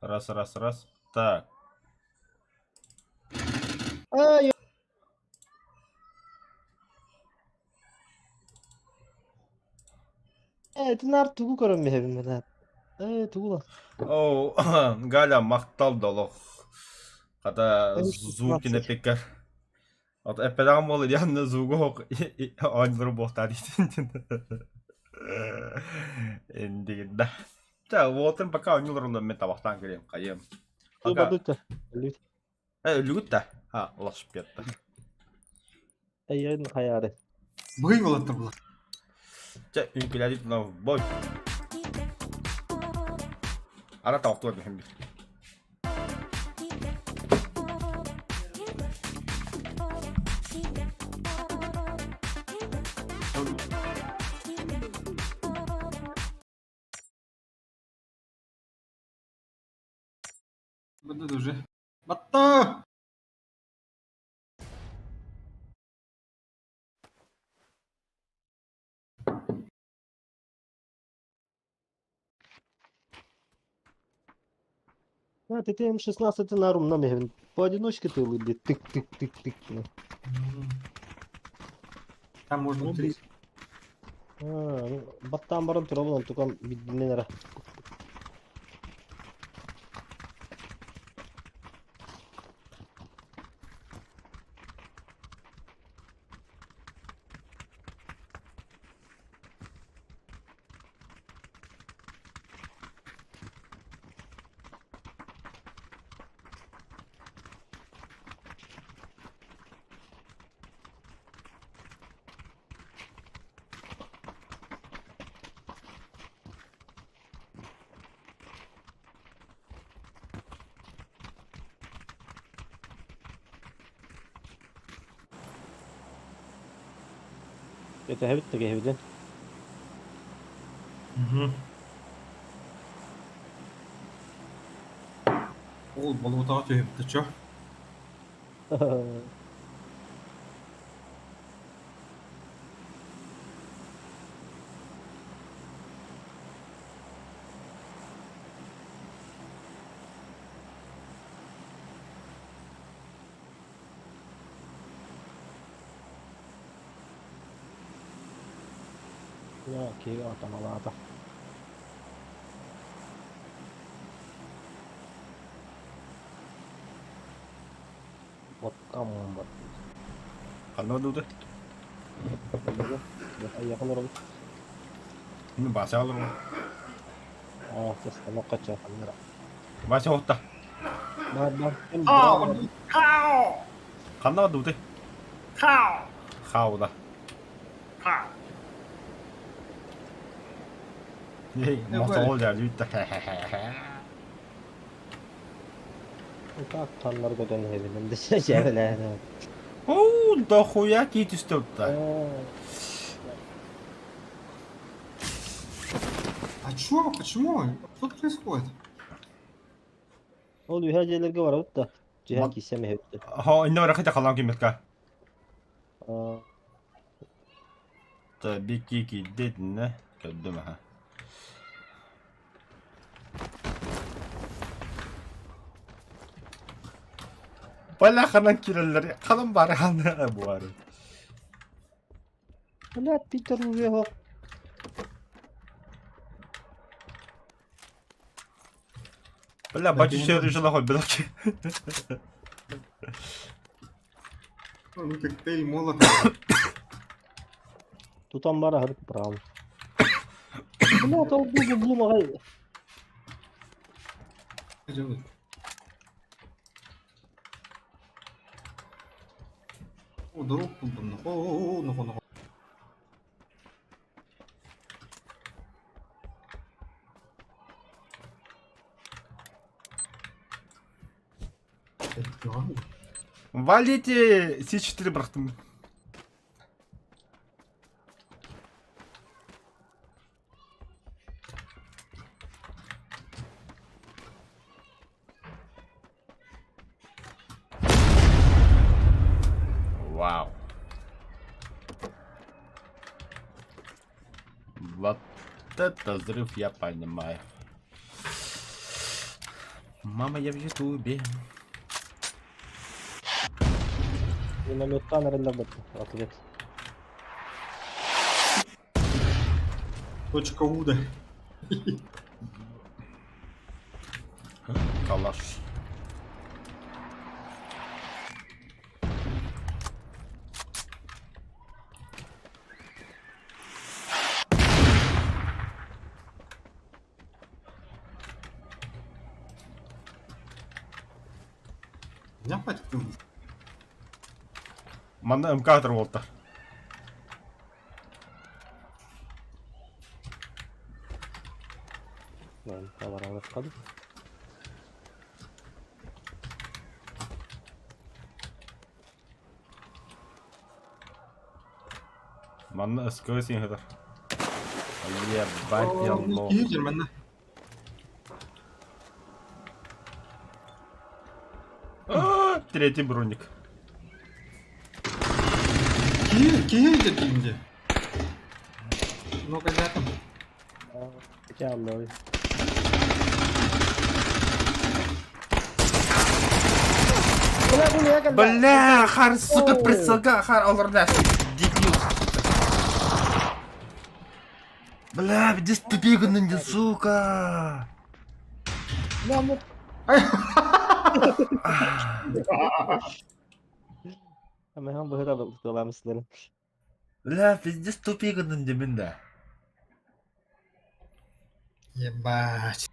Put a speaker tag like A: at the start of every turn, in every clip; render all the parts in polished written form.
A: Раз, раз, раз. Так.
B: Ай, Ээ, наар тугу көрөн иһэбин мен Ээ, тугу ла?
A: Оо, Галя, махтал да олох. Хата Зукин эпиккэр. От эппэтэҕим буолла диэн звугу оонньуулар буолтаа дийтин. Индигирда. Ча, уотун пока оонньуулар мен табахтаан кэлиэм, хайыам. Пока.
B: Өлүт.
A: Э, өлүгүт да? А, уласпыатта.
B: Эйэн хайаары.
C: Быһый уолаттар була.
A: Чэ, үҥкүүлээдит мынау бой. Ара табахтуар бэһим бир.
C: Бында уже. Батта!
B: А, ты М16 на рум нам Поодиночке ты лыби. Тык-тык-тык-тык.
C: Там можно
B: Ну,
C: три.
B: А, ну, баттаан баран турабын, онтукам биддинен эрэ. Кэтэһэбит да киһибитин.
C: Ол болуотаҕа түһүбүтэ чо.
B: Дьэ, киһи атамалаата. Оттам бар.
A: Ханна барда
B: Айяхан оробут.
A: Мин Вася олорбут.
B: Аа, тэс қача ханнара.
A: Вася отта.
B: Бар бар.
C: Хау! Хау!
A: Ханна барда
C: Хау!
A: Хауда.
C: Хау!
A: Ей, мотоол дьэ
B: Так таннар көтөн иһэбин. Десэ жэбэлээн.
A: Оо, дохуя кии түстэ утта.
C: А чё? Почему? Что происходит?
B: Ол үһэ дьиэлэргэ барабыт да. Дьиһэн киисэм иһэбит.
A: Хо, инне барахыта халаан кимметка. Та бики киддетинне көрдүм аха. Бала ханан киреллер, ханан бары ханан буары.
B: Блядь, Питер уже его.
A: Бля, бачу ще решила хоть белки.
C: Ну, коктейль Молотова.
B: Тутан бара харып браво. Бля, ол бу булмагай.
C: Что делать? О, дорог булдум. О, о, о, нохо, нохо.
A: Валите! С4 бырахтым. Вау. Вот это взрыв, я понимаю. Мама, я в Ютубе.
B: Минометтан эрэллэр бытта. Ответ.
C: Точка У да.
A: Калаш.
C: Меня хватит
A: Манна МК буолта. Манна СК сиҥ Ебать, я лох.
C: Киһи манна.
A: А, третий броник.
C: Киһи киһи дии. Ну-ка, там.
B: Чаллой.
A: Бля, хар, сука, прицелга, хар, олорда. Дебил. Бля, где тупик, сука.
B: Hemen быһыра тыламысларын.
A: Бля, пиздец тупик да.
C: Ебать.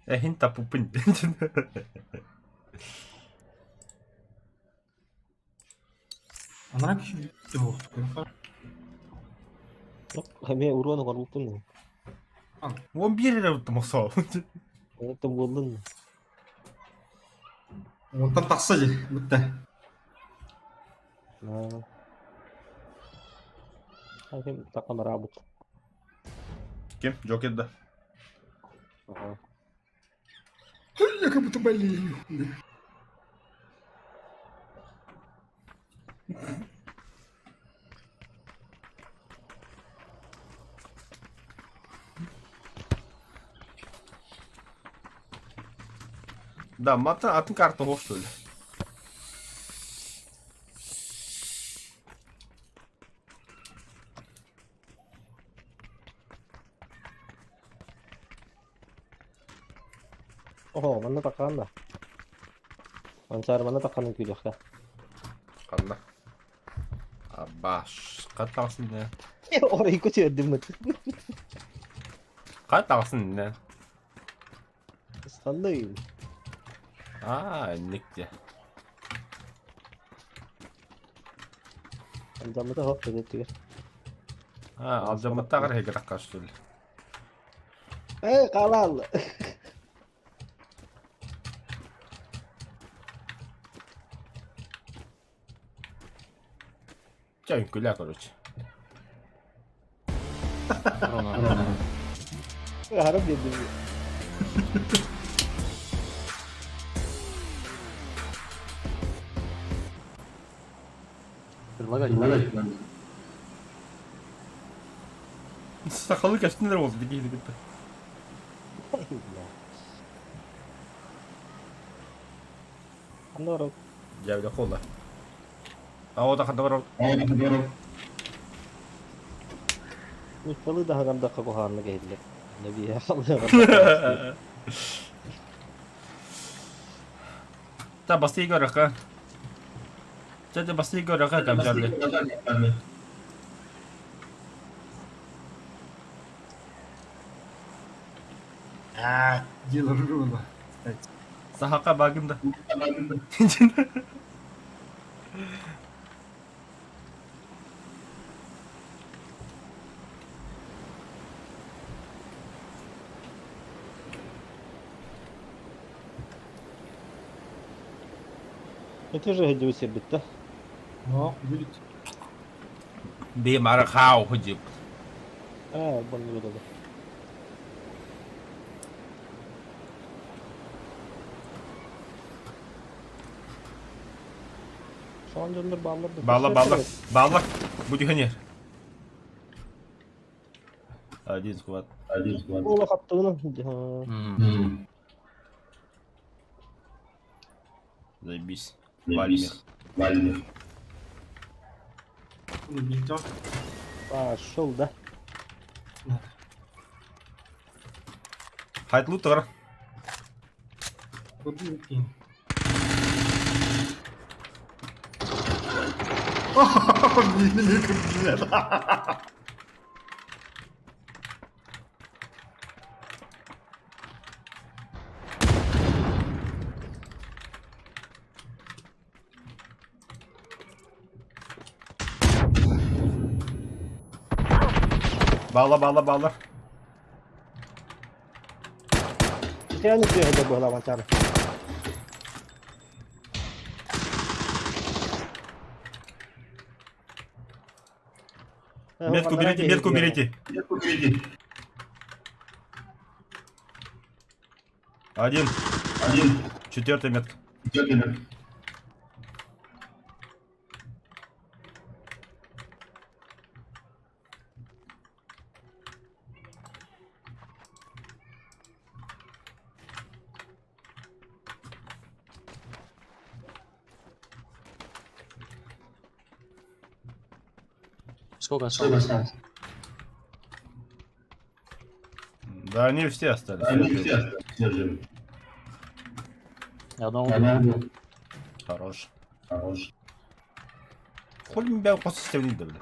A: Эхин тапупын.
C: Анара киһи
B: Эме уруон оҥорбуппун.
A: Он биир эрэ мосоо.
B: Это буоллун.
C: Онтон тахса дии, бүтте.
B: Хаким такамарабыт.
A: Ким? Джокер да.
B: Ага.
C: Я как будто болею.
A: Да, мата атын карта хош что ли?
B: Ого, манна такаан да. Ансар манна такаанын күүрүөххэ.
A: Ханна. Абаш. Хат тағысын не?
B: Оройку тиэрдиммит.
A: Хат тағысын не?
B: Ысталлый.
A: А, никте.
B: Алдаммыта хоп дедиттигэр.
A: А, алдаммыттагар хегеракка что ли?
B: Э, халал.
A: Чэ, үҥкүлээ, короче.
B: Харап биэрдим.
D: Предлагать, предлагать.
A: Сахалы кәстінлер болды дегейді кетті.
B: Ханна барабыт?
A: Дьэ, холла. А ота ханна барабыт?
B: Нууччалыы да хаҥардахха куһаҕаннык иһиллэр. Нөбиэ халыаҕар.
A: Та басты көрөккө. Чэ, басты көрөккө камжарлы.
C: А, дело руна. Кстати.
A: Сахака багым да.
B: Это же хэдьбит сирбит да?
C: Но, будет.
A: Би мара хау худип.
B: Аа, бонну буолла. Саҥа дьоннор бааллар да
A: Бааллар,
B: көрсөөт
A: бааллар,
B: эбит.
A: бааллар. Бу түһэн иһэр. Один squad.
D: Один squad.
B: Уола хаптыгына.
A: Заебись. Валим их.
D: Валим их.
B: Пошел, да.
A: Хайт лутер. Bağla bağla bağla.
B: Итээни түөһэ быһылаабатар.
A: Метку берите, метку берите.
D: Метку берите.
A: Один.
D: Один.
A: Четвертая метка.
D: Четвертая метка.
E: Сколько осталось?
A: Да они все остались.
D: Они все остались. Все живы.
E: Я одного убил.
A: Хорош.
D: Хорош.
A: Хули меня после системы не бля.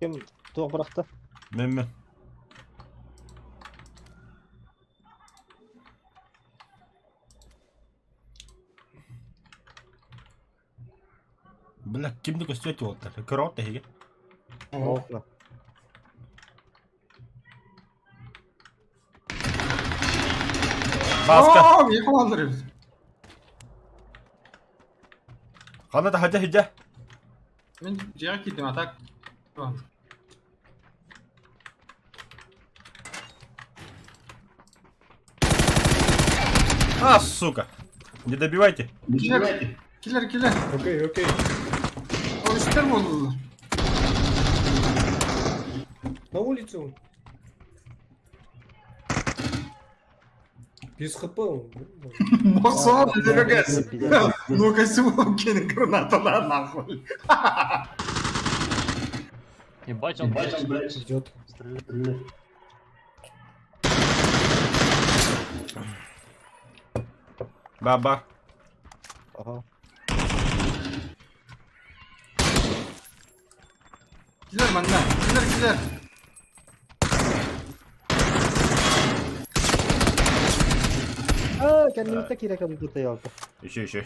B: Ким туох бырахта?
A: Мен Бля, кимди көстүөт уолтар? Көрөт эһиги.
B: Окна.
A: Баска.
C: О, ехал Андреев.
A: Хана да хадя хидя.
C: Мен дьиэҕэ киирдим, а так...
A: А, сука. Не добивайте.
D: Не добивайте.
C: Киллер, киллер.
F: Окей, окей.
C: Ол үстер буоллулар.
F: На улицу. Без хп он.
C: Мохсоон өлөрөгөс. Ну-ка, кинь граната на нахуй.
E: Ебать, он,
D: Ебать, он,
E: блядь,
D: блядь,
F: Идет.
E: стреляет.
A: Баба.
B: Ага.
C: Киллер манна. Киллер, киллер.
B: А, кэннибиттэ киирэ кэлбит ялта.
A: Еще, еще.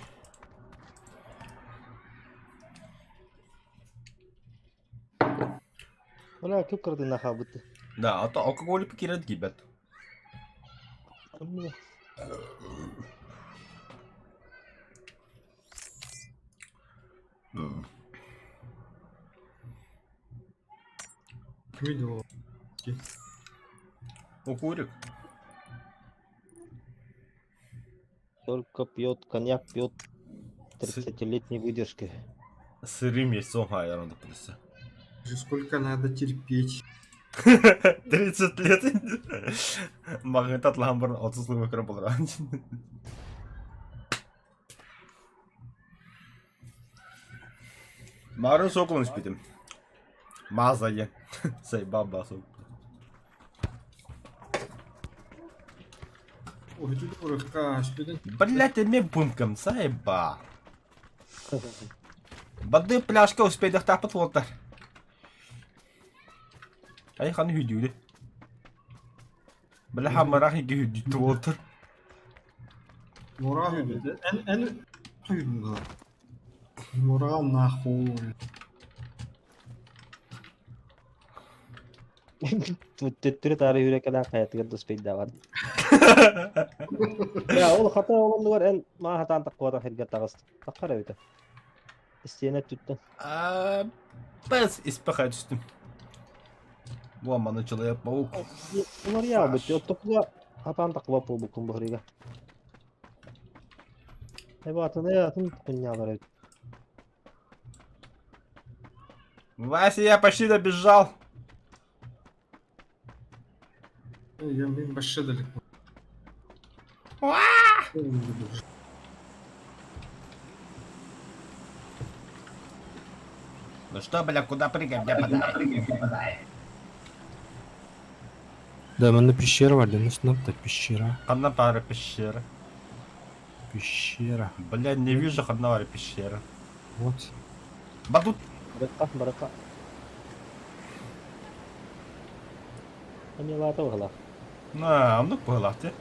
B: Бля, күп кырдын хабыты.
A: Да, а то алкоголь кирет гибет.
C: Видел.
A: Укурик.
B: Только пьет, коньяк пьет 30-летней выдержки.
A: Сырым яйцом айран да
C: Сколько надо терпеть.
A: 30 лет. Магнитат ламбар 30 сыл өкірі болар. Марын соколын испитим. Маза е. Сай баба сок.
C: Ой, тут урыкка, спиден.
A: Блять, эме пункам, сайба. Бады пляшка успейдах тапат волтар. Ай хан хүдүлү. Бля хамарах иги хүдүтү волтар.
C: Мура хүдү. Эн эн хүдү. Мура нахуй.
B: Төттөрү-таары үүрэ-кэлээн хайатыгар да успейдаабат. Я, ол хата ол оннугар эн маа хатаан таххыбатах сиргэ таҕыс. Таххар эбитэ. Истиэнэ өттүттэн.
A: Бэс испэхэ түстүм. Бу маны Человек-паук.
B: Уларыйаабыт. Оттокула хатаан таххыбат буолбуккун быһырыга. Эбатыны атын кунньаалар эбит.
A: Вася, я почти добежал.
C: Я, блин, вообще далеко.
A: Ну что, бля, куда прыгаем? Где подай?
G: Да, манна пещера бар, ну снап пещера.
A: Одна пара пещера.
G: Пещера.
A: Бля, не вижу одна пара пещера.
G: Вот.
A: Батут.
B: Барыкка, барыкка. Эмиэлаата быһалаах.
A: На, оннук быһалаах ти.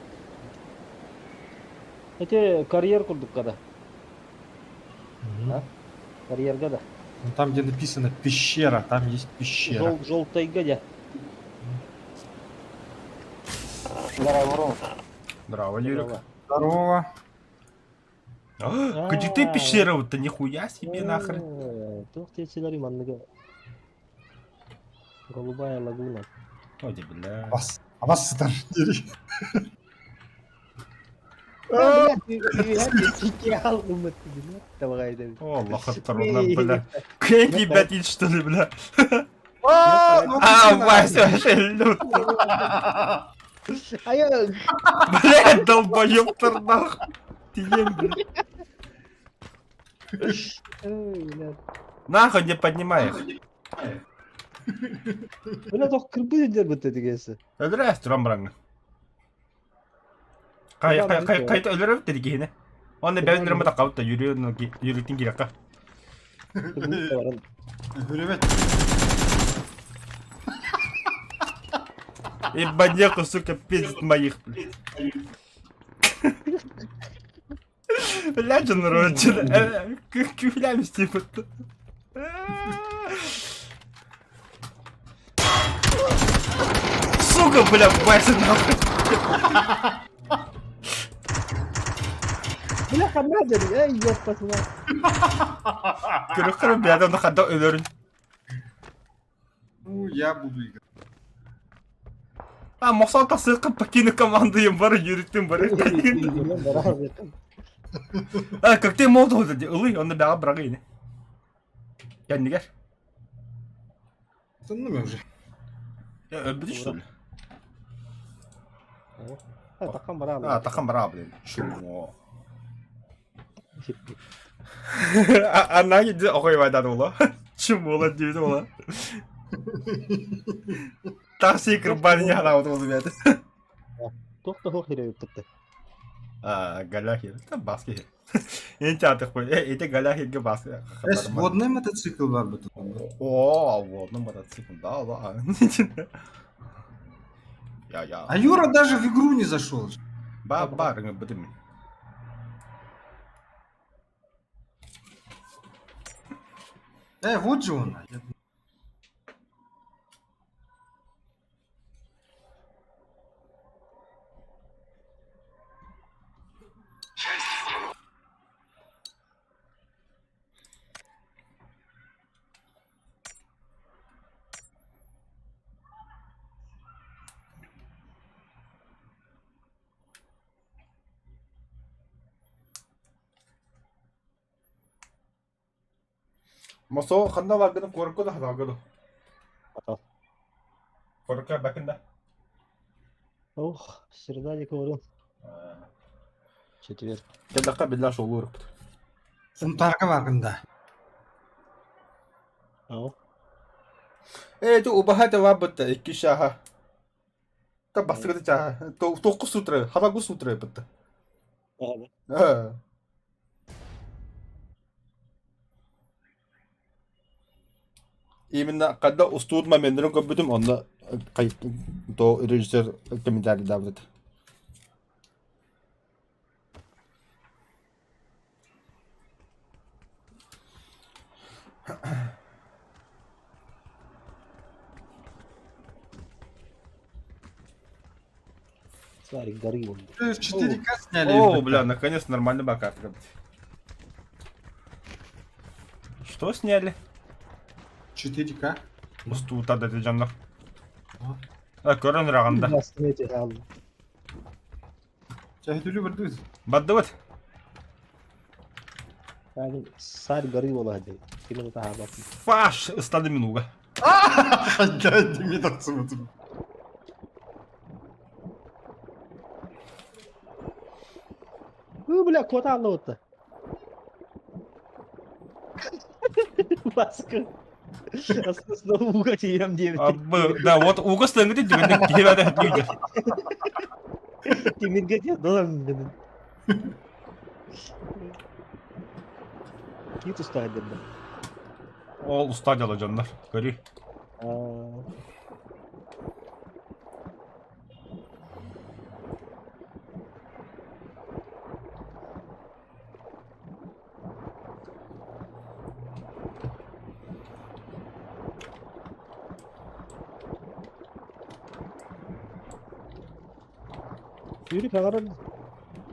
B: Эти карьер курдукка да. А? Карьерга да.
G: Ну, там, где написано пещера, там есть пещера.
B: Жол, желтайга дьэ.
A: Здраво, Юрик.
G: Здорово.
A: А, Где ты пещера-то? Нихуя себе нахрен.
B: Туох тиэчилэр манныга. Голубая лагуна.
A: Ой, бля.
G: Вас, а вас сытар.
A: О, лохотрона, бля. Кэнди, блядь, что ли, бля? А, Вася, вообще лют.
B: А я...
A: Бля, долбоёб нах. Ты ем, бля. Нахуй не поднимай их.
B: Бля, тох кырбы дер бітті дегенсі.
A: Өлөрө туран бараҥҥа. Кай кай кай кайта өлөрө dedi киһини. Онно бэйэн өлөрө таққабыт да юрүтин кирэкка.
C: Хүревет.
A: Ебанеку, сука, пиздит моих. Бля, народ, күләміз типа. Сука, бля, Вася, нахуй.
B: Бля, ханна эй, ёпта, мать.
A: Көрө бля, оны хадда өлөрүн.
C: Ну, я буду играть.
A: А, мосал тасықы покину команду им бары юрүттүн бары. А, как ты молд oldu? Ылый, оны бәға бырағы ини. Кәндігер.
C: Ну, уже.
A: Өлбүдү что ли?
B: Тақан бара.
A: А, тақан бара, блин. Чумо. Ана киди охой вайдан ола. Чумола дейді ола. Такси кырбан яна отырғызып еді.
B: Тоқта хоқ хире өттіпті.
A: А, галяхи. Та баски. Энти атық қой. Эти галяхиге баски.
C: Эс, водный мотоцикл бар бит.
A: О, водный мотоцикл, да, да. Я, я.
C: А Юра даже в игру не зашел.
A: Ба, ба, бітім.
C: Вот же он.
A: Мосо ханна варганы корко да хадагы. Корко бакында.
B: Ох, среда декору. Четверг.
A: Кедакка билла шолу
C: Сунтарга баргында.
B: Ау.
A: Э, ту убахата вабытта икки шаха. Та басыгы чаха. Тоққу сутра, хабагу сутра бытта. А. Именно когда устуд моментын көбүтүм, онда то режиссер комментарий давдыт.
B: Сарик горы вон.
C: В 4К сняли.
A: О, бля, наконец нормальный бакат. Что сняли?
C: 4К.
A: Устуута да дьоннор. Көрөн ыраганда.
C: Чахитүлү бардыбыз.
A: Бардыбыт.
B: Сарь горы буолар дии. Ким таһаабат.
A: Фаш ыстады минуга.
C: Дьэ, тахсыбытым.
B: Ну, бля, куота аллыбытта. Маска. Астына ууга тиийэм диэбит.
A: Да, вот ууга сылыҥҥыт дьүгэнник киһи баада дүйдэ.
B: Тимиргэ диэн долам дедим. Кии тустаах дедим.
A: Ол уста дьала дьоннор. Көрүй.
B: Yürü хагаран.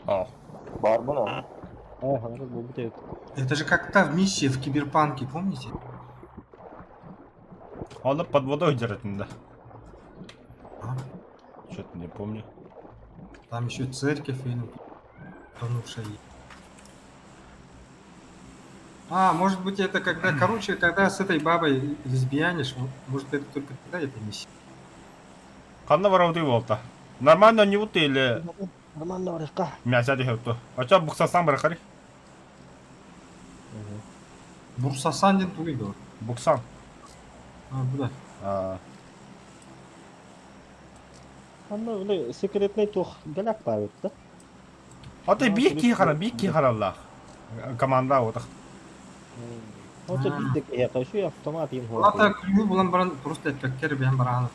A: О.
E: Барбын а.
B: Аа, хагаран буолбут эбит.
C: Это же как та в миссии в Киберпанке, помните?
A: Оны под водой держит, да.
C: А?
A: Что-то не помню.
C: Там еще церковь и ну, тонувшая есть. А, может быть это когда, короче, когда с этой бабой лесбиянишь, может это только тогда эта миссия.
A: Ханна барабыты буолта. Нормально не вот или
B: Нормально барышка.
A: мясо дехету. Ача буксасан барахари.
C: Бурсасан диэн тугуй дуо?
A: Буксан.
C: А, буда.
A: А,
B: Анна били секретный туох галяк баар да?
A: А ты биир киһи хара, биир киһи хараллаах. Команда вот.
B: Ото биир да киһиэхэ үчүгэй автомат иин
C: Ата күлүгү булан баран просто эппэккэр бэйэм бараан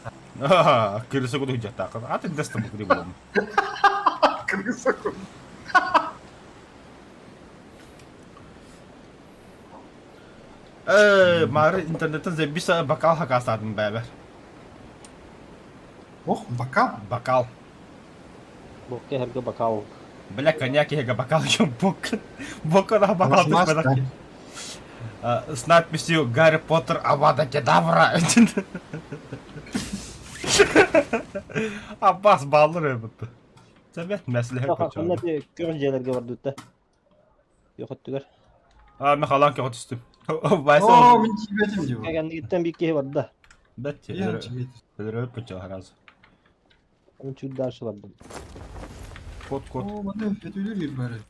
A: Кырысы куду жаттаах. А ты даста букри булам.
C: Крыса курдук.
A: Э, мары интернеттен зебиса бокал хакасадым бәбер.
C: Ох, бокал.
A: Бокал.
B: Бокка эргэ бокал.
A: Бля, коньяк ега бокал еще бок. Бока на бокал
C: Нажимаешь,
A: С надписью Гарри Поттер Авада Кедавра. Аббас баллыр эбит. Сәбәт мәслихә
B: Ханна
A: көчө.
B: те күөх дьиэлэргэ бардыта. Йохоттугар.
A: А, мен халан кө түстүм.
C: О,
A: Вайса.
C: мин тиийбэтим дии.
B: Кэгэнниттэн биир киһи барда.
A: Бәт.
C: Я тиийбэтим.
A: Өлөрөп көчө хараз.
B: Мин чуть дальше бардым.
A: Кот кот.
C: О, маны өтөлөр бары.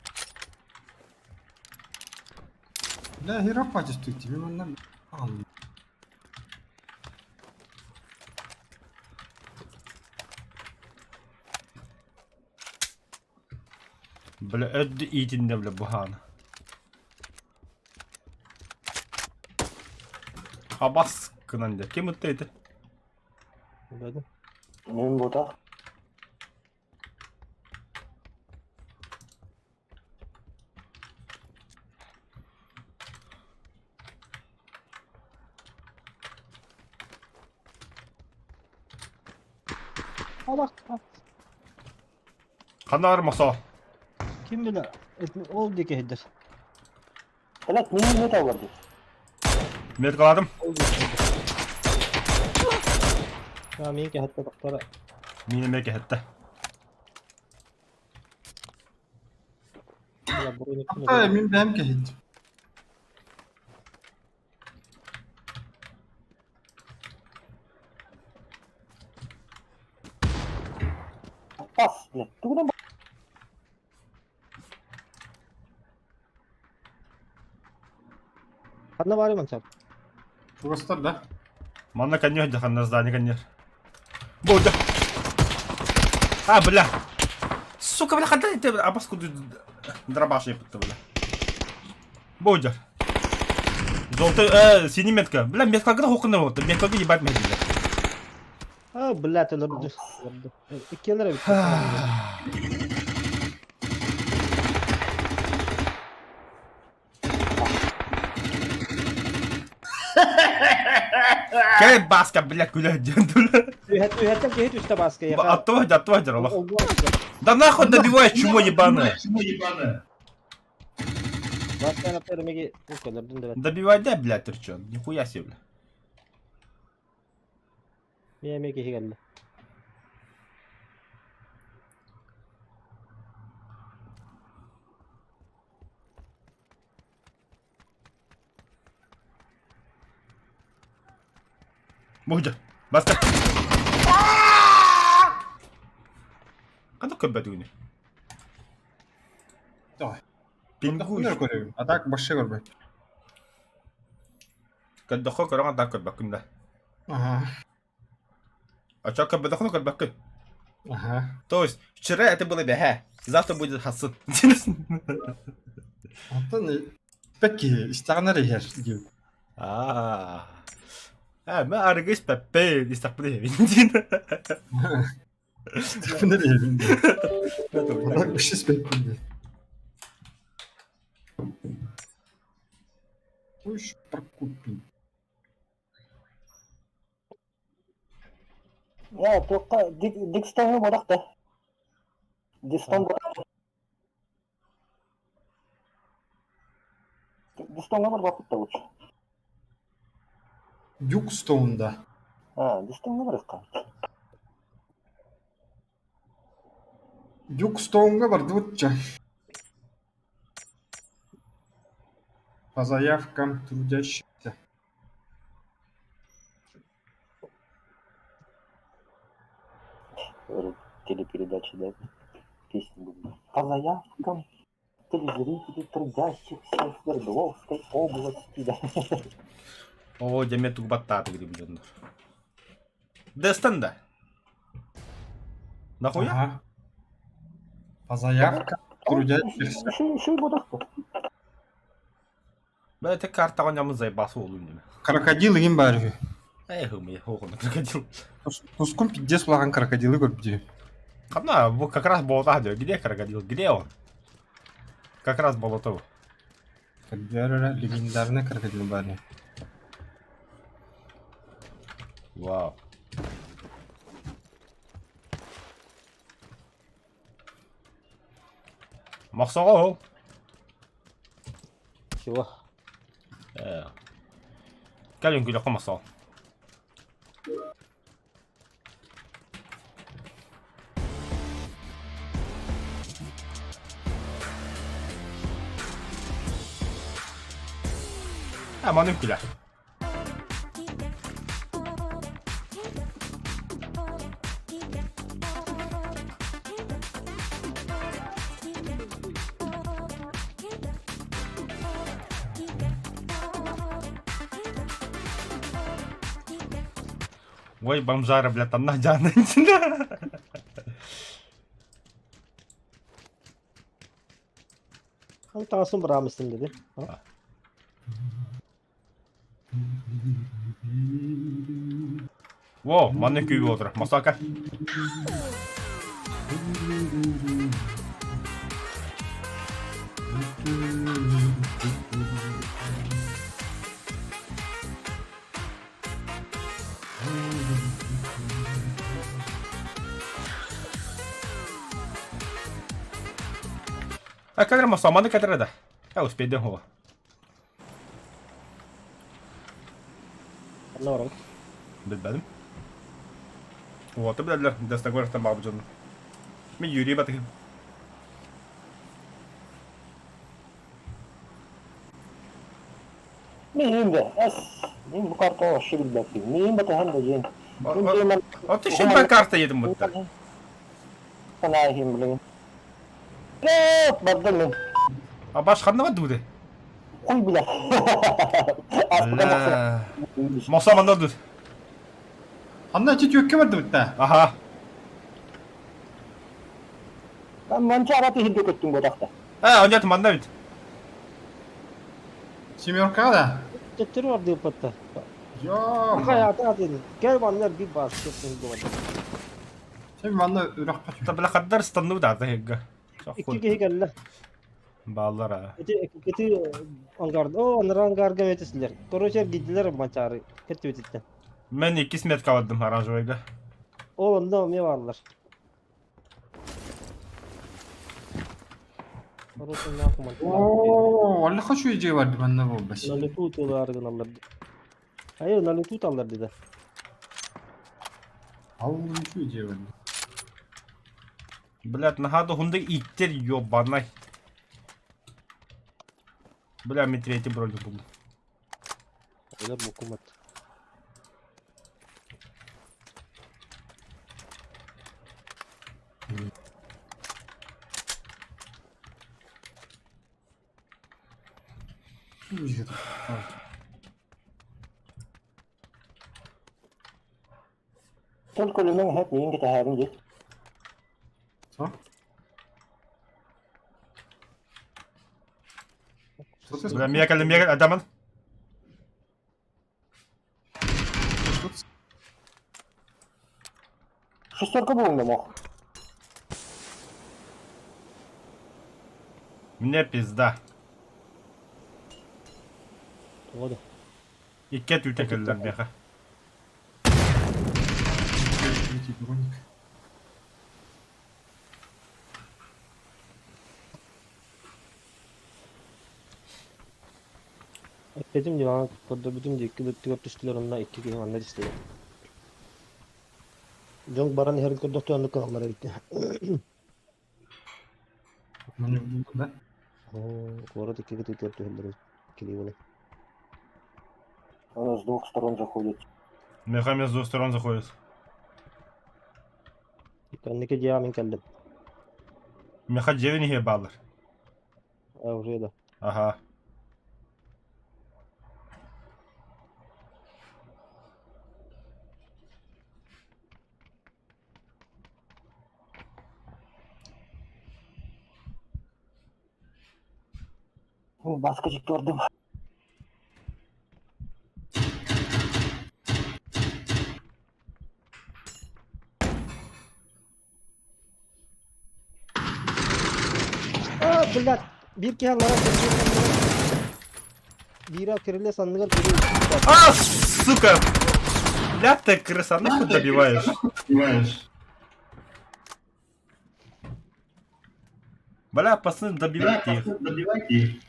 C: Бля, хера пачешь ты, мен манна ал.
A: Бля, өдді итинде бля бухан. Абас кынан де. Ким өтті ити?
B: Билбэтим.
E: Мин бута.
B: Алак.
A: Қанар маса.
B: Ким билэр? Ол диэки иһдэр.
E: Блять, мин не бар дии.
A: Мет қаладым.
B: Ол диэки иһдэр. А, мин кэһэтте тохтора.
A: Мені меке хетті.
B: Бля, броник
C: Ата, мин бэйэм кэһит.
E: Пас, блять. Тугунан
B: Ханна баар мансап.
C: Чугастар да?
A: Манна коньер жаханна здание коньер. Болды. А, бля. Сука, бля, қандай ты абас куды дробаш епті, бля. Болды. Золотой, синий метка. Бля, метка гына хоқында болды. Метка ебать мен бля.
B: А, блядь, өлөрдү. Иккиэлэр эбит.
A: Кэй Баска, бля, күлэ диэн
F: Үһэттэн киһи түстэ Баска.
A: Аттыва аттыва дьаралах. Да нахуй добиваешь, чмо ебаное.
D: Чмо ебаное.
B: Баска аптар меги укалардын да.
A: Добивай да, блядь, ты чё? Нихуя себе, бля.
B: Мия меги хигалла.
A: Муһдьа. Баста. Ханнык көрбөтүгүнүй?
C: Давай.
A: Пингуй.
C: Көрөбүн. А так башша көрбөт.
A: Көрдөххө көрөҥ а так көрбөккүн да.
C: Ага.
A: А чё көрбөтөххүнү көрбөккүн?
C: Ага.
A: То есть вчера это было бэһэ, завтра будет хассын.
C: Оттон пекки истэҕинэ эрэ иһэр диэбит.
A: Аа. Аа, мен арыгы испэппин, истэхпинэ иһэбин диэн.
C: Истэхпинэ эрэ иһэбин диэн. А так вообще испэппин диэн. Уж прокупи.
E: Я туохха Дикстоҥҥа буолах да. Дистон Дистоҥҥа барбаппыт да лучше.
C: Дюкстоун да.
E: А, Дистоҥҥа барыахха.
C: Дюкстоунга бардыбыт ча. По заявкам трудящихся.
E: Телепередачи, да? Песни были. По заявкам телезрителей, трудящихся в Свердловской области. Да.
A: Оо, дьэ эмиэ тугу баттаатыгы диэбит дьоннор. Дэстэн да? Нахуя?
C: Ага. По заявкам трудящихся.
E: Еще и бодах
A: Бэйэтэ картаҕа ньамын заебался уолум диэмэ.
C: Крокодил игин баар үһү.
A: Эх, мы оҕону крокодил.
C: Тускун пиздец улахан крокодилы көрбүтүм.
A: Ханна, бу как раз болото дьэ. Где крокодил? Где он? Как раз болото.
C: Көрдөрөрө легендарный крокодил баар үһү.
A: Вау. Мохсоҕо ол.
B: Чего?
A: Э. Кэлин күлэххэ мохсоҕо. А, маны күлэ. Ой, бомжара, бля, там Надяна.
B: Ал таҥасын быраамыстым dedi.
A: Во, манна күүбү отура. Масака. А кадр маса, маны кадр да. Я успейдем его.
B: Ханна барабыт?
A: Билбэтим. Уота билэллэр, Десногорстан баҕабыт дьону. Мин Юрий батыһым.
E: Миигин да, эс, мин бу картаҕа вообще билбэппин. Миигин батыһан да диэн.
A: Оттон шельба карта едем будто.
E: Санаа иһин билигин. Нет, бардым мин.
A: Абаш ханна бардыбыты?
E: Хуй бля.
A: Бля. Мохсо манна dur.
C: Ханна ити түөккэ бардыбыт да?
A: Аха.
E: Манча араты иһирдэ көттүҥ буотахта.
A: Э, онят манна бит.
C: Семерка да?
B: Төттөрү бар диэппэттэр.
C: Йоо.
B: Хайа атын. Кэл манна биир баас көттүн
C: Сен манна үрэххэ
A: Та бля хаддар станну да да хегга.
B: Икки киһи кэллэ.
A: Бааллар аа.
F: Ити ити ангар, о, анараа ангарга метислер. Короче, эргийдилэр Манчаары кеттибититтэн.
A: Мен иккис метка бардым оранжевыйга.
F: Ол онно эмиэ бааллар.
C: О, Алла хочу идею бар манна болбас.
F: На лету тылар гыналлар. Hayır, на лету таллар диде.
C: Алла хочу идею бар.
A: Блядь, нахаду хунда иттер ёбанай. Бля, мен третий броник булдум.
B: Öyle бокумат.
E: Только лүмэн хэт миин кэтэһээбин дии.
C: Что? Что ты
A: Бля, мекали, мекали, адаман.
C: Что ты
E: Шестерка булуҥ мох.
A: Мне пизда.
B: Тоҕо да.
A: Икки түүтэ кэллэр меха.
C: Третий броник.
B: Эппэтим дии, маҥан көрдөрбүтүм дии, икки бүттүгэр түстүлэр онно икки киһи манна түстүлэр. Дьон баран иһэрин көрдөхтө оннук гыналлар эбит.
C: Ну не было, да?
B: Оо, куорат икки кытыытыгар түһэллэр эбит. Килии
E: Она с двух сторон заходит.
A: Меха с двух сторон заходит.
B: Кэнники дьиэҕэ мин кэллим.
A: Меха дьиэбин иһэ бааллар.
B: А, уже да.
A: Ага.
E: Баскачы көрдүм.
F: А, блядь, биир киһи аллара Биир кириле санныгар кири.
A: А, сука! Бля ты крыса, нахуй добиваешь?
D: Понимаешь?
A: Бля, пацаны, добивайте их.
D: Добивайте их.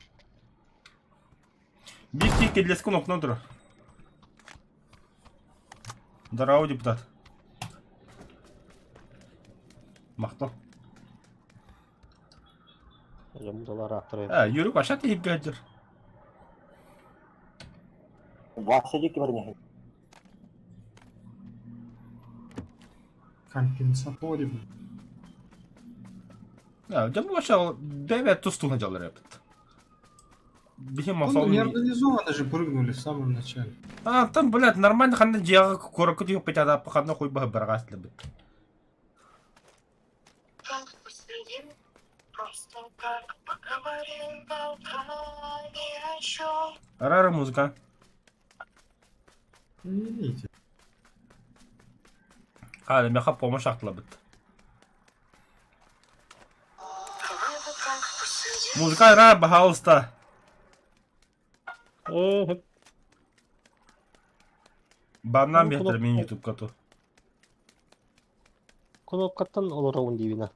A: Биг тики для скунов внутрь. Здорово, депутат. Махтал.
B: Дьон аахтар
A: А, Юрик, вообще ты гаджер.
E: Вася диэки баран
C: Компенсаторий. блин.
A: А, дьон вообще бэбэ тустууна дьаллар эпит. Биһи
C: Ну,
A: масал...
C: неорганизованно же прыгнули в самом начале.
A: А, там, блядь, нормально ханна дьиэҕэ куоракка түһүөхпүт ада ханна хуй баһы барҕаас лэбит.
H: Как посидим, просто так поговорим, болтали ни о чем.
A: Арара музыка.
C: Не видите.
A: Халя, меха помощь ахтылабыт.
H: Давай вот так посидим.
A: Музыка ара, пожалуйста.
B: Ээ,
A: Баннан
B: Ну,
A: биһэтэр
B: кнопка.
A: мин ютубка ту.
B: кнопкаттан олоробун диибин а.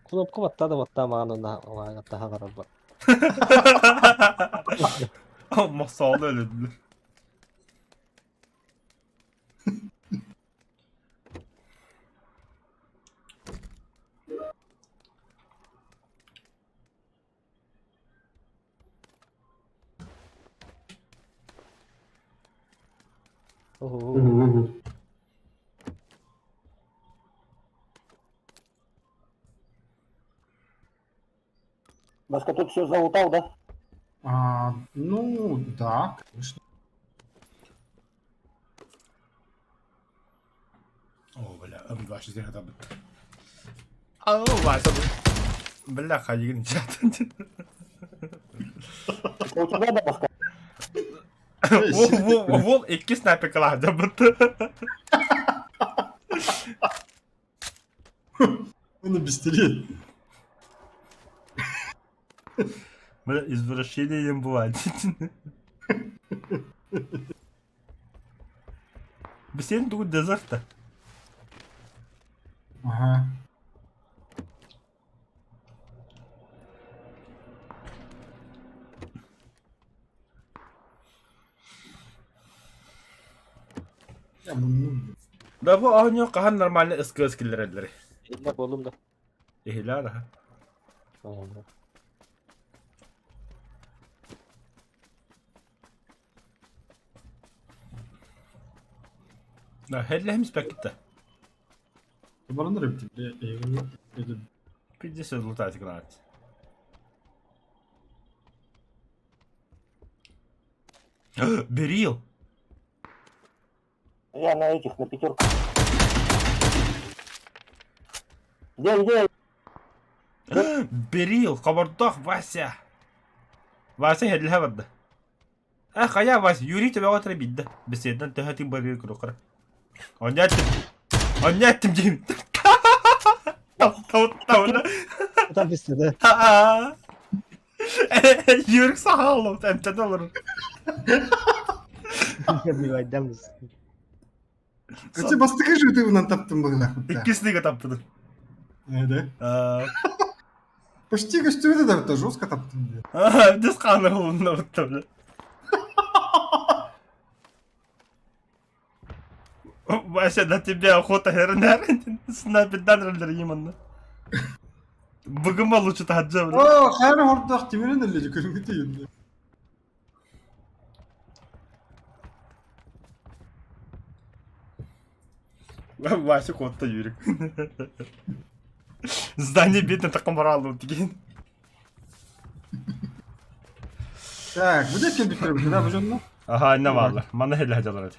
B: Кнопка баттаа да баттаа маҕан онно таһа барар
A: Масалы өлөдүлэр.
B: Оһо.
E: Баска тут все залутал, да?
C: А, ну, да, конечно.
A: О, бля, М2 хатабыт. Ау, Вася. Бля, хайыгын чатын.
E: Это у тебя, да, Баска?
A: Вол, вол, вол, икки снайпер калаһдабыт.
C: Именно быстрее.
A: Бля, извращением бывает. Бесен тугу дезерта.
C: Ага. Я муннум.
A: Да бу оонньуу хаһан нормально СКС киллэрэллэр.
B: Иллэ болум да.
A: Иһилээр аха. Да, хеллэһим испэккит да.
C: Бараныр эбит.
A: Пиздец лутать гранат. Берил!
E: Я на этих, на пятерках. Где, где?
A: Берил, хобордоох Вася! Вася иһэллэһэ барда. Э, хайа Вася, Юрий төбөҕө турар биирдэ. Беседан төһө тиҥ барыыр курукара. Онньо эттим. Онньо эттим диим. Таптауна.
F: Там бистэ да.
A: Юрик сахалов, эмтэн олорор.
F: Билайдам бис.
C: Кстати, бастакы же ты таптым быһыылаах.
A: Иккис ныга таппытым.
C: Да? Почти көстүбүтэ да жестко таптым диye.
A: Дес хааны холунна бутта бля. Вася, на тебя охота хернер. Снайпердан именно. Быгыма лучше таһаджа бля.
C: О, хайра хордоох тимирин элле көрүҥүтэ юнда.
A: Вася куотта Юрик. Здание бедно таком баралу деген.
C: Так, бу да кэлбиттэр бу да бу дьонно.
A: Аха, инна бааллар. Манна хеллэ хадьалар этэ.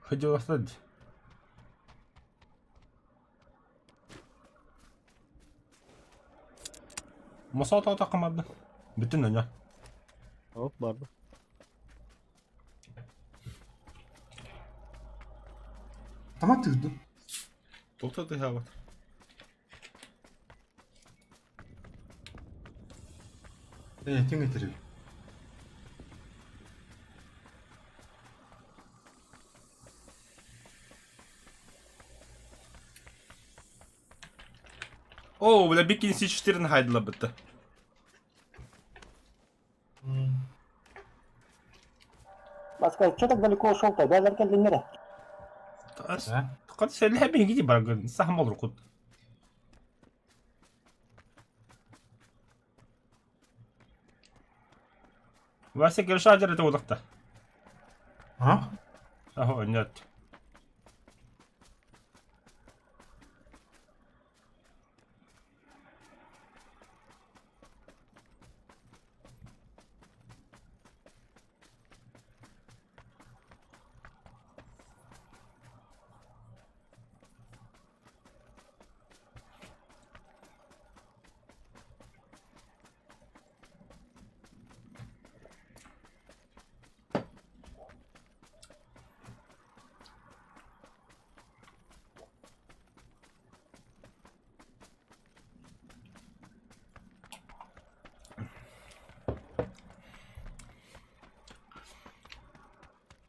A: Хадьаластар дии. Мосоо тоҕо барда? Бүтүн өнө.
B: Оп барды.
C: Тама тыырдым.
A: Туохта тыһаабат.
C: Э, тиҥ этирим.
A: Оо, бля, Бикини С4 хайдылабытта.
E: Баска, что так далеко ушел-то? Да, кэллиннэрэ.
A: Қат сэллэһэ биһиги баргын саһам олоркут. Вася Гершаджер это улахта.
C: А?
A: Ахо, нет.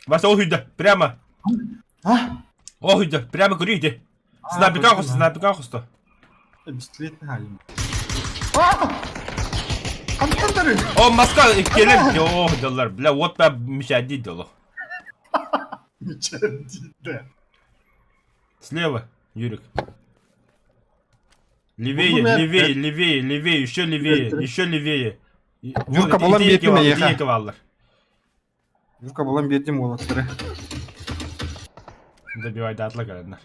A: Вася, ол үйдө, прямо.
C: А?
A: Ол үйдө, прямо көрүй иди. Снайперка хосто, снайперка хосто.
C: Пистолет хаайым. А! Хантан
A: О, маска келер. О, доллар. Бля, вот бля, мешади дело.
C: Мечердиде.
A: Слева, Юрик. Левее, левее, левее, левее, еще левее, еще левее.
C: Юрка, булан биэтим эйиэхэ.
A: Иди валлар.
C: Юрка булан биэрдим уолаттары.
A: Добивай до атлага, ладно.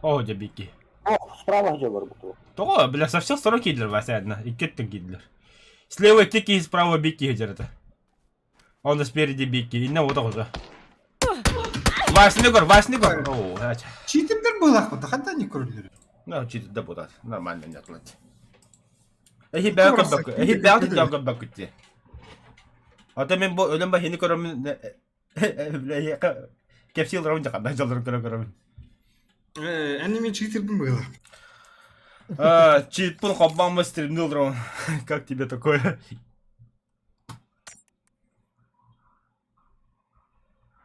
A: О, дебики.
E: Ох, справа где барбуту.
A: Того, бля, со всех сторон кидлер, Вася, одна. И кеттен кидлер. Слева тики, справа бики где-то. Он спереди бики. И на вот так вот. Вася, не гор, Вася, не гор. О, блядь.
C: Читимдер быһыылаах хантан не көрөллөр.
A: Ну, чит да будат. Нормально, нет, ладно. Эһи бэҕэ көрбөккө, эһи бэҕэ да көрбөккүт дии. А то мин бу өлөн баһыны көрөмүн кэпсии олоробун дьаханна дьоллорун көрө көрөбүн.
C: Эн мен читербин было.
A: Читпун хоббамма стримни олоробун. Как тебе такое?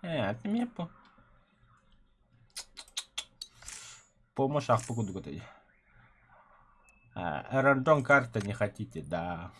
A: Ты меня по... Помощь ахпы кудук это. Рандом карта не хотите, да.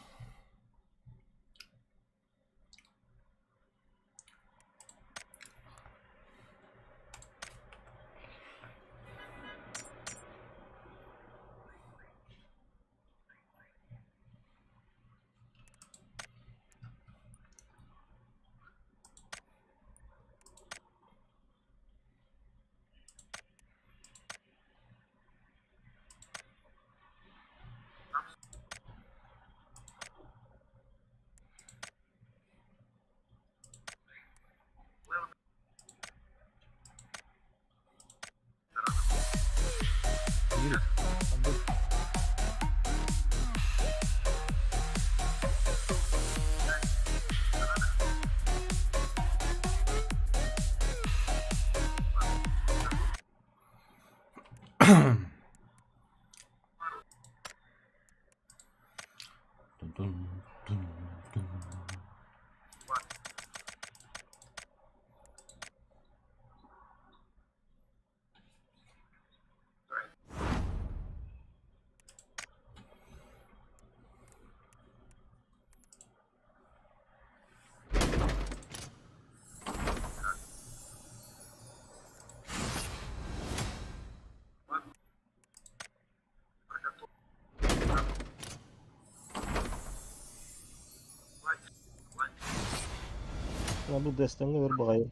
B: Бу дэстэҥҥэ өр баҕайы.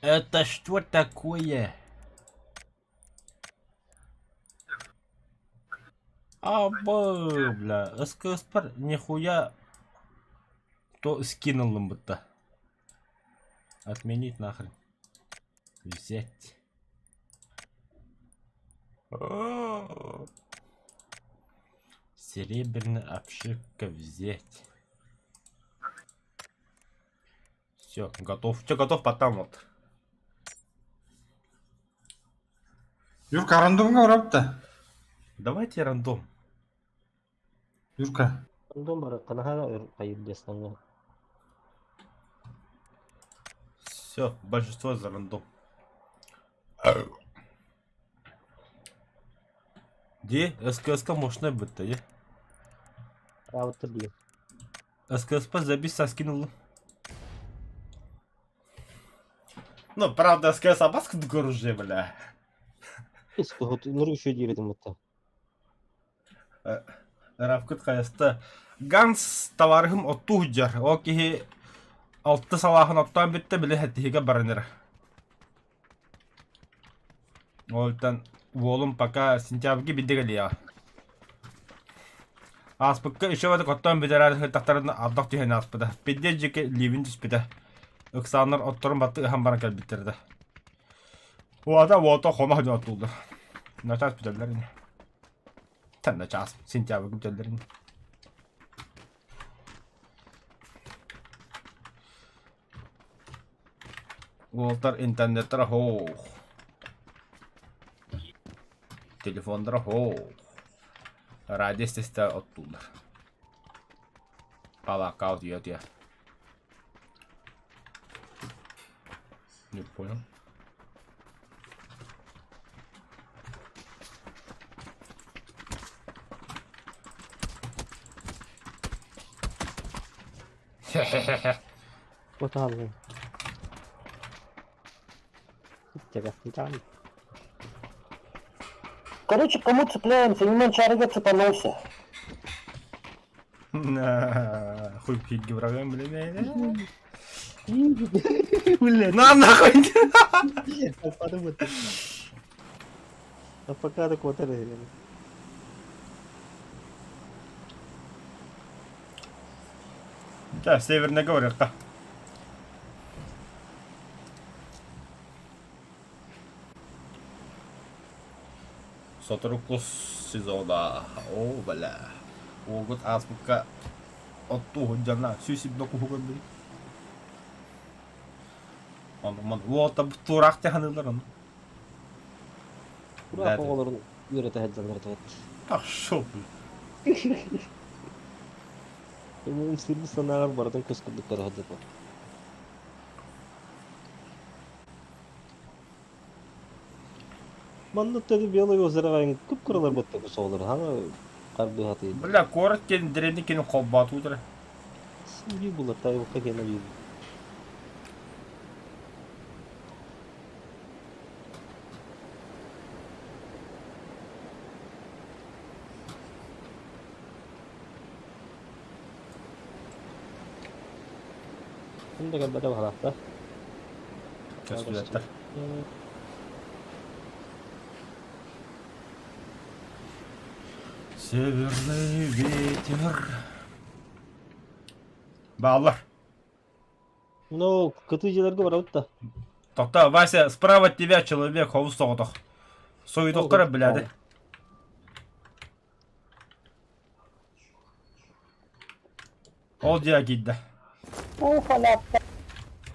A: Это что такое? А, бля, СКСП нихуя то скинул будто. Отменить нахрен. Взять. Серебряная обшивка взять. Все, готов. Все, готов потом вот.
C: Юрка, рандомҥа барабыт
A: Давайте рандом.
C: Юрка.
B: Рандом бар, ханаһа өр хайыр дэстэҥҥэ.
A: Все, большинство за рандом. Де? СКСК мощная бытта, е?
B: Аутыр дии.
A: СКСП забис скинул. Ну, правда, СКС абаска оружие, бля.
B: Нұры еще диэбитим бутта.
A: Равкыт хайаста. Ганс товарыһым оттуу сылдьар. Ол киһи алты салааһын оттоон бүттэ, били хэттиһигэ баран эрэр. Олтан уолум пока сентябрьге бидде кэлиэҕэ. Ааспыкка еще бадык оттоон бүтэрээр сыртахтарына ардах түһэн ааспыта. Пидде дьике ливин түспүтэ. Ыксааннар отторун батты ыһан баран кэлбиттэр да. Уота уота хоно сылдьан оттууллар. Начаас бүтэллэр ини. Тэн начаас сентябрьга бүтэллэр ини. Уолтар интернеттара хоох. Телефоннара хоох. Радио истэ оттууллар. Палаакка утуйа-утуйа. Не понял.
B: Отаалын. Чага,
E: Короче, кому цепляемся? Иман Чарыга цепанулся.
A: Хуй пить врагам, блин. На нахуй!
B: А пока так вот это.
A: Да, Северная говорят, Сотору кус сезона. О, бля. Уолгут ааспыкка Оттуу сылдьан сүүс куһугар били. Ону ман уолта туораах таханыылар ону.
B: Тураах оҕолорун үөрэтэ сылдьаллар этэ.
A: Так шо
B: Сирбит санааҕар барытын көс курдук көрө сылдьар. Манна тэди Белое озероҕа кып-кыралар баттаку соҕолор хаҥа харбыһатый.
A: Бля, куорат киэн дэриэбинэ киэнин холбоотуудара.
B: Сири булар тайылка киэнэ биир. Ким да кэлбэтэ баһалаахтар.
A: Көстүбэттэр. Северный ветер. Бааллар.
B: Ну, кытыы дьиэлэргэ барабыт да.
A: Тоқта, Вася, справа от тебя человек, хобус соҕотох. Союдоқтара бляды. Ол дьиэ киирдэ.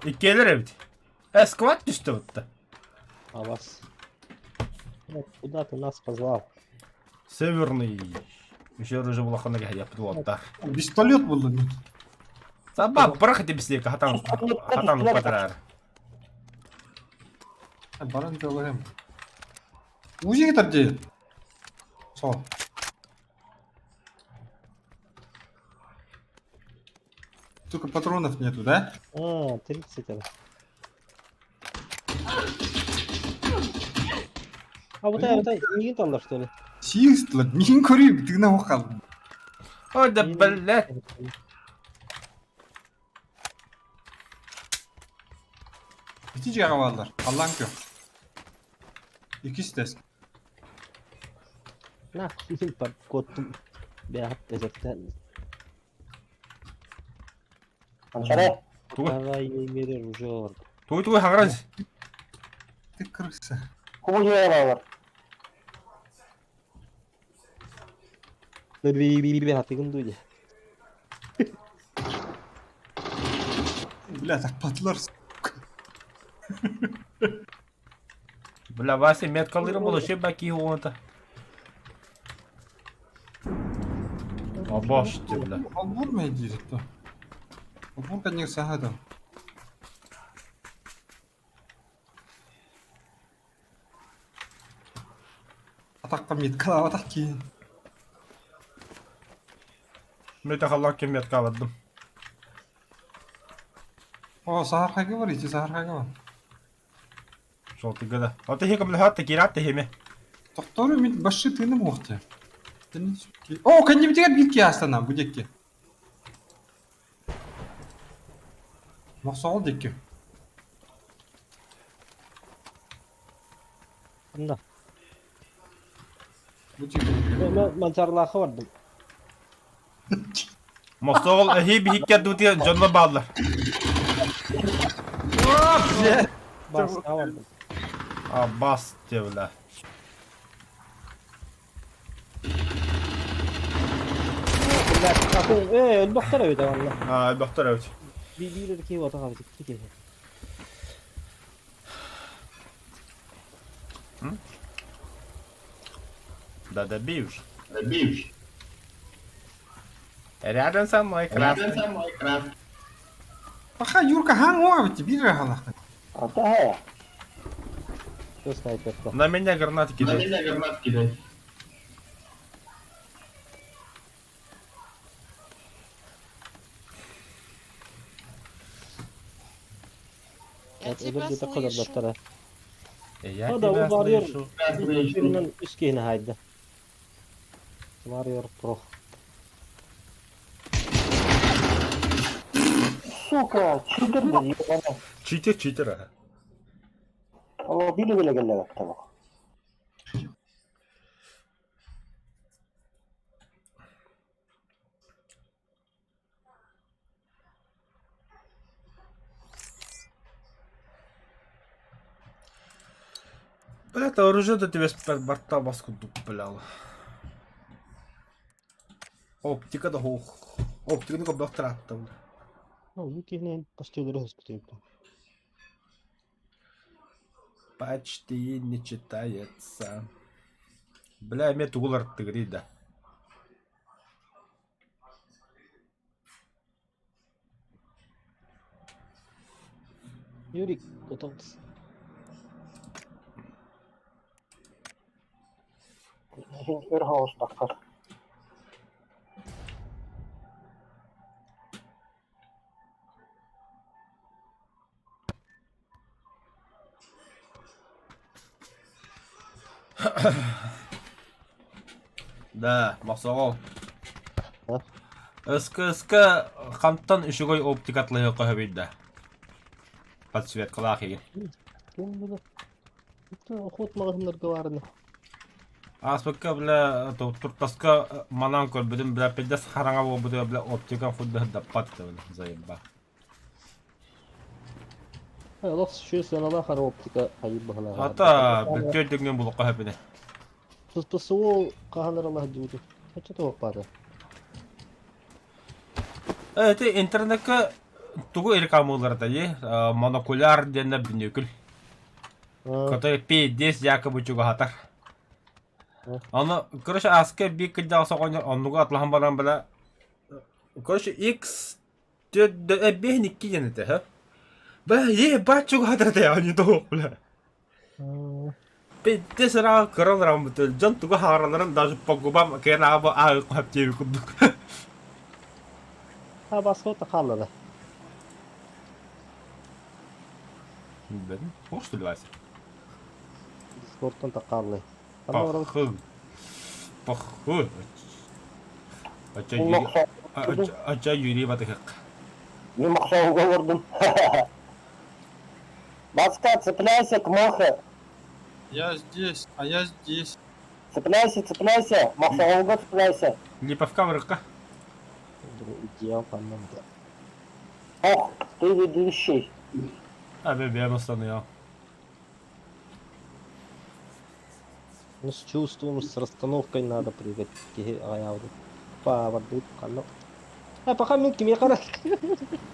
A: Иккиэлэр эбит. Эсквад түстэ бутта.
B: А вас? Куда ты нас позвал?
A: Северный. Еще уже улахана кэһэйэппит уолаттар.
C: Пистолет буллун.
A: Саба, бырах ити бисиэкэ хатан хатан уппатараар.
C: Баран делаем. Узи дии. Сол. Только патронов нету, да?
B: А, 30 это. А вот это, не там, что ли?
C: Сиыстылар. Мин көрейін, тыгына қалдым.
A: Ой, да блядь.
C: Ити жаға балдар. Аллаң кө. Икис тест.
B: На, код бяхат эзертен.
A: Тугу?
B: Давай мерер уже бар.
A: Тугу тугу хаҥаран.
C: Ты крыса.
B: Бяхатыгын дуйди.
C: Бля, так патлар.
A: Бля, Вася меткалыырым буолуо, баки уонта. Обожте, бля.
C: Холбур ма диир то. Холбур кэннигэр саха да. Атаққа меткалаабатах киин.
A: Мете халлаан меткалаабаттым.
C: О, саһархайга бар, ити саһархайга бар.
A: Желтыйга да. Ото иһи көмөлөһөөт киирээт тэһиме.
C: Тохтору мин башшы тыыным уохте. О, кэннибитигэр биир киһи астана, бу диэки. Мохсоҕол диэки.
B: Да.
C: Бу диэки.
F: Манчарлаахха бардым.
A: Мохсоҕол эһии биһиккэ дуутуйа дьонно бааллар.
F: Баска бардым.
A: А, бас те, бля.
F: Ээ, өлбөхтөр эбит онно.
A: А, өлбөхтөр эбит.
F: Биир киһи ота хаалбыт, икки киһи.
A: Да добей уже.
D: Добей уже.
A: Рядом со мной
D: Рядом
A: красный.
D: со мной красный.
C: Паха, Юрка, хаң оҕа биир хаалахтан.
B: Что снайперка?
A: На меня гранаты
D: На
A: кидает.
D: меня гранат кидает.
H: Я тебя
B: Өлөр
H: слышу.
B: кодордоттара.
A: Я
F: А, да,
A: тебя
F: он барьер.
A: слышу.
D: Красный.
F: Birinin үс киһини хайда.
B: Warrior Pro.
E: Сука, читер ебаный.
A: Читер, читер, ага.
E: О, били били келле
A: Бля, это оружие до тебя с борта баску дуплял. Оптика да ох. Оптиканы көрбөхтөр ааттабын.
B: Бу киһини почти өлөрө сыспыт.
A: Почти не читается. Бля, эмиэ тугу уларыттыгырый да?
B: Юрик, готовься.
E: Өр хаос тахсар.
A: Да, мохсоҕол.
B: А?
A: СКСК хантан үчүгэй оптика атлаһыахха сөбүй да? Подсветкалаах игин.
B: Ким было? Это охот маҕаһыыннарга баарына.
A: Ааспыкка бля туртаска манан көрбүтүм бля пиздец хараҥа буолбутугар бля оптика худда даппат да бля заеба.
B: Олох үчүгэй сыаналаах ара оптика хайыр баһылаах.
A: Ата бүттүөр дөҥҥөн булукка хөпүнэ.
B: ПСО хаһан аралаһа дьыбыты. Оччо туох баата.
A: Ити интернекка тугу рекламалыыллар дии монокуляр диэннэр бүнүөкүл. Который пиздец якобы чугаһатар. Ону, короче, ааска биир кырдьаҕас оҕонньор оннугу атлаһан баран бля короче, X биэһин икки диэн этэ, һэ? Бля, ебать чугаһатар этэ, а не то, бля. Пиздец ыраах кыран ырааммыт дьон тугу хаараларын даже по губам кээн аабы ааҕы диэби курдук.
B: А басқа хааллада.
A: Билбэтим. Туох что ли, Вася?
B: Дискордтан тахааллай. Ханна барабыт?
A: Пахы. Пахы. Ача
E: Мин
A: Юрий
E: мохсоҕол
A: Ача Юрий батыхык.
E: Мин мохсоҕолго олордум. Баска, цепляйся к мохе.
C: Я здесь, а я здесь.
E: Цепляйся, цепляйся. Мохсоҕолго цепляйся.
A: Липовка вырыкка.
B: Идеал ханна да.
E: Ох, ты ведущий.
A: А бэбэм останыа.
B: Ну с чувством, с расстановкой надо прыгать. Киһи аҕайаабыт. Паабардыыт ханна. А пока мин кимиэхэ эрэ.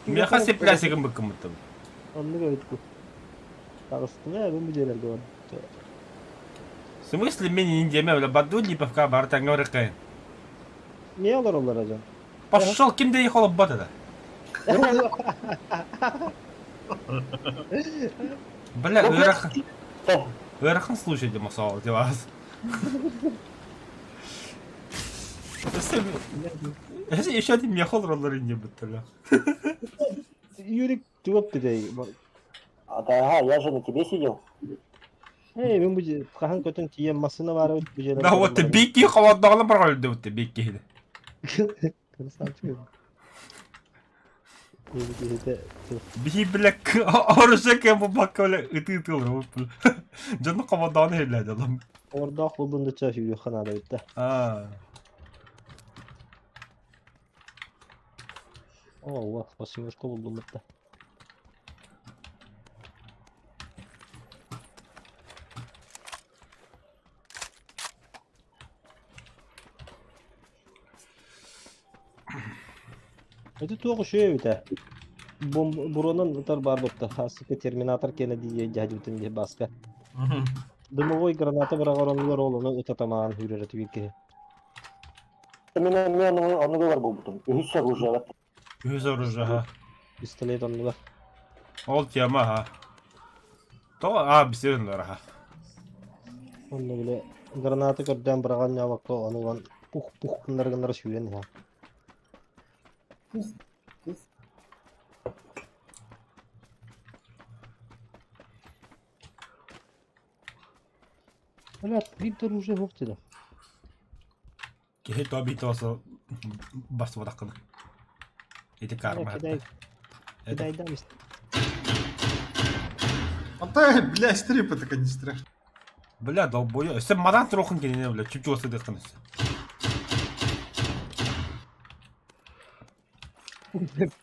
A: Миэхэ цепляйся гыммыккыммыттым.
B: Оннук эбит ку. Таҕыстым ээ, мин бу дьиэлэргэ барбыт.
A: В смысле мин индиэмэ бля баду Липовка бар тэҥҥэ барыккайын.
B: Не олороллор дьон?
A: Пошел ким да холоббот это. Бля, ыарахан ыарахан случай демосол девас. Еще один мехол роллер не бутыля.
B: Юрик туох бидэй.
E: Ага, я же на тебе сидел.
B: Эй, мин бу хаһан көтөн тиийэн массыына баара бу дьиэлэргэ
A: Да вот
B: баран.
A: бикки холодноҕына барҕалды вот бикки.
B: Красавчик. Киһитэ
A: Биһи бля оружие кэм бакка бля ыты ытылыр Дьону холодноҕына иһиллээди олом.
B: Ордоох булдун да чаа сүүрүөххэ наада эбит да.
A: Аа.
B: Оо, восьмерка булдум да. Это туох үчүгэй эбит ээ. Буруонан ытар баар буолта. Хаасыка Терминатор киэнэ дии дьаһдьыбытын дии Бааска. Дымовой граната быраҕар оннугар ол ону ытатамаан үүрэр этибит киһи.
E: Мин эмиэ оннугар буолбутум. Үһүс оружие.
A: Үһүс оружие ха.
B: Пистолет оннугар.
A: Ол тема ха. Тоҕо аа бисерин ха.
B: Онно бile граната көрдөөн быраҕан ньаабакка ону ылан пух-пух гыннар гыннара сүүрэн иһэ.
D: Пух, пух.
B: Блядь, биир да оружие суох дии.
A: Киһи то битоса басыбатаххына. Ити карма.
B: Кидай,
A: Это
B: кидайдам
C: А да, бля, стрип это не страшно.
A: Бля, долбоёб. Өссө мадан турохун кинини бля, чүп-чугас сыдыаххын өссө.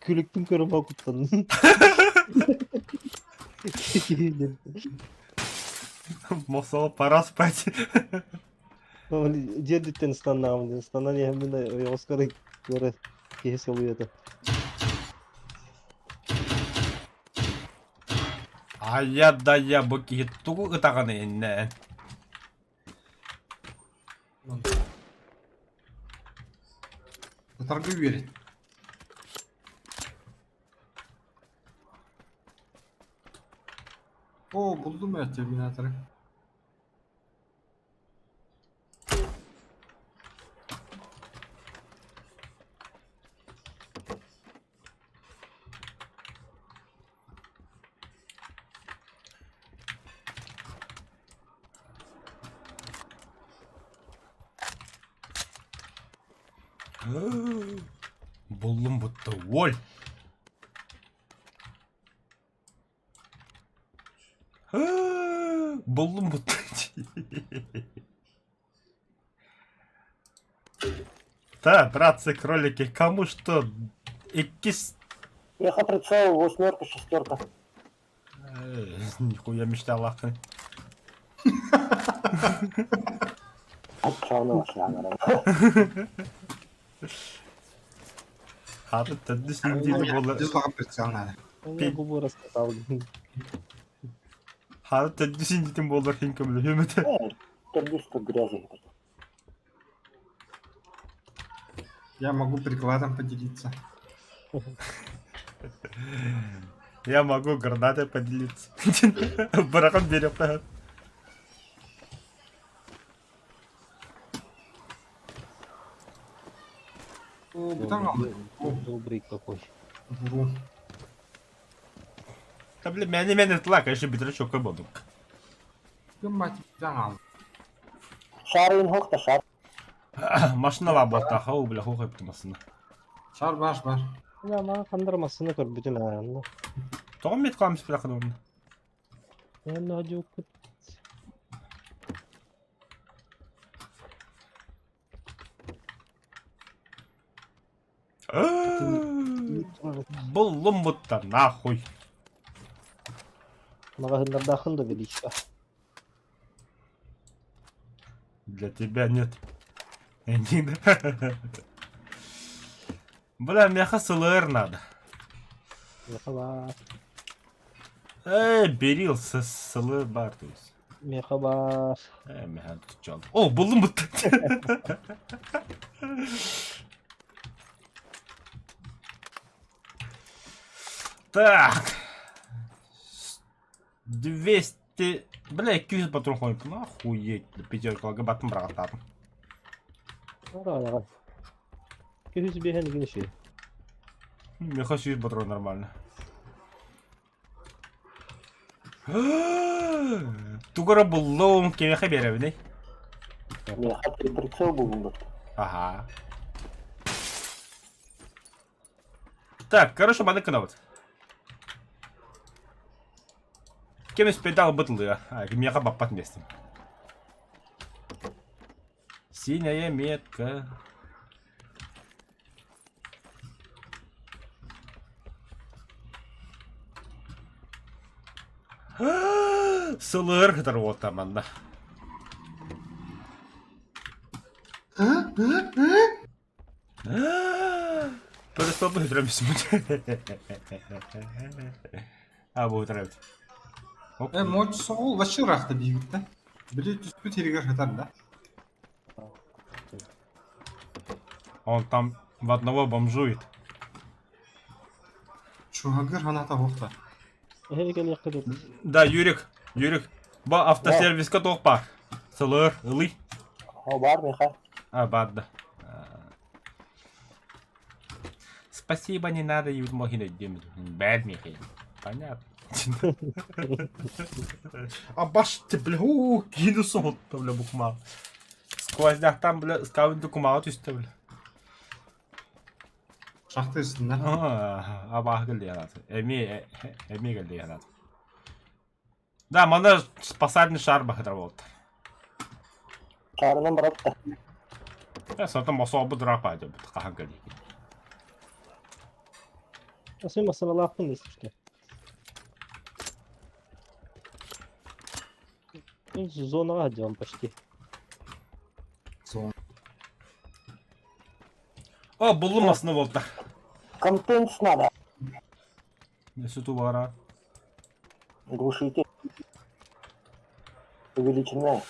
B: Күлүкпүн көрөн куттанным.
A: Мосол, пора спать.
B: Дьиэдиттэн ыстаннаҕым диэн ыстанан иһэммин ойоҕоскор көрө Киһи сылыйата.
A: Айа да я бу киһи тугу ытаҕын иннэ?
C: Ытарга үөрэт. О, булдум я терминаторы.
A: Буллум будто воль. Буллум будто. Да, братцы, кролики, кому что? Иккис...
E: Миэхэ прицел восьмерка, шестерка.
A: Нихуя мечталахын.
E: Оччоҕуна башлаан
A: Хаты төрдүс неделя буолла.
C: Дизлага прицел надо.
B: Я губу раскатал.
A: Хаты төрдүс индитин буоллар хин көмөлөһүөм этэ.
E: Төрдүс грязи.
C: Я могу прикладом поделиться.
A: Я могу гранатой поделиться. Барахан берет.
C: О, бутан алды.
B: Добрый какой.
C: Вру.
A: Да бля, меня не меня тла, конечно, битра чокой буду.
C: Мать, бутан алды.
E: Шарын хохта шар.
A: Машина лабота, хау, бля, хухай птымасына.
C: Шар бар, бар.
B: Я мага хандар массыны көрбүтүм аанна.
A: Тоҕо мет каамыс бля хануун.
B: Онно одьуккут.
A: Буллум будто нахуй.
B: Маҕаһыыннардааххын да величка.
A: Для тебя нет. Бля, меха СЛР надо.
B: Миэхэ баар.
A: Эй, берил с СЛР бар, то есть.
B: Миэхэ баар.
A: Э, меха тут чал. О, буллум будто. Так. 200... Бля, 200 патрон хойт. Ну, охуеть. Пятерка лагабатым братан.
B: Араҕа. Күһүс биэһэн гин үчүгэй.
A: Меха сүүс патрон нормально. Тугара буллум, кимиэхэ биэрэбиний?
E: Миэхэ прицел буллум.
A: Ага. Так, короче, маннык гынабыт. Ким испейдал бытылыа. Миэхэ баппат местим. Синяя метка. Сылыр кытар уота манна. Перестал үтүрэммит. А, бу үтүрэммит.
C: Э, мочь соҕул вообще ыраахта биибит да. Били түспүт сиригэр сытар да.
A: Он там в одного бомжует.
C: Чуһагыр ханата буохта.
B: Эһэ кэлиэххэ дуу.
A: Да, Юрик, Юрик, бу автосервиска туох баар? Сылыр, ылый.
E: О, бар миэхэ.
A: А, бар да. Спасибо, не надо, Евмохина Бэд Михаил. Понятно. А баш ты, бля, у, кину соһутта, бля, букмал. Сквозняктан, бля, скавын кумаҕа түстэ, бля.
C: Шахта үстүнэ.
A: Абааһы кэллиэ анаат. Эмиэ, эмиэ кэллиэ анаат. Да, манна спасательный шар баһытар буолта.
E: Шарынан баратта.
A: Э, сотон босообут ыраах баайдыбыт, хаһан кэлиэ.
B: Асы масалалаахпын если что. Зонаҕа сылдьабын почти.
C: Зона.
A: О, буллум масны болта.
E: Контент надо.
A: Несу тубара.
E: Глушитель. Увеличенная.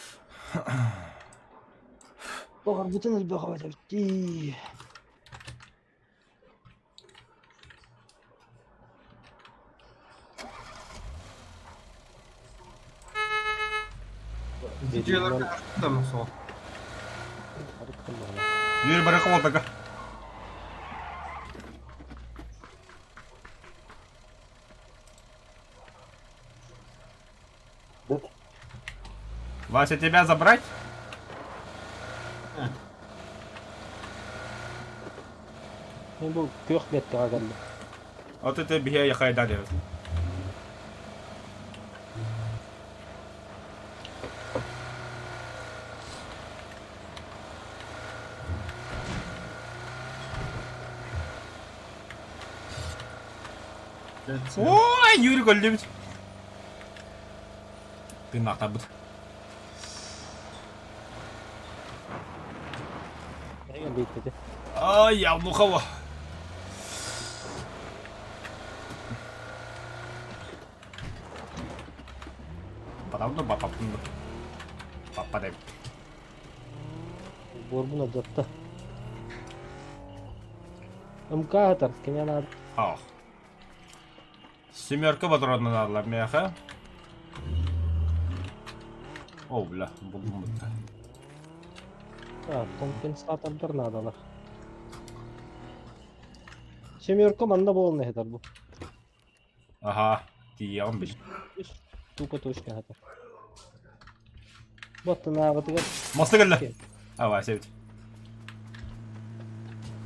F: Оҕорбутун элбэх эбит.
C: Видеоларга там сол.
A: Юрий Барахов така. Вася, тебя забрать?
F: Мен бу күөх бетке кэллим.
A: Вот это бия я хайдали. Ой, Юрий Голлевич. Ты нахтабыт. Ай, я внухова. Правда, бапа Папа
F: Борбун алдьатта. МК атар, кини надо.
A: Ах. Семерка патронна наадалар миэхэ. О, бля, булдум бытта.
F: А, компенсатордар наадалар. Семерка манна буолан иһитэр бу.
A: Аха, тиийэҕин бил.
F: Үс тупо точка иһитэр. Баттынааҕытыгар
A: Мосты кэллэ. А, Вася эбит.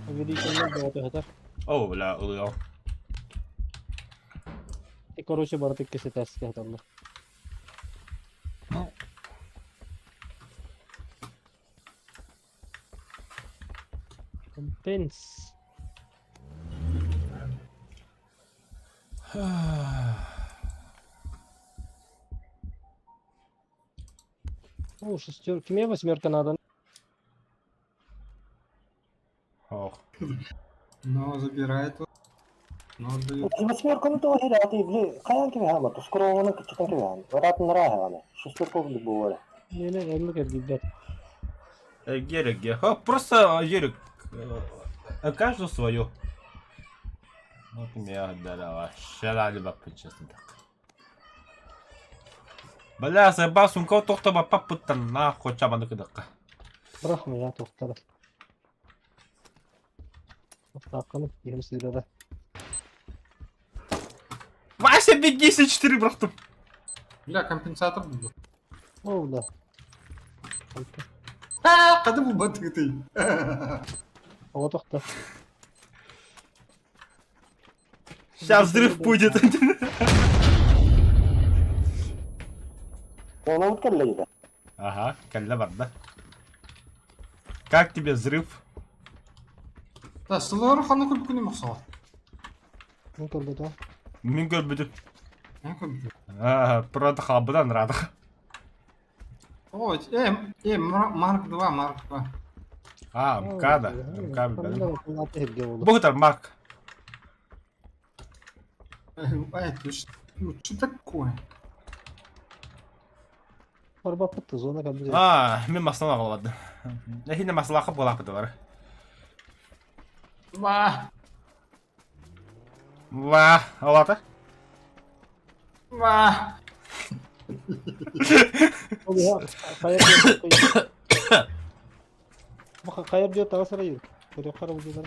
F: увеличенный бөҕөтө иһитэр.
A: О, бля, ылыал.
F: И, короче, барыта иккис этээскэ иһитэллэр. Компенс. О, шестерка. Мне восьмерка надо.
A: Ох.
C: Но забирает он. Но отдает.
E: Восьмерка ну то херя, ты, бли, хайан киви Скоро кычытан киви Ратын рахана. Шестерка бували.
F: Не, не, оннук эргийбэт.
A: Герик, Просто, Юрик, каждый свою. Вот меня отдали вообще ради бабы, честно так. Бля, заебал сумка тохта бапа путтан нахуй чабаны кыдакка.
F: Бырахма я тохтара. Тохтаакканы киһим сыырара.
A: Вася, беги, все четыре брату.
C: Бля, компенсатор был.
F: О, да.
C: А, когда был батытый.
F: Оҕо тохто.
A: Сейчас взрыв будет.
E: Оны вот
A: Ага, кэллэ барда. Как тебе взрыв?
C: Да, сылары ханы көп күні мақсал.
F: Мин көрбөтө.
A: Мин көрбүтүм.
C: Мен көрбүтүм.
A: Правда, халбыдан радах.
C: О, Марк 2, Марк 2.
A: А, МК да. МК билбэтим.
F: Бу
A: Бу Марк.
C: Эй, ты что такое?
F: Барбаппыт зона кабы.
A: А, мин маслана аҕалбадым. Эһине маслаха буолаахпыт бар.
C: Ва,
A: Ва, алата.
C: ва.
F: Хайыр диэт таҕас эрэ юр. Көрүөххэ эрэ бу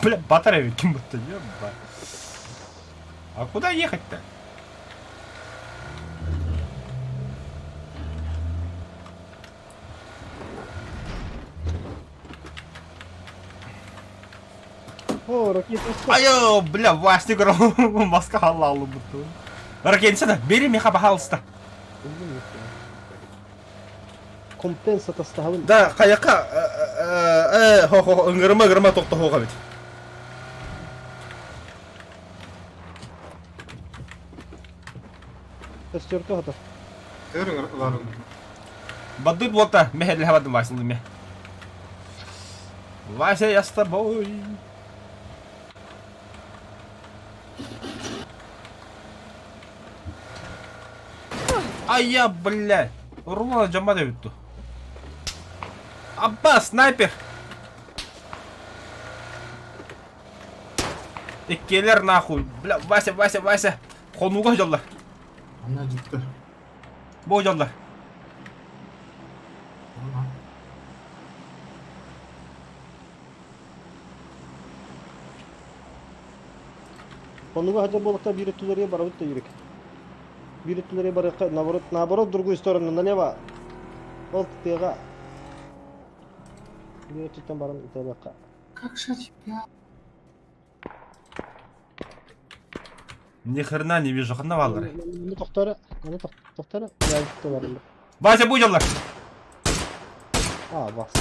A: Бля, батарея ким будто, ёба. А куда ехать-то?
F: О, ракета.
A: Айо, бля, Вася, маска халалу будто. Ракетница, бери меха, пожалуйста.
F: Компенса тастаһабын.
A: Да, хайака, хо хо, ыңгырма ыңгырма тохто хоға бит.
F: Шестерка хата.
C: Көрүң ларын.
A: Баддыт буолта, мэһэллэһэ бардым Василы ме. Вася, я с тобой. Ай я, блядь. Рулона дьамма да бүттү. Абба, снайпер! Иккиэлэр нахуй. Бля, Вася, Вася, Вася. Хонууга дьоллар.
C: Она дьиктэр.
A: Бу дьоллар.
F: Онуга хадьа буолукта биир өттүлэргэ барабыт да Юрик. Биир өттүлэргэ барыахха, наоборот, наоборот, другую сторону, налево. Ол тыаҕа. Биир өттүттэн баран ытыалыахха.
C: Как же тебя?
A: Ни хрена не вижу, ханна бааллар.
F: Маны тохтора, маны тохтора, я
A: Вася бу дьоллар.
F: А, бас.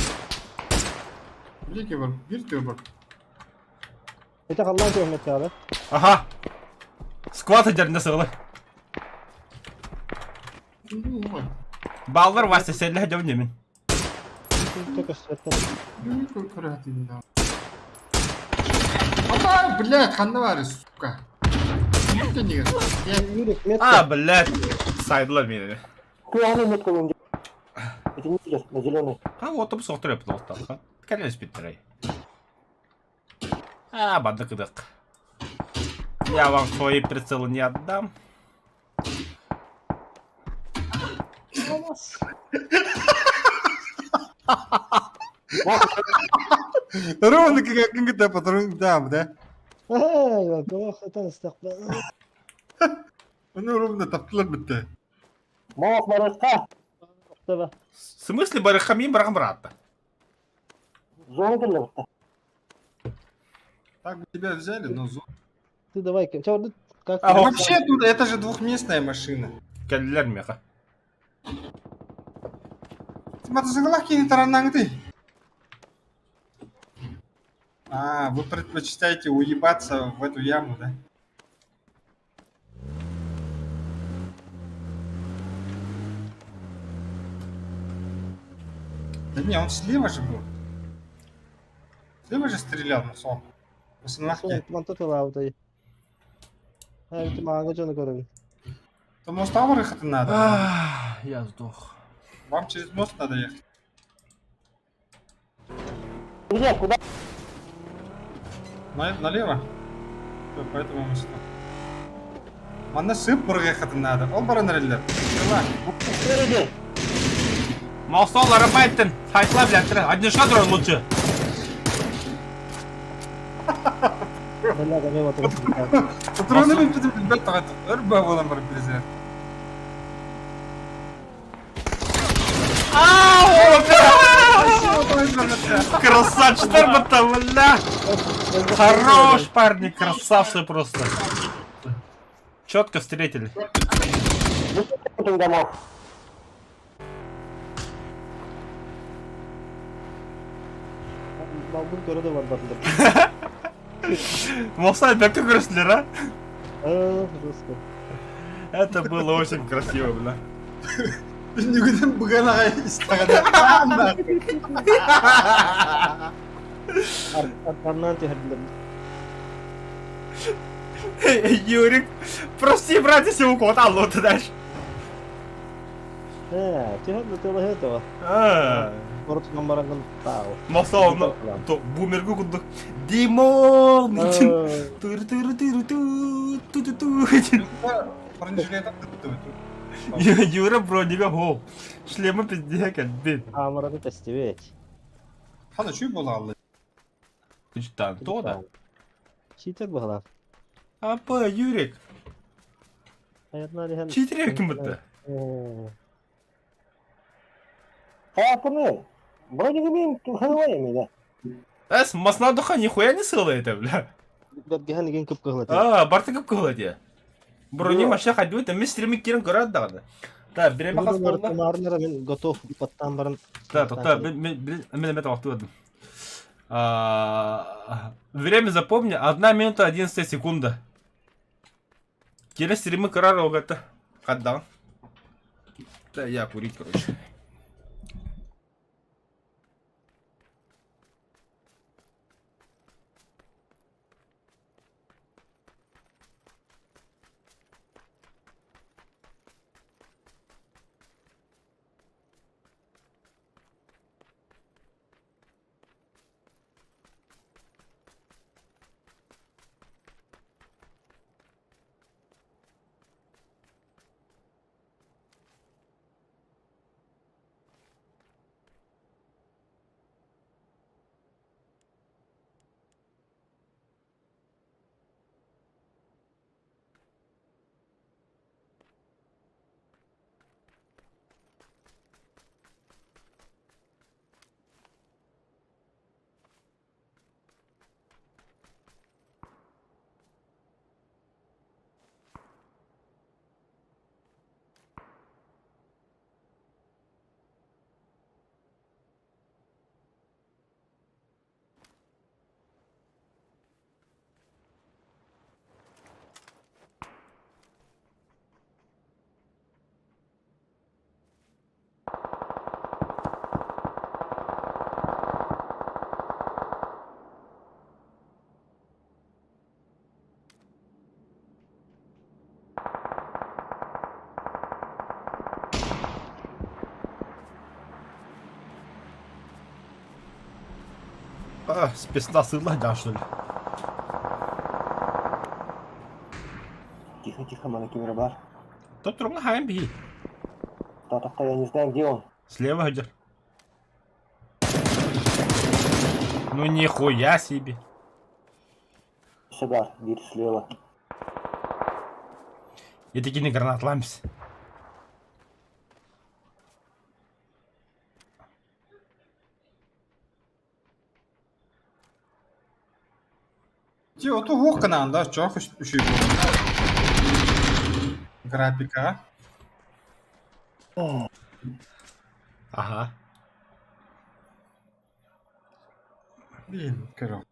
C: Биир бар, биир бар.
F: Это халлаан түһүмэт
A: Аха. Сквад сылдьар сыалы. Бааллар Вася сэллэһэ дьон немин.
C: Апа, блядь, ханна баар, сука.
A: А, блядь. Сайдылар мени.
E: Куяны метка лунди. Это не идет, на зеленый.
A: А вот там соқтыр өпті Кәлес биттірей. А, бадык-кыдык. Я вам свои прицелы не отдам.
G: Ровно как это патрон там, да? Ну ровно таптылар бітті.
E: Мох, барышка.
A: В смысле барыхамин барахам брата?
E: Зона кэллэбитэ.
C: Так бы тебя взяли, но зона.
F: Ты давай, как
A: А,
C: Вообще тут это же двухместная машина.
A: Кэллэр меха.
C: Мотоциклах кинет ты. А, вы предпочитаете уебаться в эту яму, да? Да не, он слева же был. Слева же стрелял, Мусон. То мост ехать надо.
A: Я сдох.
C: Вам через мост надо ехать.
E: Где, куда?
C: На, налево? Всё, по этому мосту. Манна сып ехать надо. Ол баран реллер.
E: Впереди.
A: Мостол арабайттын. Сайтла, блядь, однишка дрон лучше.
C: Патроны билбэт таҕат. Өр буолан бар билезер.
A: Красавчик, бля. Хорош, парни, красавцы просто. Четко встретили.
F: Балбын көрө да бар батылдар.
A: Мостай, бәкке көрөсүлөр, а?
F: Жестко.
A: Это было очень красиво, бля.
C: Нүгүнэн буган аҕай истэҕинэ.
F: Арканнан түһэрдилэр.
A: Юрик, прости, брат, если у кого-то ты дальше.
F: Түһэрдэ тылы этого. Орутунан барангын тау.
A: Мосал, то бумергу курдук. Димон! Тыры тыры тыры ту ту ту ту. Юра бронига хо. Шлема пизде кэлбит.
F: Амараны тестибет.
C: Хана чүй бола алды.
A: Күчтан то да.
F: Читер баһалар.
A: Апа, Юрик. Читер ким битти?
E: Хайапыны. Бронига мин хылай да.
A: Эс, масна духа нихуя не сыла это, бля.
F: Бергеһен igen көп кыһылат.
A: А, барты көп кыһыла дия. Брони вообще ходит, мы стримы кирен көрөт дагы. Да, береме хас болла.
F: Марнера мен готов паттан баран.
A: Да, да, мен мен мен вакыт А, Время запомни, 1 минута 11 секунда. Келе стримы көрөр огата. Каддан. Да, я курить, короче. А, спецназ ылла да, что ли?
E: Тихо, тихо, мана ким бар.
A: Тот турга хайын биһи.
E: Та-та-та, я не знаю, где он.
A: Слева идет. Ну нихуя себе.
E: Сюда, дверь слева.
A: И такие гранат лампс.
C: Ти оту гокана, да, чого хоч ще Графіка.
A: Ага.
C: Блин, коров.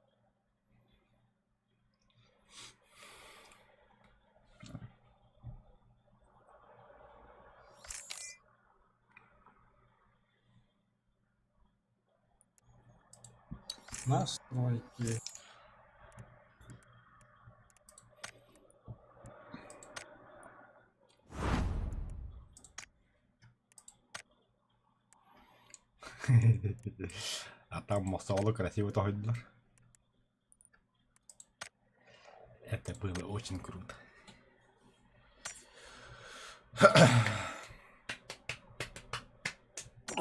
C: Настройки.
A: А там Мосолу красиво тоһуйдулар. Это было очень круто.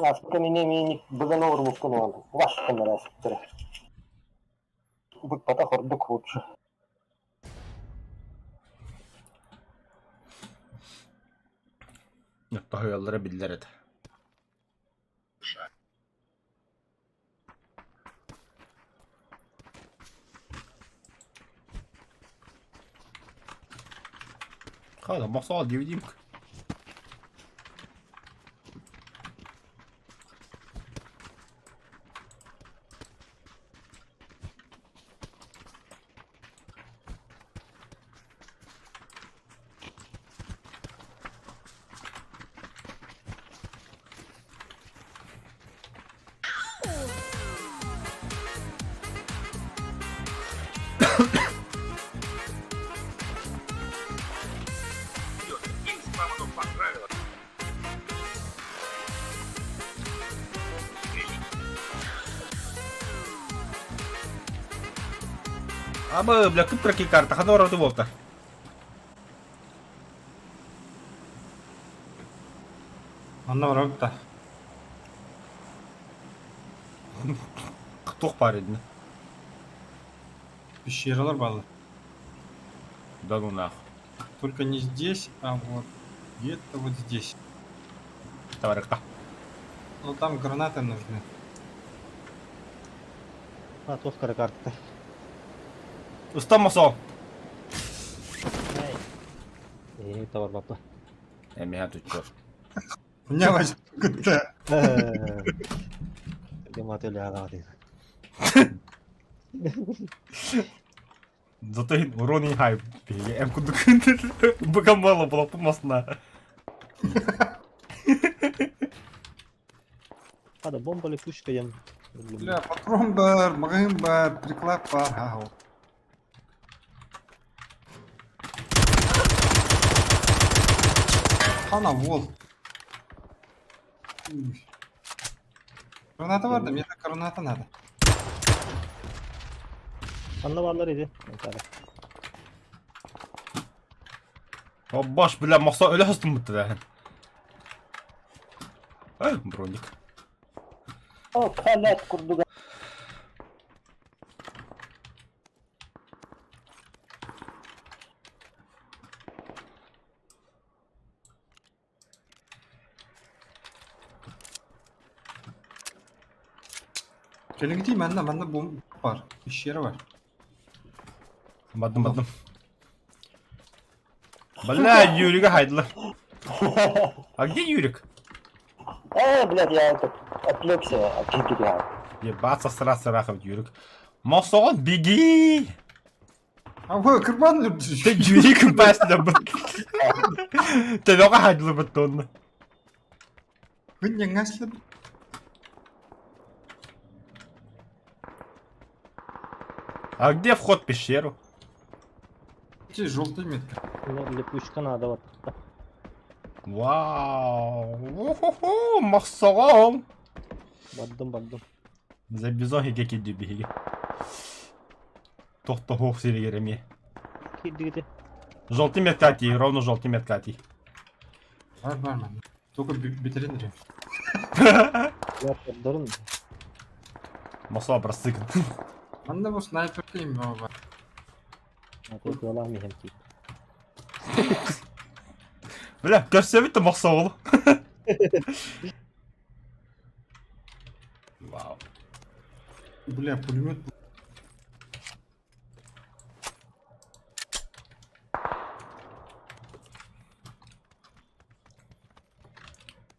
E: А, меня Баганов мускулан. Ваш камера Бык потах ордук лучше.
A: Тоһуйаллара биллэр этэ. Хада, Мосол невидимка. Аба, бля, кып карта, хана ораты болта.
C: Онно барабыт
A: Туох баар иннэ.
C: Пещералар бааллар.
A: Да ну нахуй.
C: Только не здесь, а вот где-то вот здесь.
A: Товарка.
C: Но там гранаты нужны.
B: А, туох карта.
A: Устан Мосол.
B: Э, товар бапа.
A: Э, меня тут чё?
C: У меня вообще какой-то...
B: Демат
A: Зато урон не хайп. Эм кудук. Богомола была помостна.
B: Хада бомба или пушка ем.
C: Бля, патрон бар, магазин бар, приклад бар. Ага. Хана, вот. Граната бар да, мне так граната надо.
B: Анна бааллар иди.
A: О, баш, бля, Мосол өлө хостум бутта да. Ай, броник.
E: О, халят курдуга.
C: Келиңти, манна, манна бомба бар. Пещера бар.
A: Бардым, бардым. Бля, Юрика хайдылар. А где Юрик?
E: Блядь, я этот, отвлекся от Юрика.
A: Ебаться сра срахов Юрик. Мосол, беги!
C: А вы, кырбан
A: Ты Юрик пасля был. Ты лёга хайдылар бутонна.
C: Вы не гасли.
A: А где вход в пещеру?
C: Эти желтая метка.
B: Липучка надо вот.
A: Вау! Уху-ху, Мосол!
B: Бардым, бардым.
A: За бизон хигэ киирди биһиги. Тохтоһуох сиригэр эмиэ.
B: Киирдигите.
A: Желтый меткати, ровно желтый меткати.
C: Бар бар манна. Только бүтэрин эрэ.
B: Лаппардарын.
A: Мосла образцы.
C: Манна бу снайперка имба бар.
B: Куолаах миһэм тиий.
A: Бля, көрсөбүт да мохсо оҕолу. Вау.
C: Бля, пулемет.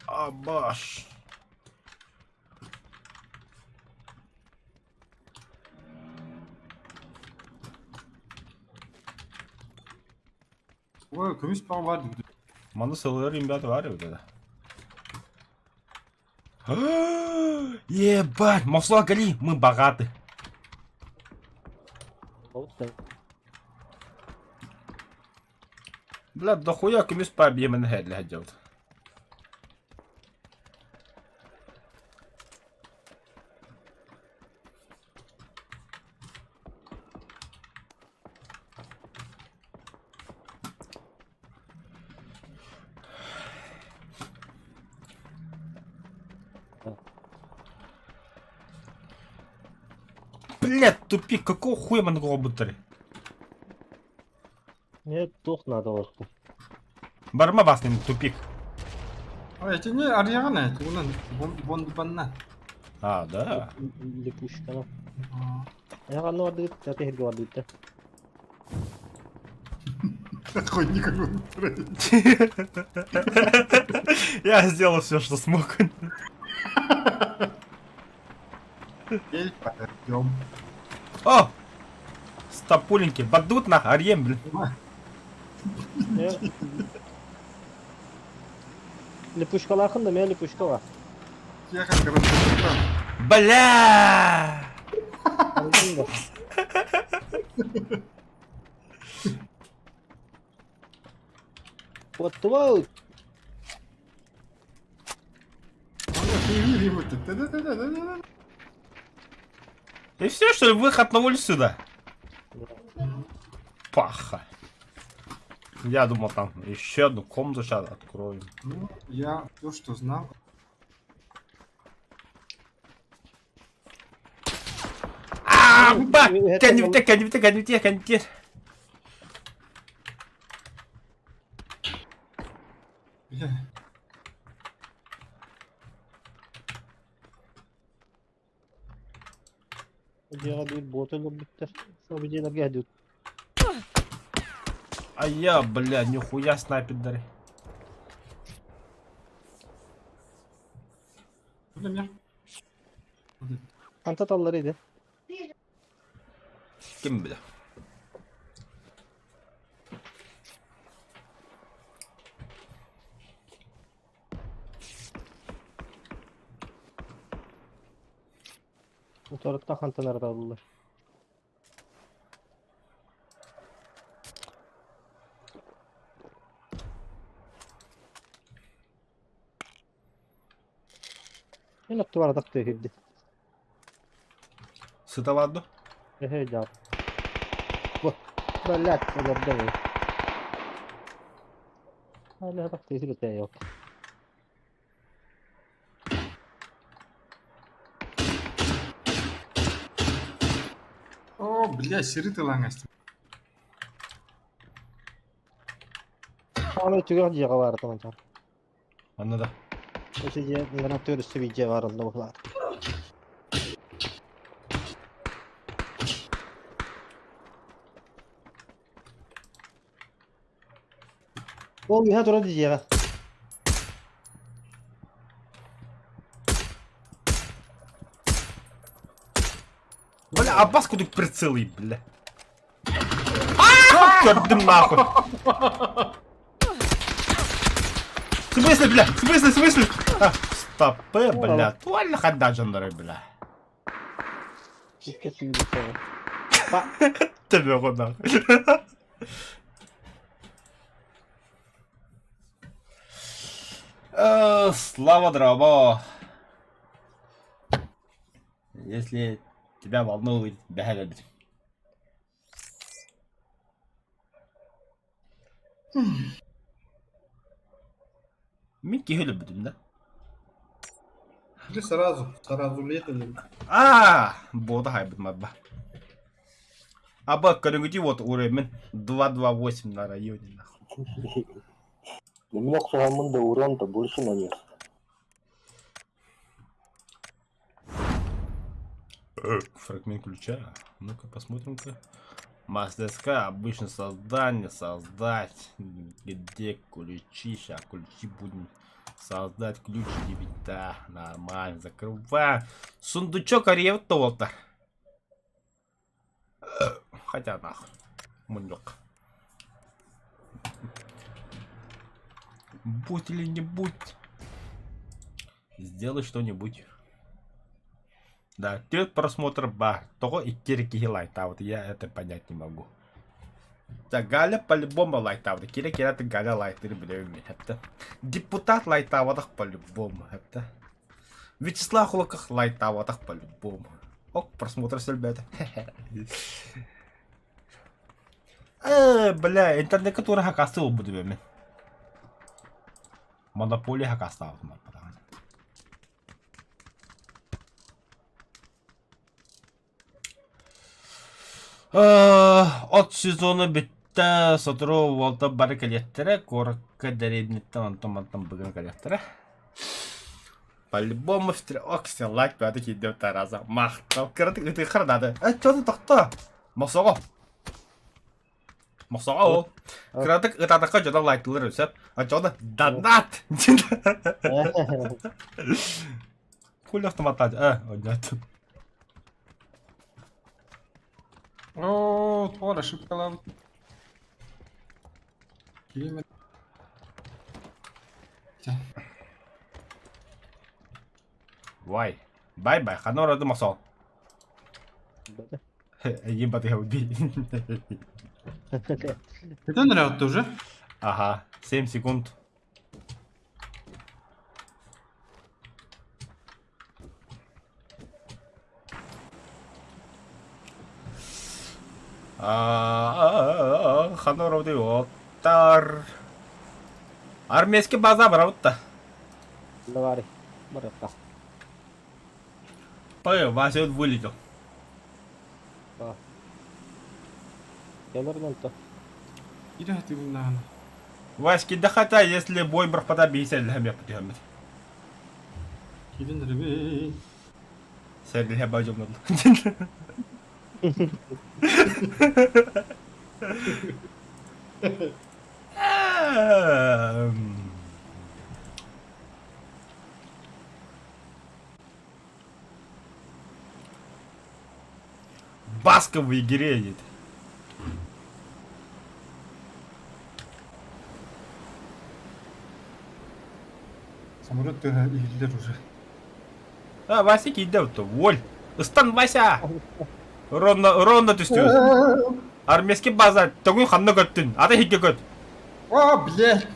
A: Абаш.
C: Ой, көмүс баҕа баар дии.
A: Маны сыллар ребята бар эбит да. Ебать, Мосло Гали, мы богаты. Бля, дохуя көмүс побьемен хәдлі делать. Блядь, тупик, какого хуя мы на роботы?
B: Нет, туох наадалаах.
A: Барма бас тупик.
C: Ой, итини арыйаҕын ээ, тугунан бонна.
A: А, да.
B: Липучканы. Айаҕанна бардыгыт, тата иһиргэ бардыгыт
C: Хоть никакой
A: Я сделал все, что смог.
C: Теперь подождем.
A: О! Стопуленьки, бадут на арьем, блин.
B: Липучкалаахын да, мэ липучка бар.
C: Тихо, короче,
A: Бля!
B: Алдым да. Вот твой.
A: И все, что ли, выход на улицу сюда? Паха. Я думал, там еще одну комнату сейчас откроем.
C: Ну, я все, что знал.
A: А, ба! Кәнүтә, кәнүтә, кәнүтә, кәнүтә.
C: Бля.
B: Дьиэҕэ биир буота өлөрбүттэр. Сол дьиэлэргэ иһдиут.
A: А я, бля, нихуя снайпер дали.
C: Бля, меня.
B: Ханта таллар иди.
A: Ким, бля?
B: Утарыттан хантан араталлар. Мин оттубар атах тыаһырды.
A: Сытоваду?
B: Эһэ дьаап. Бу. Блядь, олордо бу. Hala атах тыаһыр өтэ yok.
C: О, бля, сыры ты лаҥас.
B: Аны түгэх дьиэҕэ баар таманчар.
A: Анна да.
B: Осы дьиэ нара төрүссү видео бар онно бухлаар. Ол үһэ турар дьиэҕэ.
A: Бля, Аббас кудук прицелы, бля. А, Көрдүм нахуй. В смысле, бля? В смысле, в смысле? А, стопы, бля. Туаль хадда жандары, бля.
B: Икки сүүрүк
A: Тебе го нахуй. Слава драво. Если тебя волнует, бэһэлэбит. Мин киһи өлөрбүтүм да.
C: Или сразу, сразу лето.
A: А, бота хайбыт марба. Аба көрүҥүтү вот уровень 2.28 на районе нахуй.
E: Мин охсуһаммын да урон-то больше нанес.
A: Фрагмент ключа. Ну-ка посмотрим-ка. Мастерская, обычно создание, создать. Где ключи? Сейчас ключи будем создать. Ключ 9, да, нормально. Закрываем. Сундучок арьев толта. Хотя нахуй. Муньок. Будь или не будь. Сделай что-нибудь. Да, тет просмотр бар. Того и кири лайтаут. Я это понять не могу. Так, Галя по-любому лайтаут. Кире кире ты Галя лайтыр билебим. Это. Депутат лайтаутах по-любому. Это. Вячеслав Хулаках лайтаутах по-любому. Ок, просмотр сельбета. Э, бля, интернетка тура хакасты буду мен. Монополия хакастаабытым барбатаҕын. От сезона бүттэ, сотору уолта бары кэлиэхтэрэ, куоракка дэриэбинэттэн онтон-мантан быган кэлиэхтэрэ. По-любому окся лайк баата киирдэ тараза. Махтал. Кыратык ытыаххар наада. Э, чё тохто? Мосоҕо. Мохсоҕо ол. Кыратык ытаатахха дьоно лайктыылар сөп. Оччоҕуна донат! Хули автоматтаат? Э, ойнат.
C: О, туох ошибкалаабыт. Киим
A: Вай. Бай-бай, ханна ородум мохсоҕо. Эйигин батыһа убей.
C: Это нравится уже?
A: Ага, 7 секунд. Ханороды оттар. Армейский база барабытта.
B: Давай, барыахха.
A: Ой, Вася вылетел.
B: Кэлэр онто.
C: Иде тыгыннаана.
A: Васьки, да хотя, если бой брахпата бейсэллэһэмиэх түһэммит.
C: Кирин рыбей.
A: Сэргэлэһэ бадьылнал. Баска в игре едет.
C: Самолет тыаһа иһиллэр уже.
A: А, Вася киирдэ то. Воль. Ыстан, Вася! Ронно, ронно түстүбүт. Армейский база, төҥү ханна көттүн? Ата иһикке көт.
C: О, блядь!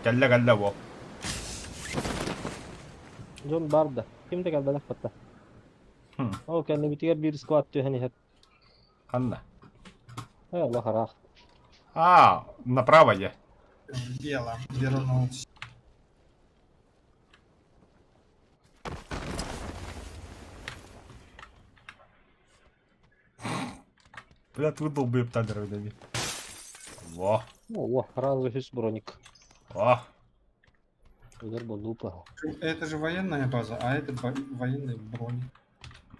A: Кэллэ кэллэ во.
B: Дьон бар да. Ким да кэлбэтэх батта. Ол кэннибитигэр биир склад түһэн иһэр.
A: Ханна?
B: Э, Аллах араах.
A: А, направо я.
C: Дело, вернулся.
A: Бля, тут долбоеб танер видами. Во.
B: О, сразу үс броник.
A: О.
B: Өлөр боллупа.
C: Это же военная база, а это военный брони.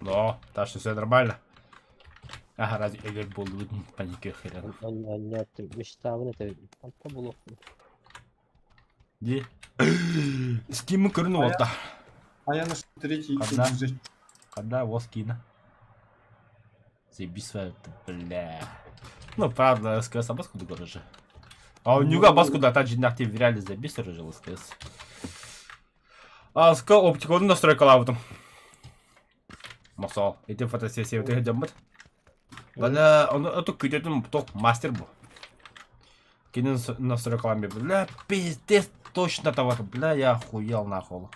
A: Но, так что все нормально. Ага, разве эгер боллубут паника херен.
B: Анньяттым, мечтабын этэбин. Антта булуох.
A: Ди. Скимы көрүн уолта.
C: А я нашел третий
A: Одна.
C: уже.
A: Когда его скина. Заебись свою, бля. Ну, правда, СКС абас куда же. А у него абас куда та жинакты в реале забись рыжил СКС. А СК оптикону настройкалаабытым. Мосол. Ити фотосессия өтө дьоммут. Бля, ону ото күтөтүм ток мастер бу. Кинин настройкалаан бля, пиздец. точно товар. Бля, я охуел нахуй.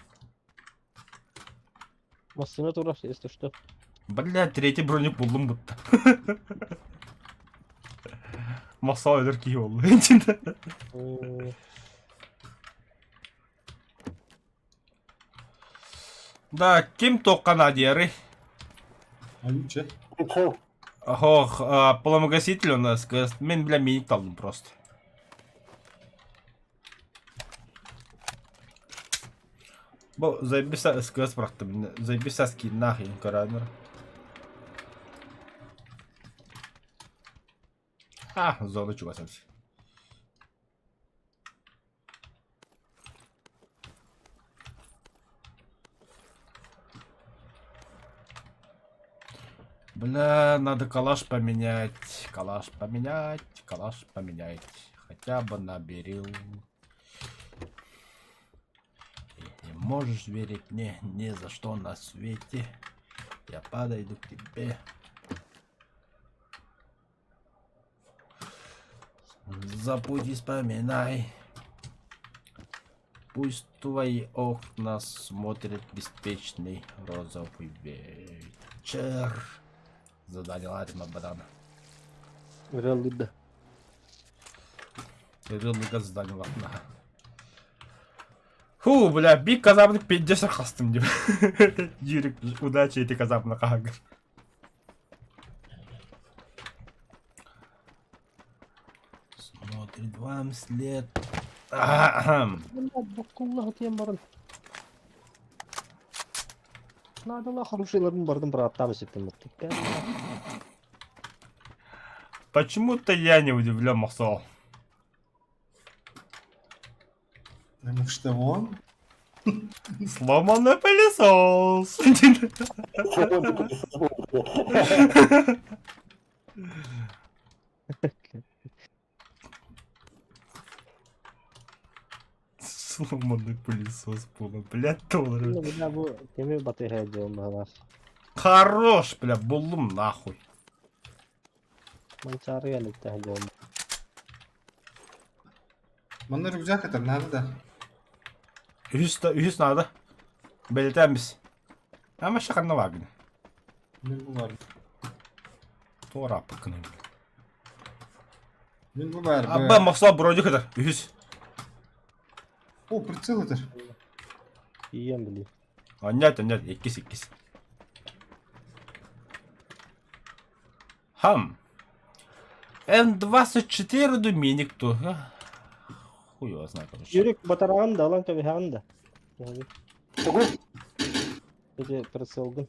B: Массыына турар, если что.
A: Бля, третий броник буллум будто. Маса өлөр киһи буолла. Да, ким туохха наадыйарый?
C: Алюча.
E: Прицел.
A: Ох, пламогаситель у нас, мен, бля, миник талдым просто. Бу заебись СКС бырахтым. Заебись скиннаах иһин көрөөнөр. А, зона чугас эбит. Бля, надо калаш поменять. Калаш поменять, калаш поменять. Хотя бы на берил. Не можешь верить мне ни за что на свете. Я подойду к тебе. Забудь и вспоминай. Пусть твои окна смотрит беспечный розовый вечер. Задание Латима Бадана.
B: Ырыаллыыр да.
A: Ырыаллыга задание Латина. Фу, бля, бик казабын пиздец хастым деп. Юрик, удачи эти казабына хаһагыр. Смотрит вам след.
B: Боккуллах тиэн баран. Надо хорошийларын бардым быраттаабы ситтим.
A: Почему-то я не удивлен, Махсол.
C: Потому что он...
A: Сломанный пылесос. Сломанный пылесос было, блядь, доллары.
B: Бля, бу кеми батыһа дьон баҕалаах.
A: Хорош, бля, буллум нахуй.
B: Манчаары элиттээх дьон.
C: Манна рюкзак это надо, да.
A: Үһүс, үһүс надо. Бэлитээн Ама шаханна вагны.
C: Мин бу бар.
A: Туора аппыккын.
C: Мин бу бар.
A: Абба мохсоо броди кытар. Үһүс.
C: О, прицел это.
B: Ийэм били.
A: Аннят, аннят, иккис, иккис. Хам. М24 Доминик ту. Хуй его знает, короче.
B: Юрик батараҕын да ылан кэбиһэҕин да. Ити прицелгын.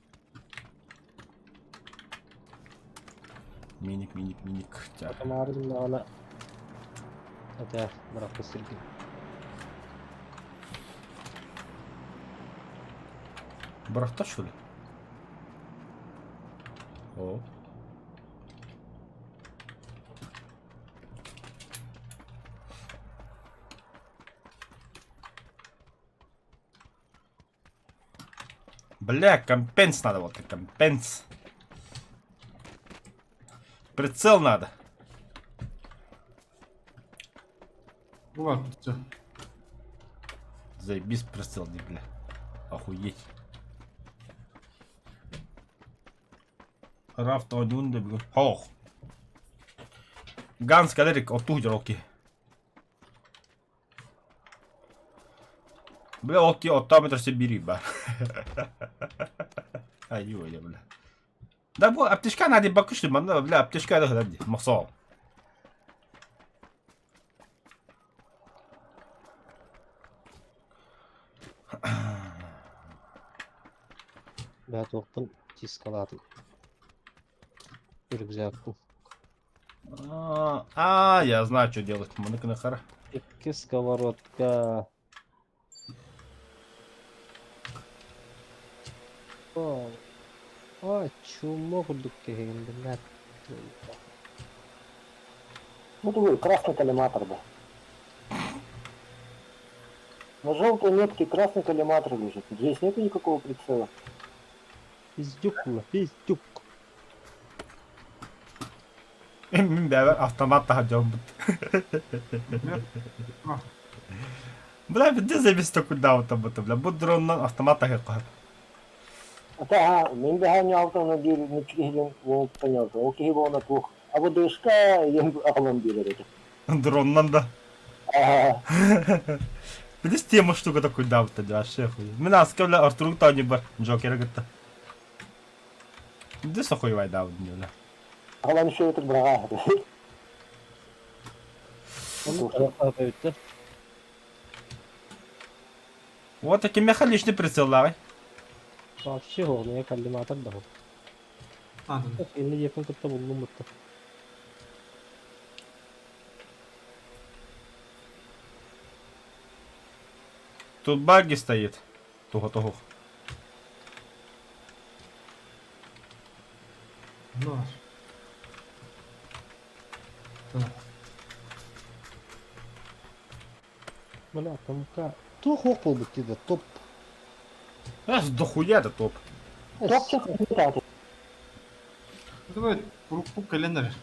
A: Миник, миник, миник.
B: Тамаарыннаҕына этэ бырахпыт сиргин.
A: Бырахта что ли? О. Бля, компенс надо вот, компенс. Прицел надо.
C: Бу бар прицел.
A: Заебись прицел, не бля. Охуеть. Рафт один да бля. Хох. Ганс калерик оттух дьороки. Бля, ол ки оттаа метр бери ба. Ай, ой, бля. Да бу аптечка надо бакыш манна бля аптечка да ди. Мохсоо.
B: Бээ туохпун чискалаатым. Рюкзакпын.
A: А, я знаю, что делать. Маны хара.
B: Икки сковородка. О, о, чума курдук киһигин блядь.
E: Ну такой красный коллиматор, да. На желтой метке красный коллиматор лежит. Здесь нету никакого прицела.
B: Пиздюк, пиздюк.
A: Мин бэбэр автомат таһа дьоммут. Бля, где завис такой даут об этом, бля, бу дроннан автомат таһыахха сөп.
E: Ата мин бэһээн ньаалтан биир нучча киһитин уолуттан ньаалта. Ол киһи буолана туох АБДшка диэн аҕалан биэрэр этэ.
A: Дроннан да. Билис тема штука такой даут вообще хуй. Мин аска бля Артур Тони бар Джокера кытта. Где сохуй даут бля.
E: Аҕалан үчүгэй быраҕаа.
A: Вот таки механичный прицеллааҕый.
B: Вообще оҕнуйа коллиматор да ол.
C: Надо.
B: Инни диэппин кытта буллум бутта.
A: Тут багги стоит. Туха-тухух.
C: Ну, аж. Так.
B: Бля, там-ка. Туох уох буолбут дии да топ.
A: Эх, дохуя да топ.
E: Топчик
C: Ну, Давай руку календарь.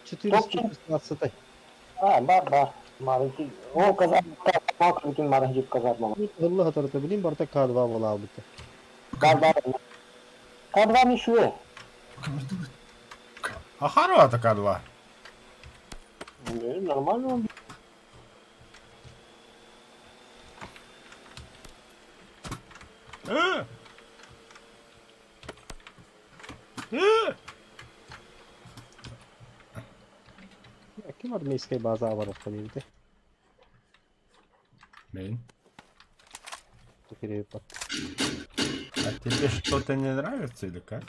B: 416.
E: А, бар, бар. Маленький. О, казарма, бүтүн маленький казарма.
B: Ылла хатарата билин барта К2 буолаабыта.
E: Бар, бар. К2 мишуе.
A: А хороша така два.
E: Нормально.
A: Э! Э!
B: Ким армейскай база барахха диэбитэ.
A: Блин.
B: Кириэппат.
A: А тебе что-то не нравится или как?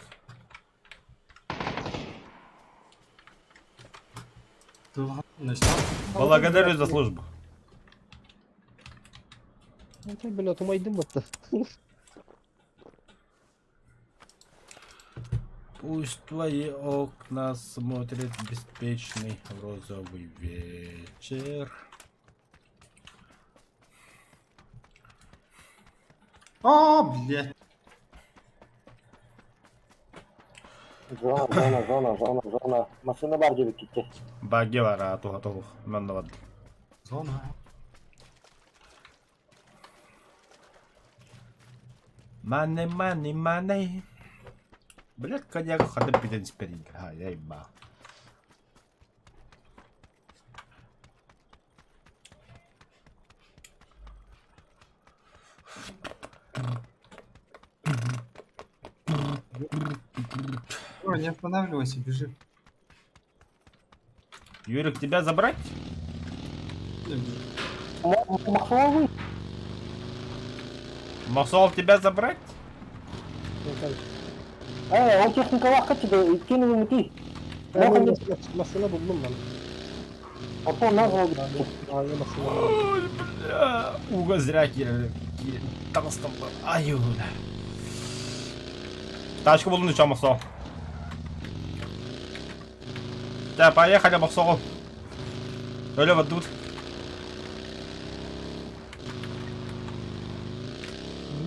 A: Благодарю за службу.
B: Бля, тумайдым батта.
A: Пусть твои окна смотрят беспечный розовый вечер.
C: О, блядь.
E: Зона, зона, зона, зона, зона. Машина бар диэбит китте.
A: Баги бара туха тух. Манна бад.
C: Зона.
A: Маны, маны, маны. Блядь, коньяк хады пиден сперинг. А, я ебал.
C: Ой, не останавливайся, бежи.
A: Юрик, тебя забрать?
E: Махловый?
A: Масол, тебя забрать?
E: Э, ол техникалаахха тебе иккиэн ылыммытый.
B: Массыына буллум ман.
E: Ото назвал.
B: Массыына.
A: Ой, бля. Уга зря киирэр. Таҕыстым. Ай, бля. Тачка буллун үчэ Мохсоҕол. Так, поехали, Мохсоҕол. Өлө бардыбыт.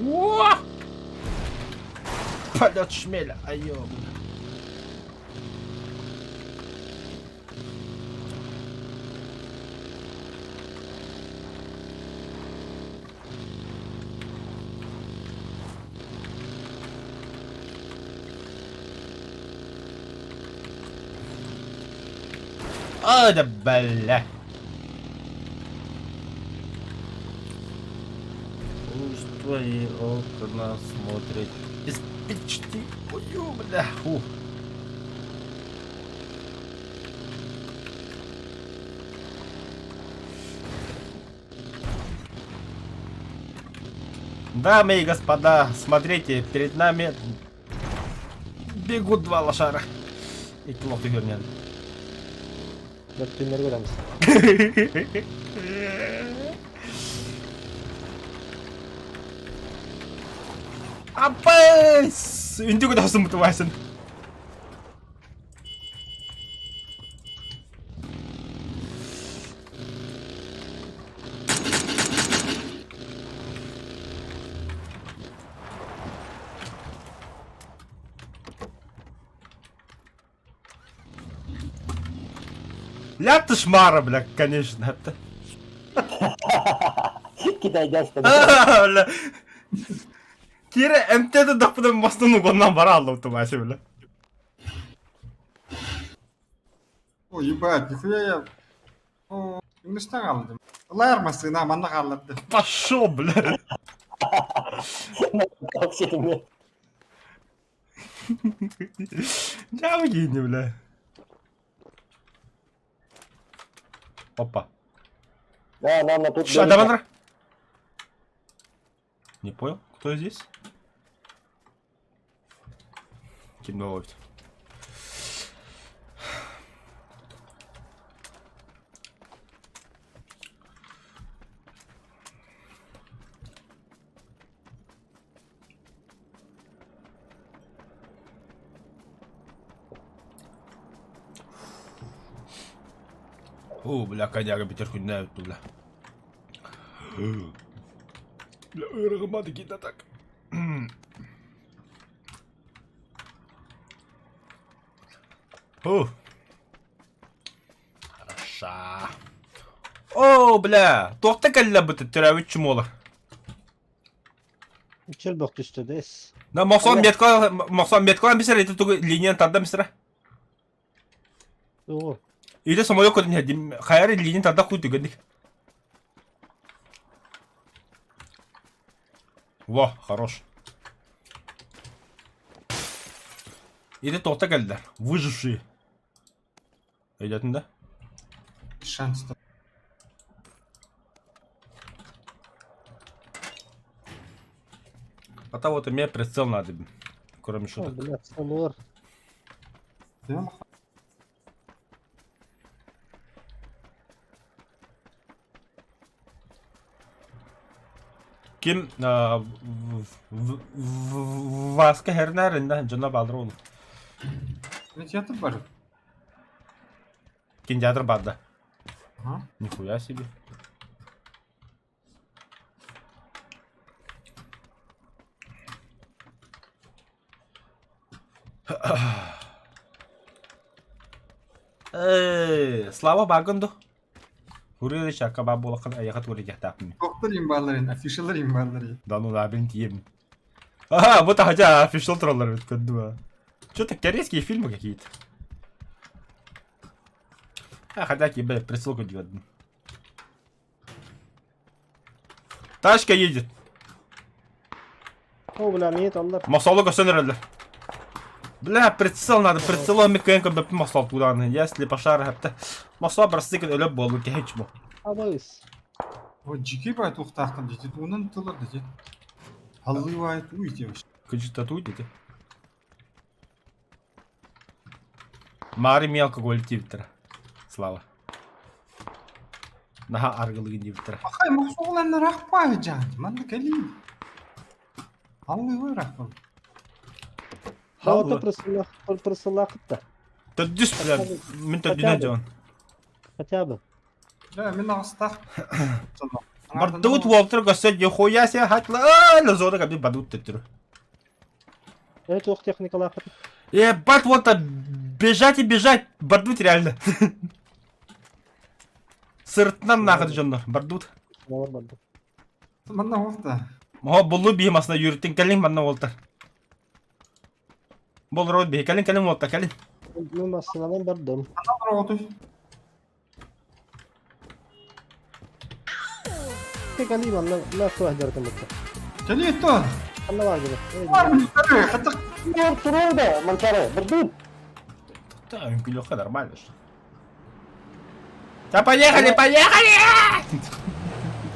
A: Уа! Полет шмеля, айо, бля. Ай да бля. Пусть твои окна смотрят беспечный. Ой, бля. Фу. Дамы и господа, смотрите, перед нами бегут два лошара. Икки лох түһүөрнэн.
B: Бөртүннэр көрөмүс.
A: Аппас! Үндүгү тахсым бутубайсын. Ля ты шмара, бля, конечно. Это.
E: Китайдаста.
A: Бля. Кире МТ-ды даппыдан бастан угоннан бара аллым тумашы, бля.
C: О, ебать, нихуя я... О, үмістен қалдым. Лайыр масына, манна қалдырды.
A: Пошел, бля. Дьэ гений, бля. Опа.
E: Да, нам на тут.
A: Ша, давай, Не понял, кто здесь? Ким ловит. О, бля, коняга битер хуйня, бля. Бля, ырыгымады кида так. Фу. Хороша. О, бля, туохта кэллэ бу төрөөбүт чумуолар.
B: Чөл бөх түстэ дэс.
A: Да, мохсон метка, мохсон метка бисер ити тугу линиян тарда бисера.
B: Оо.
A: Или самолет көрүн иһэрдим. Хайар линиян тарда куй түгэнник. Во, хорош. Или тоқта кэллэр. Выжившие. Өйдөтүн да?
C: Шанс.
A: А вот у меня прицел надо, кроме
B: О,
A: шуток.
B: блядь, солор.
C: Да?
A: Ким Васка хернәринда дьоно баалар ол.
C: Кинотеатр бар.
A: Кинотеатр бар да.
C: Ага.
A: Нихуя себе. Э, Слава багын ду. Хуры чакка ба буолаххын айаха тууригиэхтаахпын.
C: Доктор имбаларын, афишалар имбалары.
A: Да ну да, блин, тием. Ага, вот хотя афишал троллер ведь Что-то корейские фильмы какие-то. А, хотя тебе присылку делать. Тачка едет.
B: О, бля, миет аллар.
A: Мохсолу көстөн эрэллэр. Бля, прицел надо, прицел миккен көбөп мохсол туданы. Если пошар хапта. Мохсол простык өлөп болу кеһич бу.
B: Абайс.
C: О, жеке бай туқтақтым дейді. Оның тылыр дейді. Аллывай туйте вообще.
A: Күчү тату дети. Мари ми алкоголь типтер. Слава. Наха аргылыгын диптер.
C: Ахай, мохсолан рахпай жан. Манна кали. Аллывай рахпай.
B: Хавата прысылах, прысылахытта.
A: Төдүс бля, мин төдүнө жон.
B: Хотя бы.
C: Да, мен ағыстақ.
A: Бардут Уолтер көсө нихуя себе хатла. А, зона кабин бадут төттүр.
B: Это ох техникалахыт.
A: Ебать, вот там бежать и бежать. Бардут реально. Сыртынан нахад жоннор. Бардут.
B: Олар барды.
C: Манна офта.
A: Мого булу бии масына юртин кэлин манна Уолтер. Бол род бии кэлин кэлин Уолтер кэлин.
B: Мен масынадан бардым. Кали манна на туах жарытым бутта.
C: Кали то.
B: Анна бар gibi.
E: Тур туру Манчары, бирдин.
A: Да, үҥкүлүөххэ нормально что. Да поехали, поехали!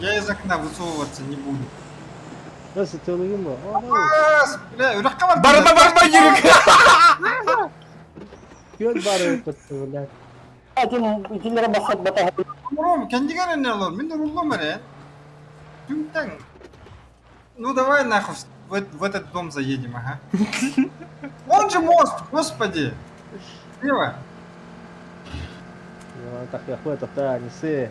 C: Я из окна высовываться не буду.
B: Nasıl тылыгын бу?
C: Бля, үрәккә бар.
A: Барма, барма, Юрик!
B: Көл бары өтті, бля.
E: Атин итилere басат бата.
C: Ром, кендигер не алар. Мин руллом эре. Түнтәң. Ну давай нахуй в, в этот дом заедем, ага. Он же мост, господи. Слева.
B: Так я хуй это не сы.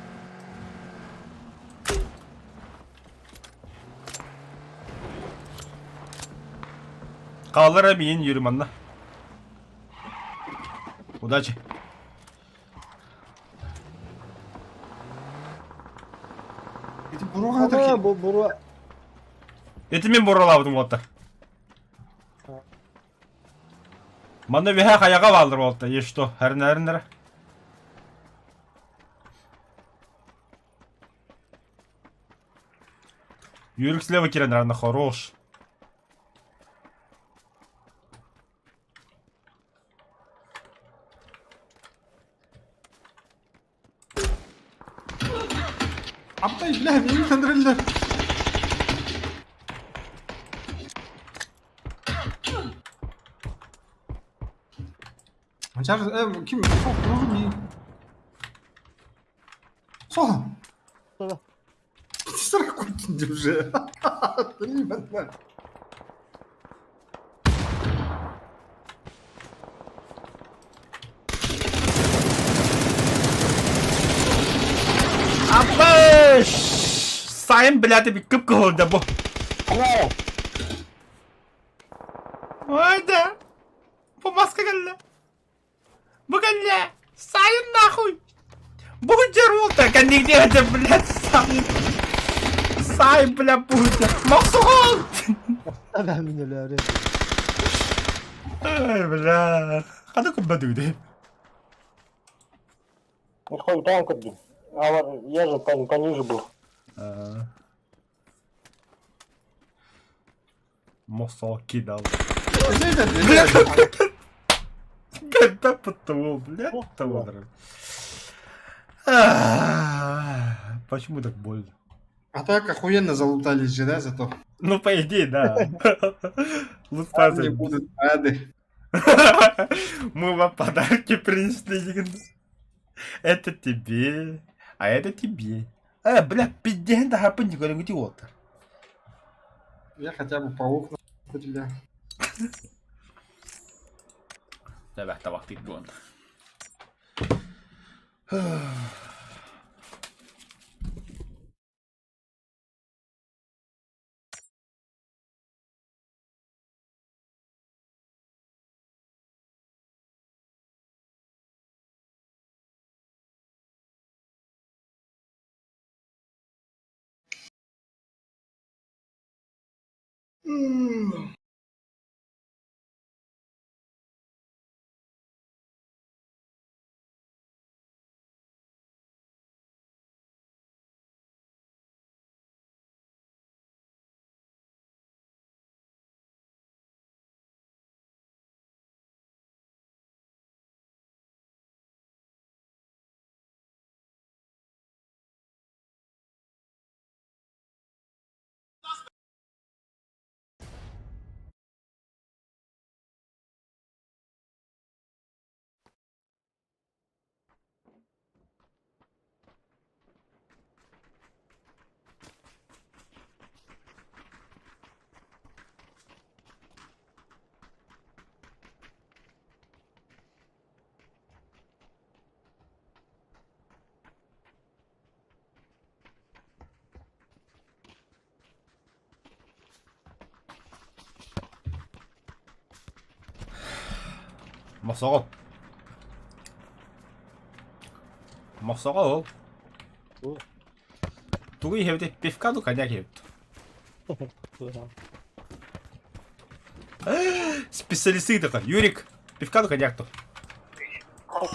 A: Қалара миин yürüm анна. Удачи.
C: Буруоҕа
F: Ана бу буруо.
A: Ити мин буруолаабытым уолаттар. Манна үөһээ хайаҕа бааллар уолаттар, и что, эрнэ-эрнэ. Юрик слева кирен рано хорош.
C: Аптай, бля, миигин көндөрөллөр. Чар, ким? Суох, Суох. Сыркутин уже. Блин,
A: Аппаш! Сайын блядь, кып-кыһыл да бу. Ойда! Бу маска кэллэ. Бу кэллэ! Сайын нахуй! Бу дьоруолта кэннигитигэр этэ, блядь, сайын. Сай, бля, путя. Мохсоҕол!
F: Ана мин өлөөрү.
A: Ай, бля. Хана көрбөтүгүт.
E: Хоть там көрдүм. А вот я же пониже был.
A: Мосол кидал. Когда потому, блядь, того, Почему так больно?
C: А так охуенно залутались же, да, зато?
A: Ну, по идее, да.
C: Лутаться. Не будут рады.
A: Мы вам подарки принесли. Это тебе, а это тебе. Э, бля, пиздец, да, хапын, не говорю, где
C: Я хотя бы по окнам стреляю.
A: Давай, давай, ты гон. Мохсоҕол. Мохсоҕол. Тугу иһэбитий? Пивка ду коньяк иһэбит. Специалисты такой. Юрик, пивка ду коньяк ту.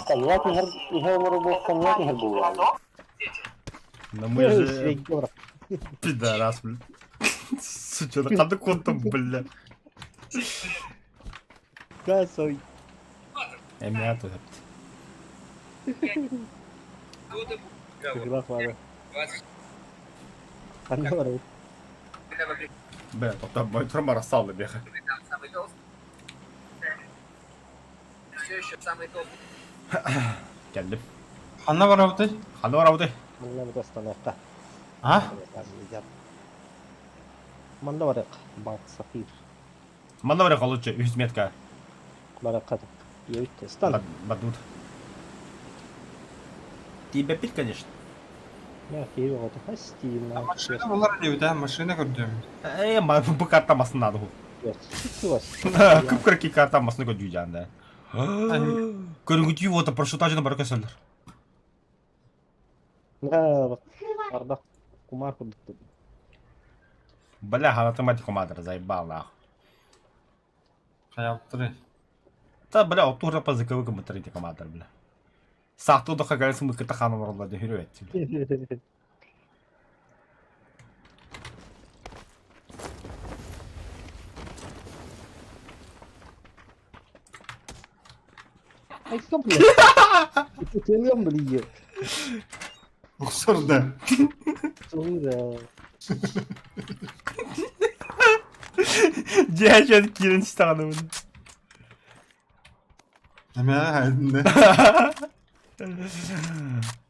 E: Коньяк иһэр иһэ олорор коньяк иһэр буолуо.
A: Но мы же... Пидорас, блин. Сучонок, ханнык куоттум, бля.
F: Касой.
A: Эмиэ тут.
F: Игра хвала. Ханна барабыт?
A: Бля, тоқтап, мой тұрмара салды беха. Кэллим.
C: Ханна барабытай?
A: Ханна барабытай?
F: Манна бутастаныахха.
C: А?
F: Манна барыах. Банк Сафир.
A: Манна барыахха лучше үһүс метка.
F: Барыахха. Ийэбит стан.
A: Бадут. Тиийбэппит, конечно.
F: Киһи оҕото хастиина.
C: Машина булар диэбит аа, машина көрдүм.
A: Э, бу карта масын надо. Кып-кырки карта масын көрдүү жаанда. Көрүңүтүү вот прошу тажына бар көсөлдөр.
F: Ардах.
B: Кумаар курдук.
A: Бля, ханатым кумадыр, заебал нахуй.
C: Хайаптыры.
A: Та, бля, отура по языковым комментарий командор, бля. Сахту да хагалсын мыкыта ханым орла дөхүрү этти.
B: Айкам бля. Тылым бля.
C: Охсор да.
B: Да.
A: Дьээчэн киирэн истэҕинэ
C: Эмээ хайдын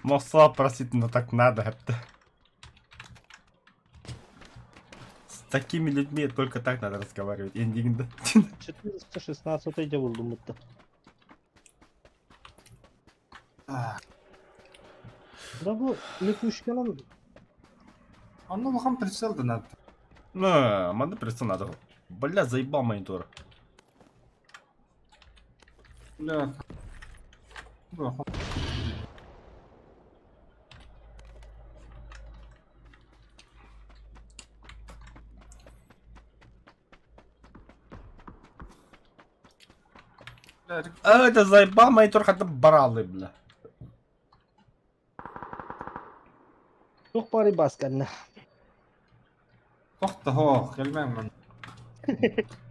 A: Мосла просить, но так надо, это. С такими людьми только так надо разговаривать. Эндигинда.
B: 416 дьэ булдум бутта. Да бу липучканан
C: Онно улахан прицел да надо.
A: На, манна прицел надо. Бля, заебал монитор.
C: Бля. Бля. Бля,
A: А, это заебал монитор, хотя баралы, бля.
B: Туох баарый баасканна.
C: Тохто, кэлбэм мен.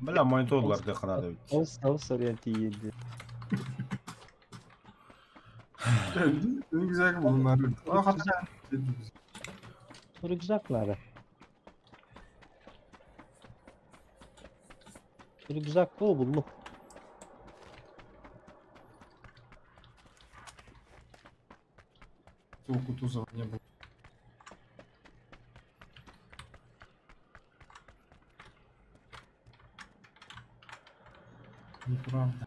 A: Бля, мониторлар надо ведь.
B: Ол ол сорян тиийди.
C: Güzel bunlar. O hatta
B: Рюкзак надо. Рюкзак о буллум.
C: у Кутузова не было. Неправда.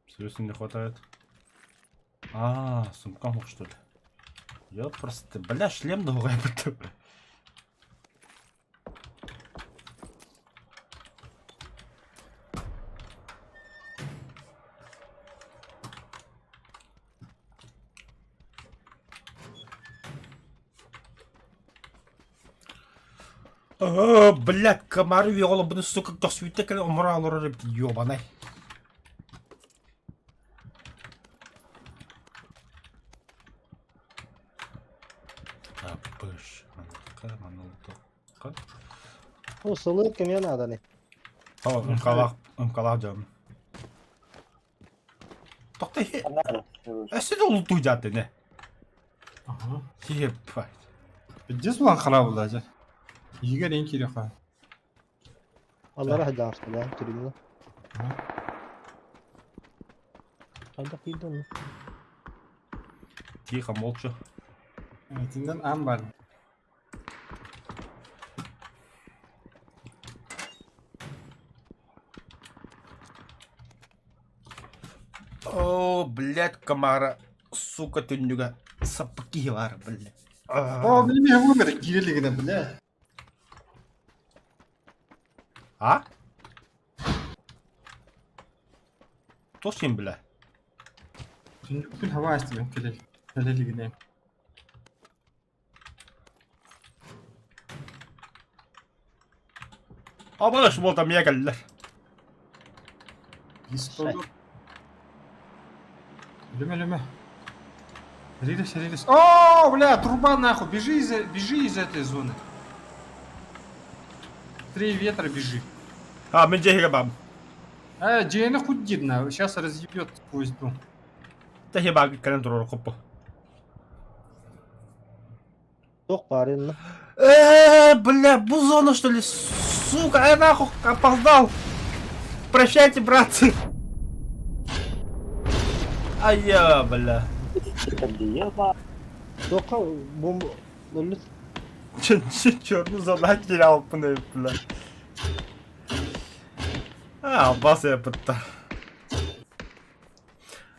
A: Серьезно не хватает? А, сумка мог что ли? Я просто, бля, шлем долго я О, блядь, комары ёлабаны, сука, косвите, умрал, ёбаный. Апыш, манылтыққа.
B: О, сылыр кемия надо не.
A: О, мкалах, мкалах дьон. Тохто хе. Өссө да улутуу дьаатыне.
C: Ага.
A: Ебать.
C: Пиздец булан харап булажа. Игорь эң керек ха.
B: Аллара хадаарты да түрүнү. Хайда кыйдан.
A: Тихо, молча.
C: Этинден ам бар.
A: О, блядь, комара. Сука, түннүгэ. Саппыки бар, блядь.
C: О, билмей умер, кирилигine, бля.
A: А? Тосин, бля.
C: Түннүктүн хаба астым келел. Келелигine.
A: Абана шумолта мия кэллэр.
C: Пистолет. Леме, леме. Рилес, рилес. О, бля, труба нахуй. Бежи из этой зоны. Три ветра бежи.
A: А, мен дьиэгэ бам.
C: А, Джейна худдидна. Сейчас разъебет сквозь дом.
A: Тэхи баг кэлэн турар коппу.
B: Туох баарынна.
A: Э, бля, бу зона что ли? Сука, я нахуй опоздал. Прощайте, братцы. Ай я, бля.
B: Туохха бомба өлүт.
A: Черную зона терял, бля. А, бас я пытта.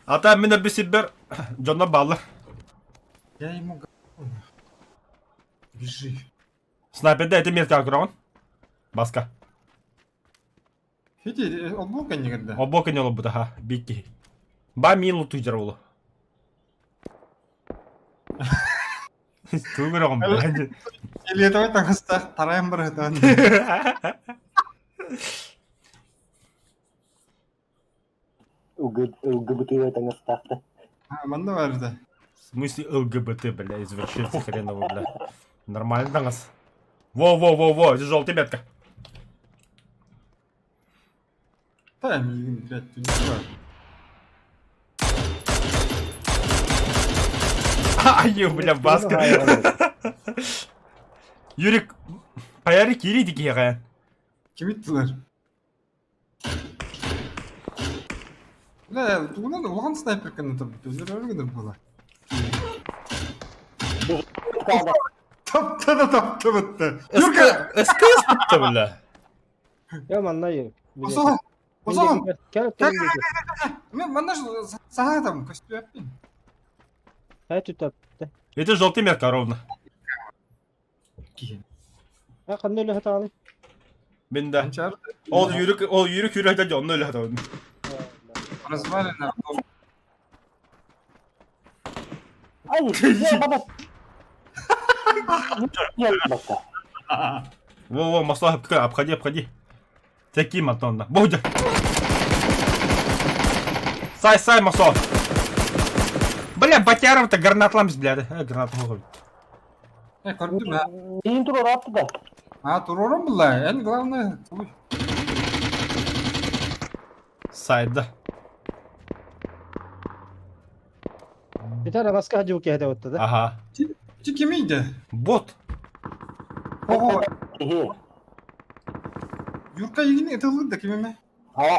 A: Ата мен бисибер жонно баллар.
C: Я ему говно. Бежи.
A: Снайперда это метка көрөҕүн. Баска.
C: Федя, олбуок кэннигэр да?
A: Обо кэннэ олорбута ха, биир киһи. Ба мин лутуйдар уолу. Тугу көрөҕүн блядь?
C: Фиолетовый таҥастаах тарайан барыһытаан.
E: ЛГБТ таҥастаахта.
C: А, манна бар да.
A: В смысле ЛГБТ, бля, извращенцы хреново, бля. Нормально таҥас. Во-во-во-во, это желтая метка.
C: Да, миигин, блядь, ты не знаю.
A: Ай, бля, баска. Юрик, хайары киири дикиэҕэ.
C: Ким иттилэр? Бля, тугунан улахан снайпер гына турбут, өздөрө гыныр буола. Тапта да тапта бытта. Юрка!
A: СКС бытта, бля.
B: Я манна ю.
C: Осоҕон! Осоҕон!
B: Кел
C: Мен манна саха там көстүөппүн.
B: Хай түтап.
A: Это желтый метка ровно.
C: Киһи.
B: А ханна өлө хатааны?
A: Мин да.
C: Анчар
A: Ол юрик, ол юрик юрик да онно өлө хатабын.
C: развалина.
E: Ай, я баба. Я баба.
A: Во-во, маслах, обходи, обходи. Таким, Антон, Бодя. Сай, сай, Масо. Бля, Батяров-то гранат ламс, бля. Э, гранат могу.
C: Э, көрдүм ha.
E: Мин туруораатты да.
C: А, туруорум булла. Эн главное, туй.
A: Сайда.
B: Битар анаска хадьуу киһи этэ да.
A: Ага.
C: Ти кимийди?
A: Бот.
C: Ого,
E: Киһи.
C: Юрка игини ытылыр да кимиме?
E: Аа.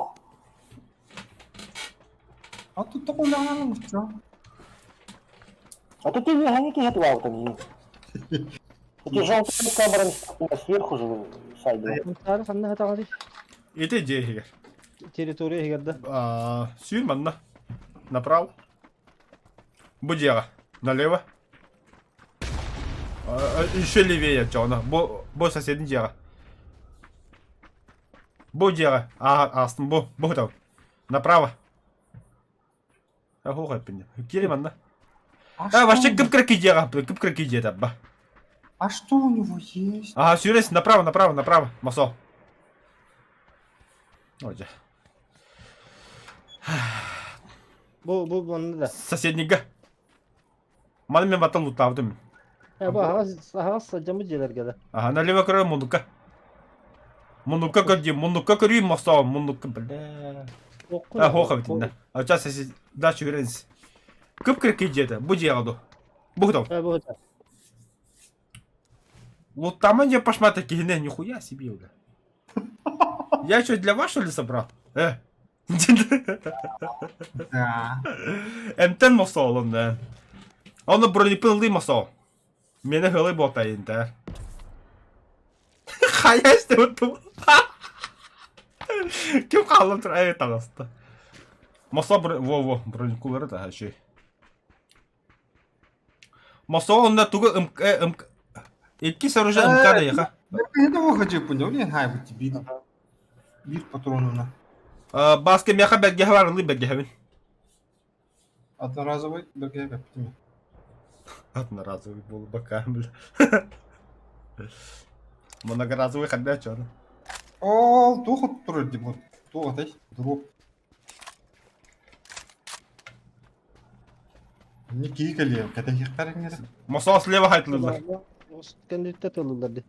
C: А тут такой ляган чё?
E: А тут ты не киһи туаабытын. Эти желтые камеры сверху же сайдыга.
B: Тары ханна хатааны?
A: Ити дьиэ
B: Территория иһигэр да.
A: Сүүр манна. Направо. Бу дьиэҕэ. Налево. Еще левее чоҕуна. Бу, бу соседний дьиэҕэ. Бу дьиэҕэ. Аа, астым бу. Бу там. Направо. Ахуға эппин. Кири манна.
C: А,
A: А, вообще кып-кыракый дьиэҕэ. Кып-кыракый дьиэ табба.
C: А что у него есть?
A: Ага, сүүрес, направо, направо, направо. Масо. Ой, дьэ.
B: Бу бу манна да.
A: Соседнига. Маны мен баттан лутаабытым.
B: Э бу аһаҕас аһаҕас садьаммыт дьиэлэргэ да.
A: Ага, налево көрөр муннукка. Муннукка көрдüm, муннукка көрүүм мосоо, муннукка, бля.
B: Окку.
A: А, хоха битиннэ. А сейчас сосед... Да, чүгүрэнс. Кып-кыркый дьиэтэ, бу дьиэҕэ ду. Бу там.
B: Э бу да.
A: Луттаман дьэ пошмата киһинэ, нихуя себе, бля. Я что, для вас, что ли, собрал? Э.
C: Да.
A: Эмтэн мосоо олонна. Оны бронепын ылый мосоо. Мені хылый буотайын та. Хайа истебит Ким хаалан тур эй таҕыста. Мосоо во-во бронекулары да үчүгэй. Мосоо онно тугу МК МК иккис оружие МК да яха.
C: Я того хочу понял, не знаю, вот тебе. Бир патронуна.
A: Баска миэхэ бэргэһэ бар ылыы бэргэһэбин.
C: Одноразовый бэргэһэ бэппитим.
A: Одноразовый буолу бака бля. Многоразовый ханна чону.
C: Ол туох оттурар дии бу. Туох атай? Дроп. Не киһи кэлиэ, кэтэһиэхтэр иҥнэрэ.
A: Мосоо слева хайтылылар.
B: Кэнниттэ тылылар ди.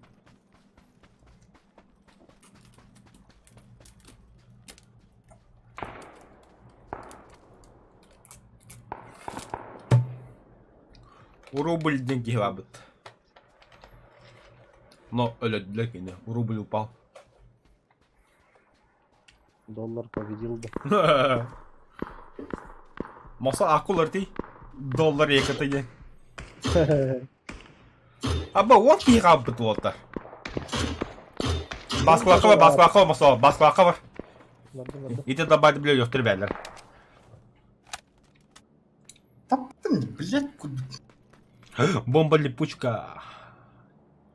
A: Рубль диэн киһи баабыт. Но өлөдүлэр кини. Рубль упал.
B: Доллар победил да.
A: Маса акулар ти. Доллар еката диэн. Аба уот киһи хаалбыт уоттар. Баскалака бар, баскалака бар, маса, баскалака бар.
B: Бардым бардым.
A: Ити табайды биле өлөхтөр бээлэр.
C: Таптым, блядь, куда?
A: Бомба-липучка.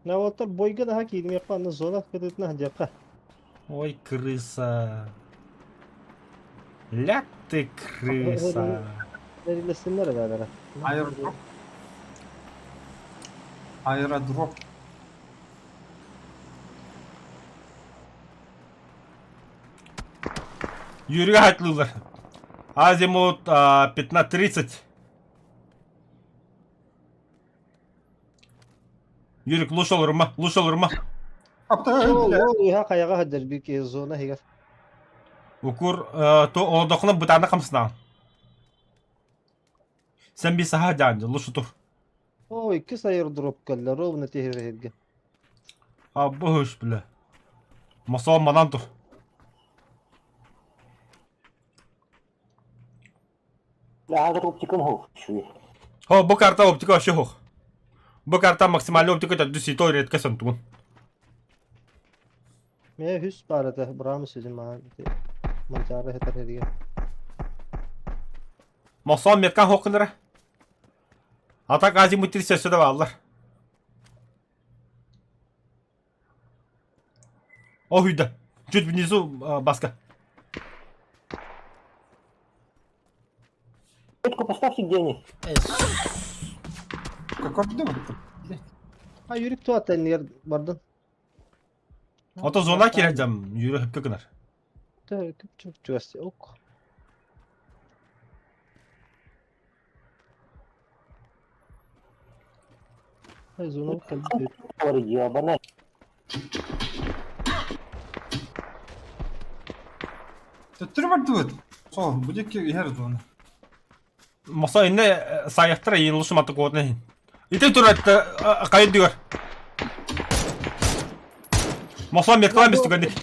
F: На уолаттар бойга наһаа кииримиэххэ аны зона кытыытына сылдьыахха.
A: Ой, крыса. Ля ты крыса.
F: Эрилэстиннэр эбээлэрэ.
C: Аэродроп. Аэродроп.
A: Юрий хатлылар. Азимут 15.30. Юрик, лучше олорума, лучше олорума.
F: Ол ол иһэ хайаҕа сылдьар биир киһи зона иһигэр.
A: Укур то олодохуна бытаана хамсынаан. Сен би саха дьаанжы, лучше тур.
F: О, иккис аэродроп кэллэ, ровно тиһирэ
A: А быһыш бля. Мосоон манан тур.
E: Аэрооптикам суох үчүгэй.
A: О, бу карта оптика вообще суох. Бу карта максимальный оптика төрдүс и то редко сонтугун.
F: Мэ үс баар этэ, быраам сүдүн маан Манчаары хэтэр хэригэр.
A: Мосон метка хоққынара. Атак азимутир сөсө да бааллар. О хуйда. Чуть внизу баска.
E: Точку поставьте где они.
C: Какой дом?
F: А Юрик туат эннигэр бардын.
A: Ото зона кирэдьэм Юрий хөпкө гынар.
F: Чугас ок. Ай, зона кэлбит.
E: Ебаная.
C: Төттөрү бардыбыт. Сол, бу диэки иһэр зона.
A: Мосо инне саяхтара иин лучше маты куотна иһин. Ити турат хайын дүгөр. Мосо меткалан бис түгэнник.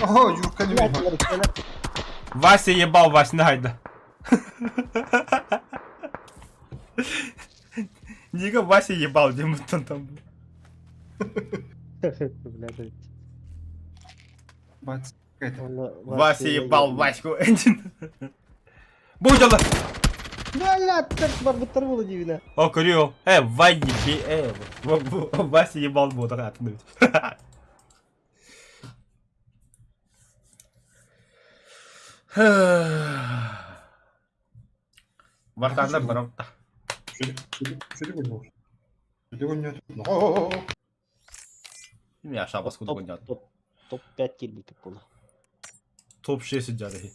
C: Ого, Юрка не
A: Вася ебал Васина хайда. Нига Вася ебал, где там там.
C: Бать.
A: Вася ебал Ваську. Будь
F: Бля, так барбыттар була дивина.
A: О, көрүө. Э, Ванни, э, Вася ебал буолар атын эбит. Вартанна барамта. Я шабас куду гонят.
F: Топ-5 килбитик була.
A: Топ-6 дьарыһы.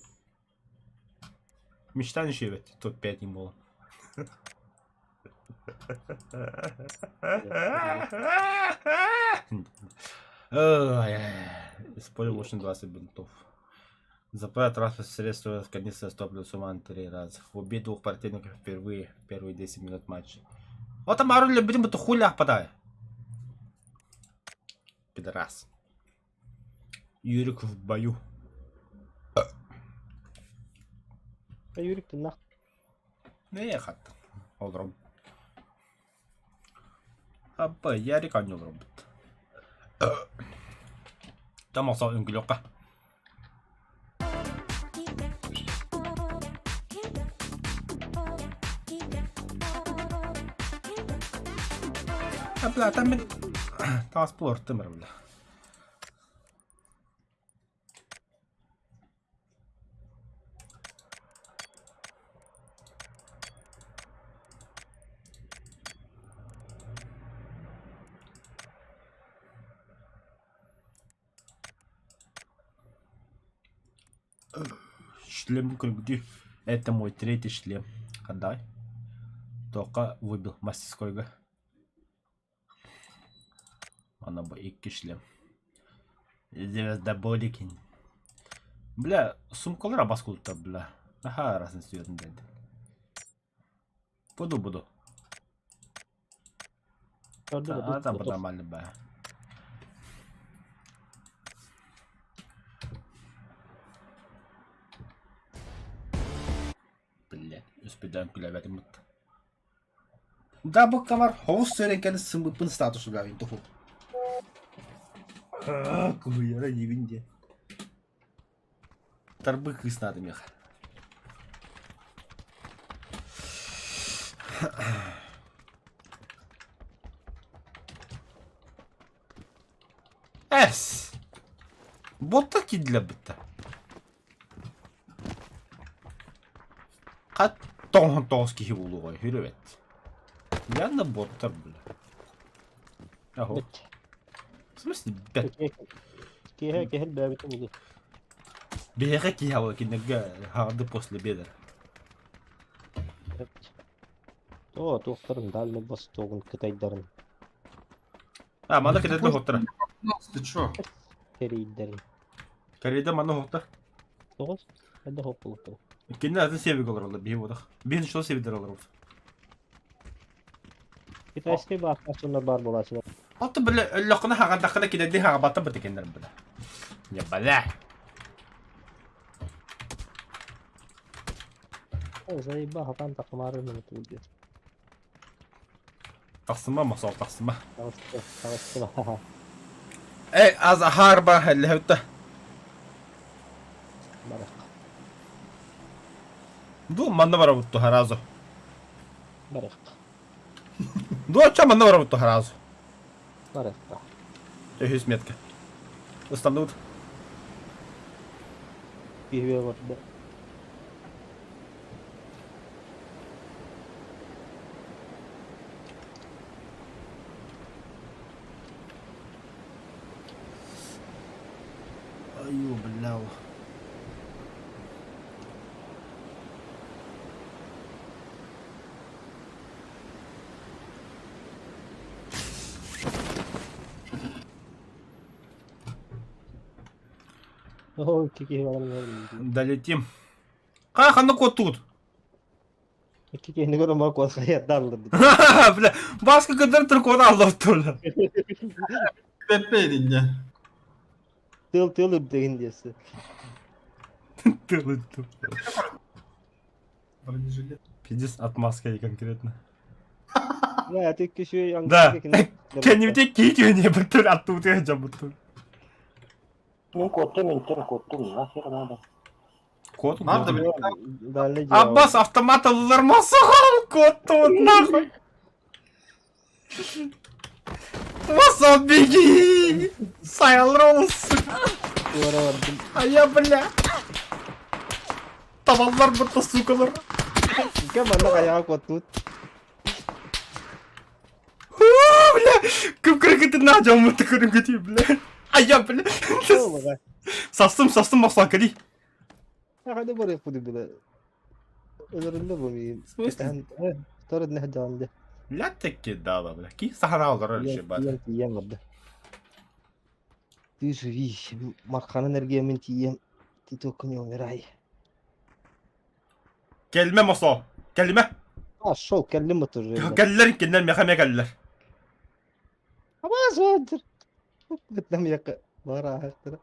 A: Мечта ничего топ-5 не было. Использовал мощно 20 бинтов. Заправить транспорт средства с канистра 100 плюс уман 3 раза. Убить двух противников впервые в первые 10 минут матча. Вот там оружие будем будто хуля подай. Пидорас. Юрик в бою.
F: А Юрик ты нах.
A: Не хат. Олром. Апа, Ярик анньолоробут. Тамаса үҥкүлүөххэ. Бля, там мин таас буолар бля. Шлем где? Это мой третий шлем. Отдай. Только выбил мастерскойга. Ана бы икки шлем. Звездоболики. Бля, сумкалар бас култа, бля. Аха, разный цвет дэнди. Буду, буду. А, там нормально, бля. Бля, успедаем күләбәтим бит. Да, бу камар хоус сөренкәне сымыппын статусы бля, интуху. Куяра дибинде. Тарбы кыс надо меха. Эс! Бота киирдилэр бытта. Хат тоҕус киһи буолуоҕай, хүрүбэт. Явно боттар, бля. Аһо. В смысле, бэт?
B: Киэһэ киһи бэбитэ буолуо.
A: Биһиэхэ киһи буолуо, кинилэргэ хаҕарды после обеда.
B: Оо, туохтарын Дальний Востогун, Кытайдарын.
A: А, манна кытайдар хоттара.
C: Ты чё?
B: Кэрийдэрин.
A: Кэрийдэр манна хоттар.
B: Тоҕус? Хайда хоппулуктар.
A: Кинилэр атын севик олороллор, биһи буолах. Биһи что севидер олоробут.
B: Китайский баахтааччылар баар буолааччылар.
A: Ото бile өллөххүнэ хаҕардаххына кинилэрдии хаҕабаттар быта кинилэр бile. Не бля.
B: Заеба хатан тахмары минуту
A: Тахсыма мосол тахсыма.
B: Таҕыста, таҕыста.
A: Эй, аз ахаар ба хэллэһүттэ.
B: Барах.
A: Ду манна барабыт харазу.
B: Барах.
A: Ду оччо манна барабыт харазу.
B: Барах.
A: Үһүс метка. Ыстанныбыт.
B: Киһи барда.
A: Аю, бля.
B: Оо, киһи баран
A: Долетим. Ха, ханна куоттугут?
B: Икки киһини көрөн бар куот хайардааллар.
A: Бля, Баска кыдыр тур куота аллоттур.
C: Пеппейдинне.
B: Тыл тыл үрдэгин диэси.
A: Тыл үрдүк.
C: Бронежилет.
A: Пиздец отмазка ей конкретно.
B: Да, ты киши
A: Да. Кэннибитэ кии түөнэ буттур аттубутуга дьабыттур.
E: Мин куоттум, интен куоттум, нахер надо.
A: Кот
C: Надо, блин.
A: Аббас автомат ыллар масахал куоттубут нахуй. Масал беги! Сайалрол, сука. А я, бля. Табаллар бутта, сукалар.
B: Кем манна хайаҕа куоттубут?
A: Бля, күп-күрүкүтүн дьоммут көрүҥкүтүй, бля. А я, бля. Састым, састым махсан кэли.
B: Хады барыахпыт бile. Өлөрүндэ бу миин. Второй дня дьаанды.
A: Бля, таки дала, бля. Ки сахара олорор еще бар.
B: Тиийэн тиийэн барда. Ты живи, Марханын эргиэмин тиийэн, ты только не умирай.
A: Кэлмэ мосо. Кэлимэ.
B: А, шел, кэллим тоже.
A: Кэллэр, кинилэр меха ме кэллэр.
B: Абаас баадыр. Бытнам яка бар аахтара.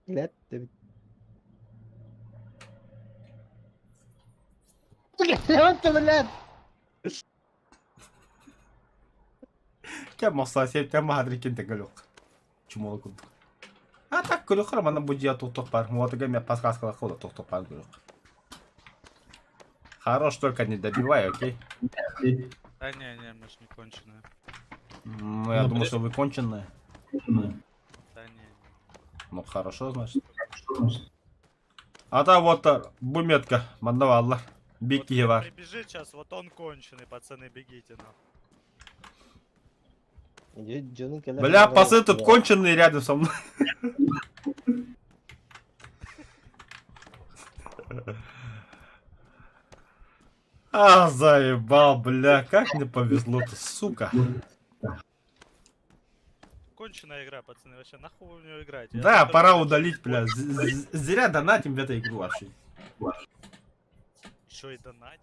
B: Лет дебит. Блядь!
A: Кэ мосо септен баһадыр кин тегелок. Чумола курдук. А так көрүөххэ манна бу дьиэ туохтуох баар. Уотуга эмиэ подсказкалаах буола туохтуох баар көрүөх. Хорош, только не добивай, окей?
H: Да не, не, мы ж не конченые.
A: Ну, я думаю, что вы конченые.
H: Да не.
A: Ну, хорошо, значит. А та вот бу метка, манна бааллар. Биир
H: Вот
A: киһи
H: кто
A: баар.
H: Прибежит сейчас, вот он конченый, пацаны, бегите нахуй.
B: Дьонун кэлэр.
A: Бля, пасы тут конченые рядом со мной. А, заебал, бля, как мне повезло-то, сука.
H: Конченая игра, пацаны, вообще нахуй вы в нее играете? Я
A: Да,
H: захожу,
A: пора удалить, бля. Зря донатим в эту игру вообще.
H: Еще и донатить.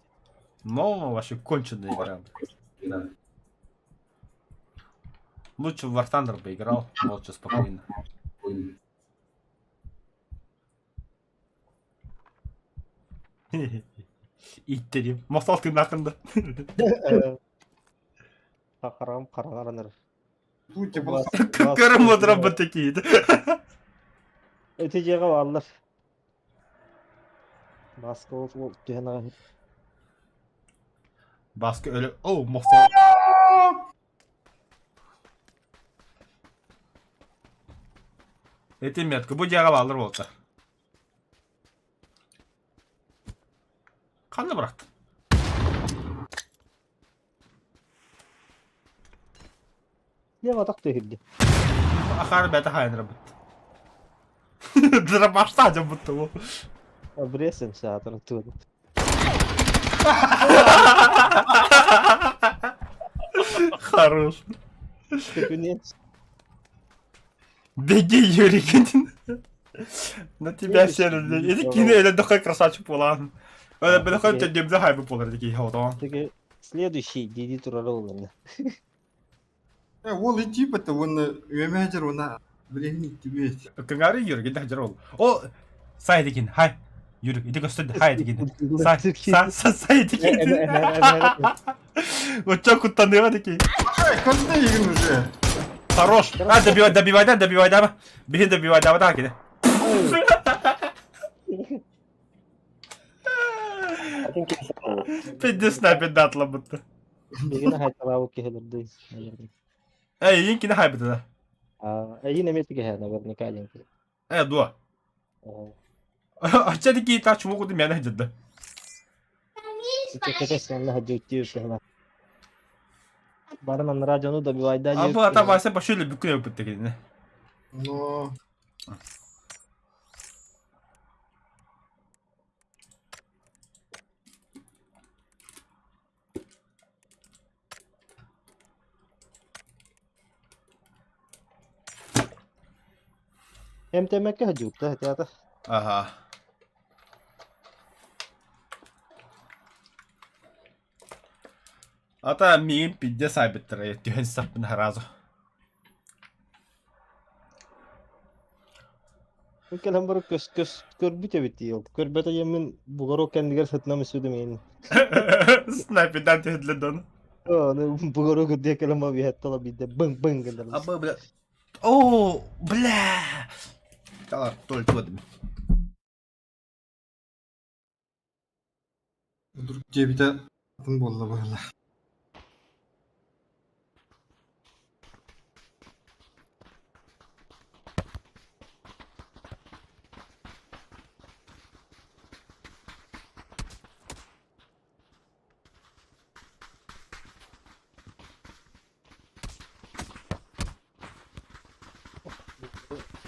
A: Но вообще конченая игра. Лучше в War Thunder бы играл, молча, спокойно. Иттерим. Мосал ты нахында.
B: Харам харагаранар.
C: Тут типа
A: Көрім отырам бұл такие.
B: Эти дьиэҕэ бааллар. Бааска ол ол түһэн аҕай.
A: Бааска өлө... О, мохсоҕол. Ити метка бу дьиэҕэ бааллар буолта. Ханна бырахтын?
B: Лево атах түһүрдэ.
A: Ахаар бэйэтэ хаайынырабыт. Дробаштаа дьоммут бу.
B: Обрезан саатар туут.
A: Хорош.
B: Кабинет.
A: Беги, Юрий. На тебя все Или кини эле дохой красавчик буолан. Өлө бөлөхөн төдүмдө хайбы буолар дики хотон.
B: Следующий диди турар олорно.
C: Ол и тип это он үөмэжер она времени тебе.
A: Кыңары Юрий гидах жар ол. О сай дикин хай. Юрий иди көстөд хай дикин. Сай сай сай сай дикин. Оча куттаныга дики.
C: Каждый игн уже.
A: Хорош. А добивай добивай да добивай да. Биһин добивай да да кини.
E: Атын киһи
A: Пиздец снайпер датлабытты.
B: Билигин хайдалаабыт киһилэрдий.
A: Эй, ийин кини хайбыта да.
B: Эйин эмиэ тигэһэ наверняка диэн.
A: Э, дуо. Ачча дики та чуму куду мена хадьда.
B: Баран анараа дьону добивайда
A: А бу ата Вася башылы бүкүн өпүттэ кинини.
C: Но
B: МТМК дьуутта театр.
A: Ага. Ата миигин пиздец саайбыттара түһэн саппын сразу.
B: Кэлэн барып көс көс көрбүт эбит дии. Көрбөтө диэммин бугорок кэннигэр сытынам үсүдүм иин.
A: Снайпердан түһүдлэр дон.
B: Аны бугорок үрдүө кэлэн ба биһэттала биирдэ бың бың гыннар.
A: Аба бля. О, бля. Тала только
C: Вдруг диэбитэ атын буолла быһыылаах.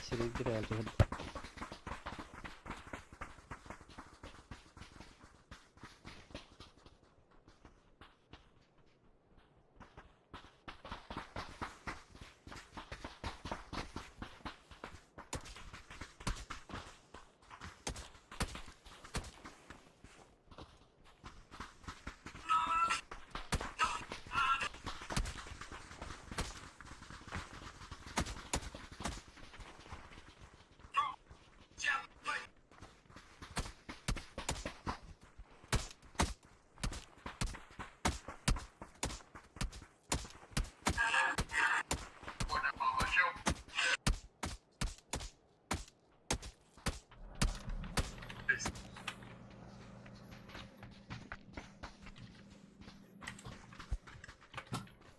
B: Сирэйдэр түһэн.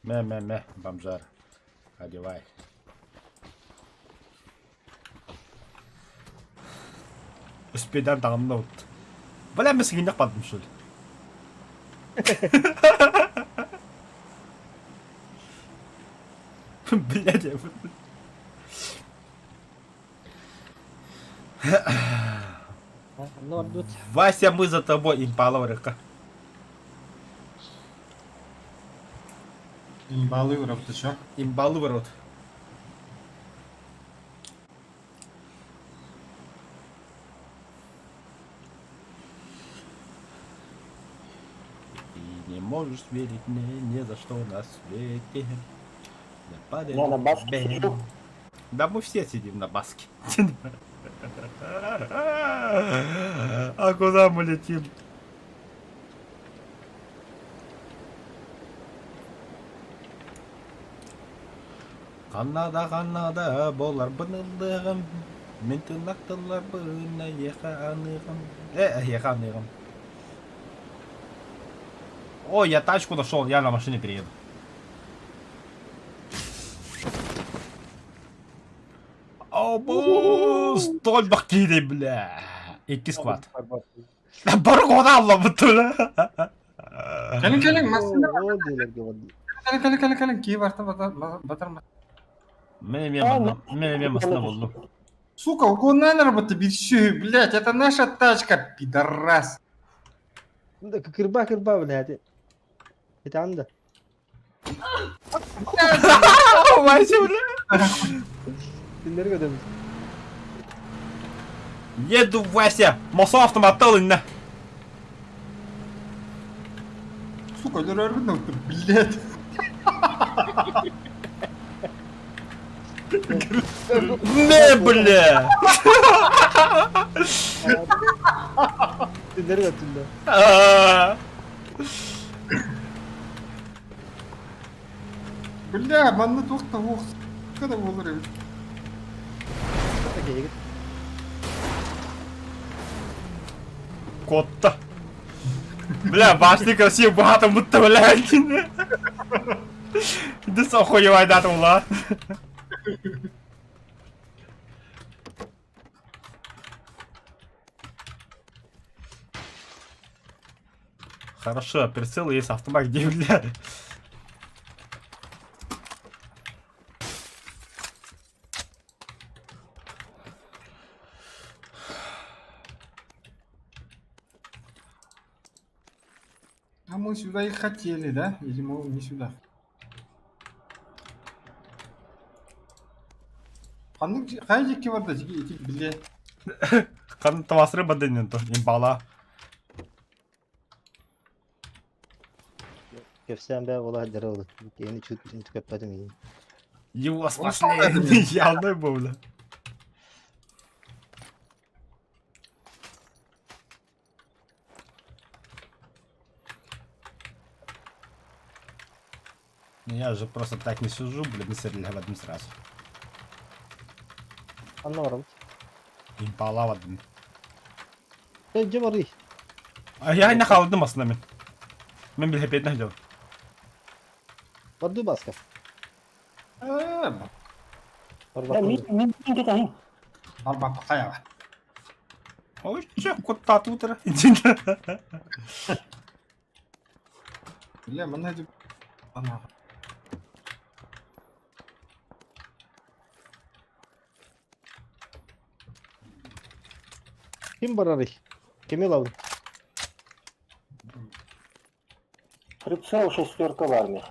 A: Мэ, мэ, мэ, бомжар. Одевай. Успейдан таҕынна вот. Бля, мы сигиннэх бардым что ли? Блядь, я...
B: Ну, ордут.
A: Вася, мы за тобой, импала рыка.
C: Имбалы ты чё?
A: Имбалы в рот. Ты не можешь верить мне ни за что на свете. Я падаю
E: Я на баске
A: бэм.
E: сижу.
A: Да мы все сидим на баске. А куда мы летим? Канада, Канада, болар ыллыгым. Мин тыллах тылларбын эйиэхэ аныыгым. Э, эйиэхэ аныыгым. Ой, я тачку нашел, я на машине приеду. О, столь киирей, бля. Икки сквад. Бары кода аллабыт, бля.
C: Кэлин кэлин массыына
F: О, диэлэргэ барда.
C: кэлин кэлин кэлин кэлин кии барта батар
A: Мен эмиэ манна, мен эмиэ массыына буллум.
C: Сука, угоннан работа бирсүү, блядь, это наша тачка, пидорас.
F: Кырба кырба, блядь. Это анда.
A: Вася, бля.
F: Кинилэр көтөбүт.
A: Еду, Вася! Мосо автоматта ылынна.
C: Сука, өлөрөрбүн блядь.
A: Не, бля!
F: Кинилэр көтүллэ.
A: А.
C: Бля, манна туох да суох. Когда буолар эбит.
F: Окей.
A: Котта. Бля, башни красиво богато будто, блядь. Иди охуевай дата ула. Хорошо, прицел есть, автомат где, бля?
C: А мы сюда и хотели, да? Или мы не сюда? Ханнык хайа диэки барда ити бile.
A: Хан тавасры бадынен то, имбала.
B: Кэпсээн бээ буола сылдьар ол. Киһини чуть көппөтүм иһин.
A: Его спасли. Явно был, бля. Ну Я же просто так не сижу, блин, не стрелять в один сразу.
B: Анна барабыт.
A: Импала в один.
B: Э, дьэ барый.
A: А я не холодным основами. Мен билхепет нахдел.
B: Барды баска.
C: Э,
E: Да, мин мин кэтэһин.
C: барбакка хайаҕа.
A: Ой, че, кот татутер.
C: Бля, манна дьэ Ана.
B: Ким барарый? Кими ылабын?
E: Прицел шестерка в армии.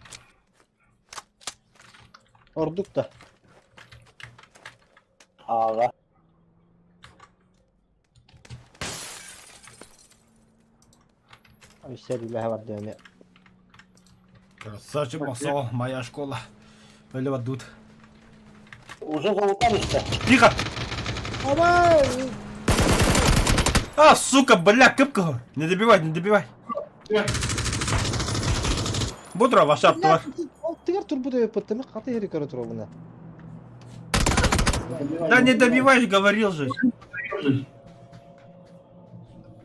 B: Ордук да.
E: Ага.
B: Өссө үлэһэ барды эмиэ.
A: Красавчик, Масо, моя школа. Өлө бадут.
E: Уже залутались-то.
A: Тихо! А, сука, бля, кыпка. Не добивай, не добивай. Будра, ваша автомат.
B: Ол тыгар турбут эбиппит эмэ хата иһири көрө туругуна.
A: Да не добивай, говорил же.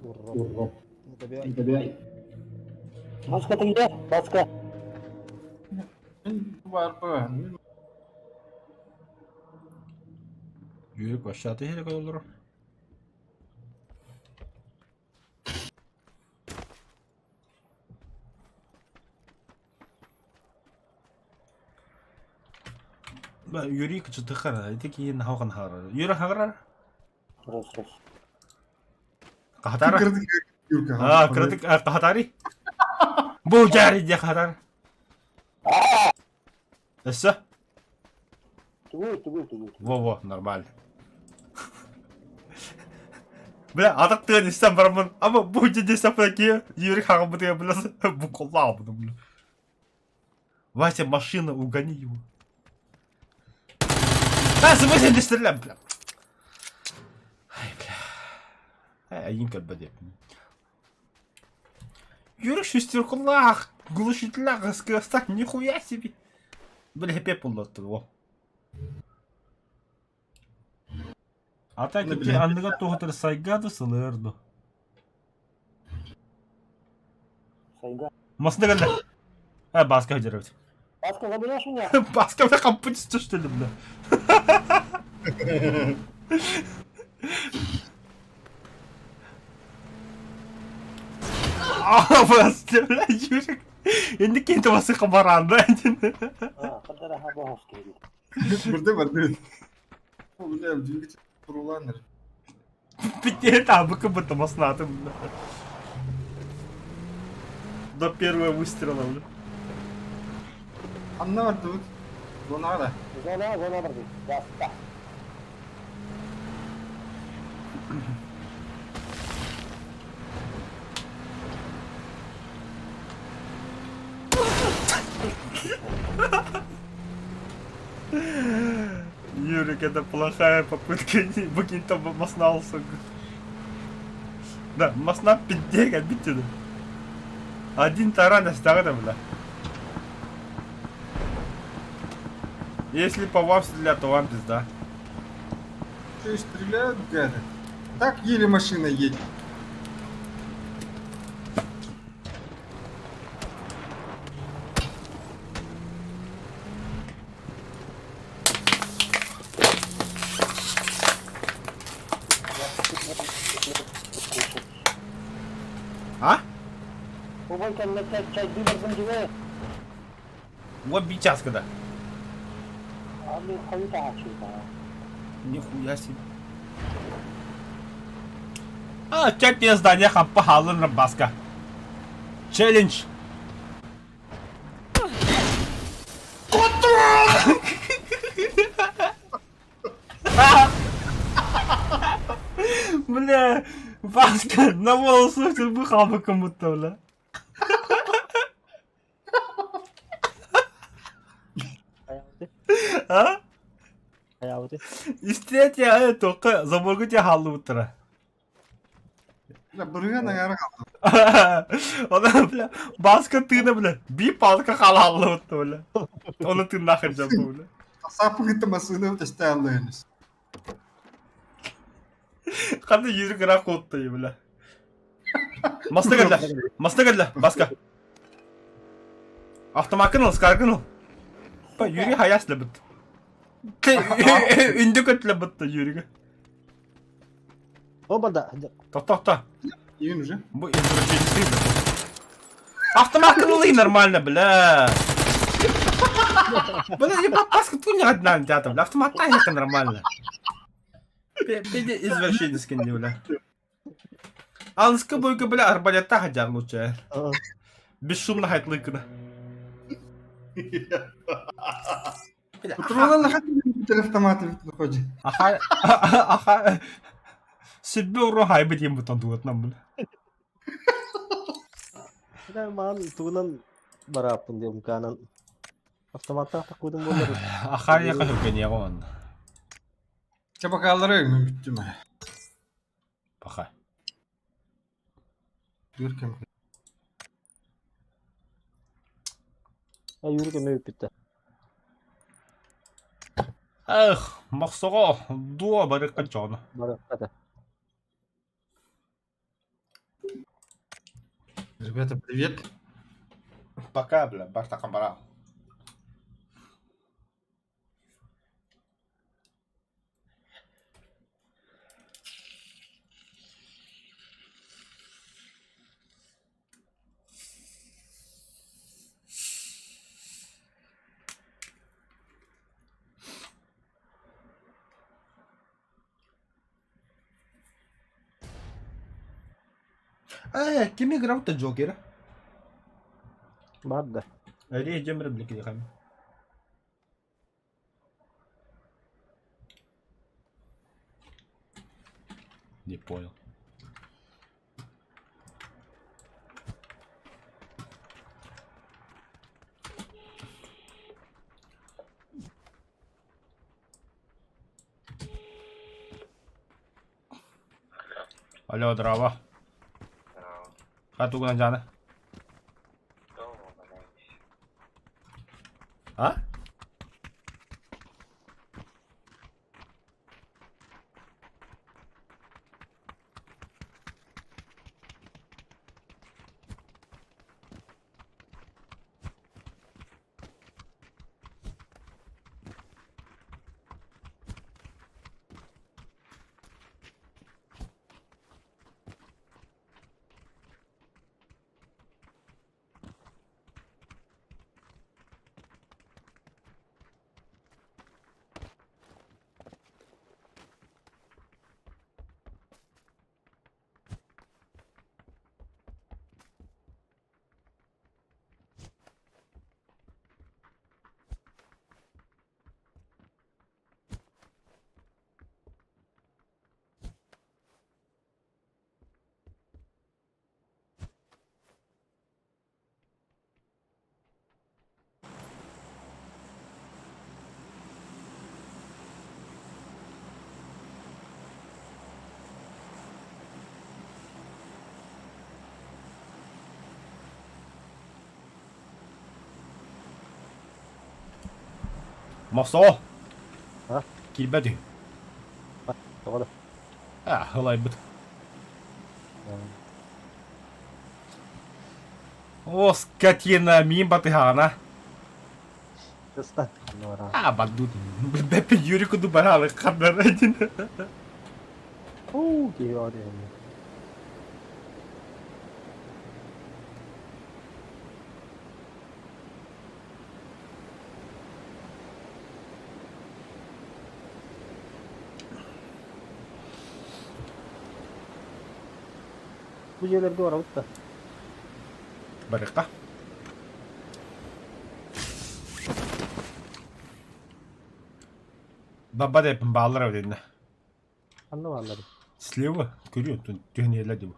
B: Урок. Не добивай.
E: Баска ты где? Баска.
C: Барба.
A: Yürük aşağıda yere olur. Yürüyük чытыхара, ити киин хаухан хара. Юра хагара?
E: Раз, раз.
A: Кахатара?
C: Юрка.
A: А, кратик кахатари? Бу жари де хатар. Эссе?
E: Тугуй, тугуй, тугуй.
A: Во-во, нормально. Бля, атак тыган истен барамын. Ама бу жерде сапаки Юрий хагамбы бля, бу коллабы, бля. Вася, машина, угони его. А, в смысле не стреляй, бля. Ай, бля. Ай, один кальбаде. Юрий шестеркулах, глушителях, скостах, нихуя себе. Бля, хепе пуллатты, во. А так
C: Ну,
A: ити
C: блин.
A: анныгар туохутар сайга да сылыар ду.
E: Сайга.
A: Масына кэллэ. А, Баска выдерживать.
E: Баска, заберешь меня?
A: Баска, бля, компьютер, что ли, бля? А, просто, бля, Юрик. Инде кем басықа баранды.
E: А, қадара хабахос келді.
C: Бирде бар, Бля, двигатель туруланыр.
A: Пите, там, как будто маснаты, бля. До первого выстрела, бля.
C: Анна бар тут. Зонада.
E: Зона, зона бар дейді. Баста.
A: Юрик, это плохая попытка выкинь там масна, сука. Да, масна пиздега, битина. Один таран оставил, бля. Если по вам стрелят, то вам пизда.
C: Че, стреляют, гады? Так еле машина едет.
A: А?
E: Убай кәлләккә чайды барсын дибе.
A: Вот сейчас когда.
E: Ами хойта хачыта.
A: Нихуя себе. А, чать здание хампа халын баска. Челлендж. Бля, Баска, на волосах ты быхал бы кому-то, бля. А?
B: Аябыты.
A: Истетя только заборгу тебя халлы утра.
C: Бля, бырыга нагара
A: Она, бля, баска тына, бля, би палка халалла вот, бля. Оны ты нахер жабы, бля.
C: Сапыгыты машина өтөстө.
A: Қандай юрик рақ отты, бля. Маста кэллэ, маста кэллэ, баска. Автомакын ыл, скаргын ыл. Па, Юрий хаяс ле бит. Үнді көтлі бітті Юриге.
B: Оба да.
A: Тоқта, тоқта.
C: Июнь уже.
A: Бу извращенцы, бля. Автомакын ыл нормально, бля. Бля, ебать, баска ту не одна театр, бля. Автомат это нормально. Педе извращенец не, бля. Алыска бойка, бля, арбалетта хадяр лучше. Бесшумно хайтлыкына.
C: Патрулан хат автоматы находит.
A: Аха, аха. Сүббе уру хайбы диэн бутан дуот нам бля.
B: Да ман тугунан бараппын диэн канан. Автоматта такудун болар.
A: Аха я хөргөн ягон.
C: Чабакалары мен бүттүм.
A: Паха.
C: Дүркем.
B: А Юрик эме бүттү.
A: Эх, мохсого дуо барыкка чоно.
B: Бараппата.
C: Ребята, привет.
A: Пока, бля, бартакан бара. Э, ким играл-то Джокера?
B: Бар да.
A: Речь Джембер, бля, кидихами. Не понял. Алло, здраво. Хатугна Джана. А? Мосоо!
B: А?
A: Киирбэт үһү.
B: Тоҕо да?
A: А, ылайбыт. О, скотина, миин батыһаҕына.
B: Кыста.
A: А, бандут. Бэппи Юрий куду баралы ханнара дин.
B: Уу, киһи оҕо Бу дьиэлэргэ барабыт да?
A: Барыахха. Баба деппин бааллар эбит иннэ.
B: Ханна бааллар?
A: Слева көрүө түһэн иһэллэр дии бу.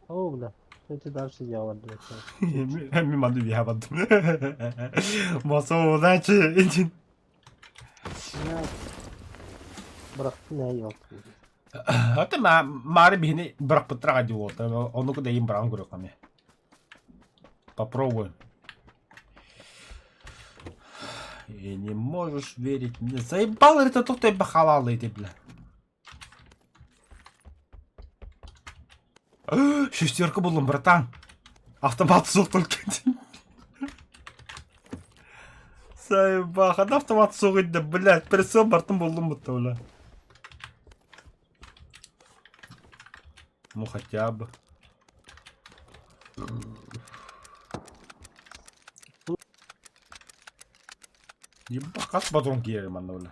B: Оо, бля. Эти дальше я бардым.
A: Мин манды биһа бардым. Мосо удачи.
B: Бырахтын ээ yok.
A: Ата маары биһини бырахпыттара дии уолта. Ону куда им быраҕан көрүөххэ эмиэ. Попробуем. И не можешь верить мне. Заебал это тут ты бахалал эти, бля. Шестерка буллум, братан. Автомат суох только. Заебаха, автомат суох идде, блядь, прицел бартын буллум будто, бля. Ну хотя бы. Еба, хас патрон киирэр манна бля.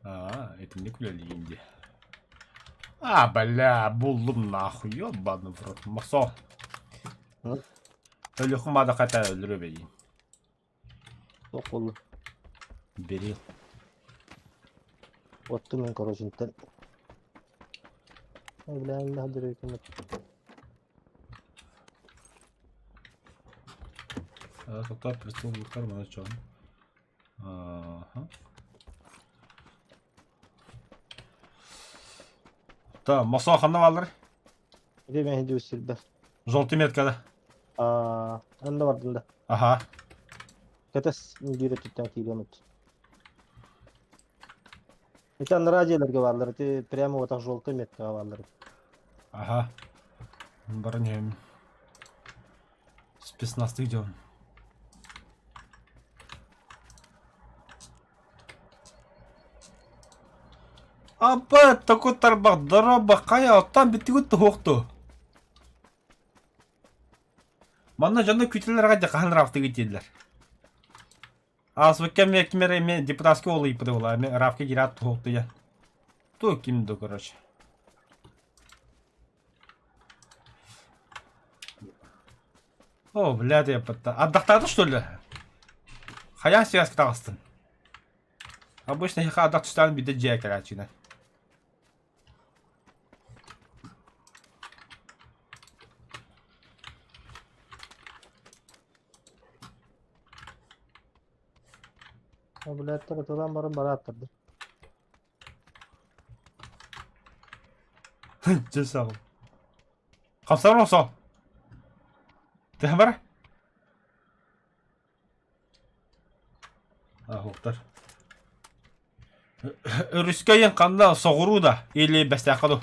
A: А, итинник үлэлиигин дии. А, бля, буллум нахуй, ёбаный в рот. Мосо. Өлүөхүм маада хата өлөрө бэйин.
B: Туох буолла?
A: Берил.
B: Отту мен короче Ой, бля, не
A: Тоқтар прицел бұлтар мына чон. Ага. Та, Мосо ханна баллар?
B: Где мен хиди үсүлбэ.
A: Желтый меткада.
B: Аа, анда бардым да.
A: Аха.
B: Кэтес биир өттүттэн киириэн ут. Ити анараа дьиэлэргэ бааллар, ити прямо вот так желтый меткаҕа бааллар.
A: Аха. Баран иһэм. Спецназтык дьон. Апа, такой тарбах, дороба, хайа, оттан бүттүгүт туһуохту. Манна дьоно күүтэллэр аҕай хаһан рафтыгыт дииллэр. Ааспыкка эмиэ ким эрэ эмиэ депутатский уол ыйыппыта буолла, эмиэ рафка киирээт туһуохтуйа. Ту ким да короче. О, блядь, я пытта. Ардахтаата что ли? Хайаан связка таҕыстын? Обычно эһиэхэ ардах түстэҕин биирдэ дьиэ кэлээччинэ.
B: Блядь, ытылан баран барааттарды.
A: Дьэ саҕым. Хамсар оҥсо. Төһө бар? Аһуктар. Өрүскэ ийэн ханна соҕуруу да или Бэстээххэ дуу?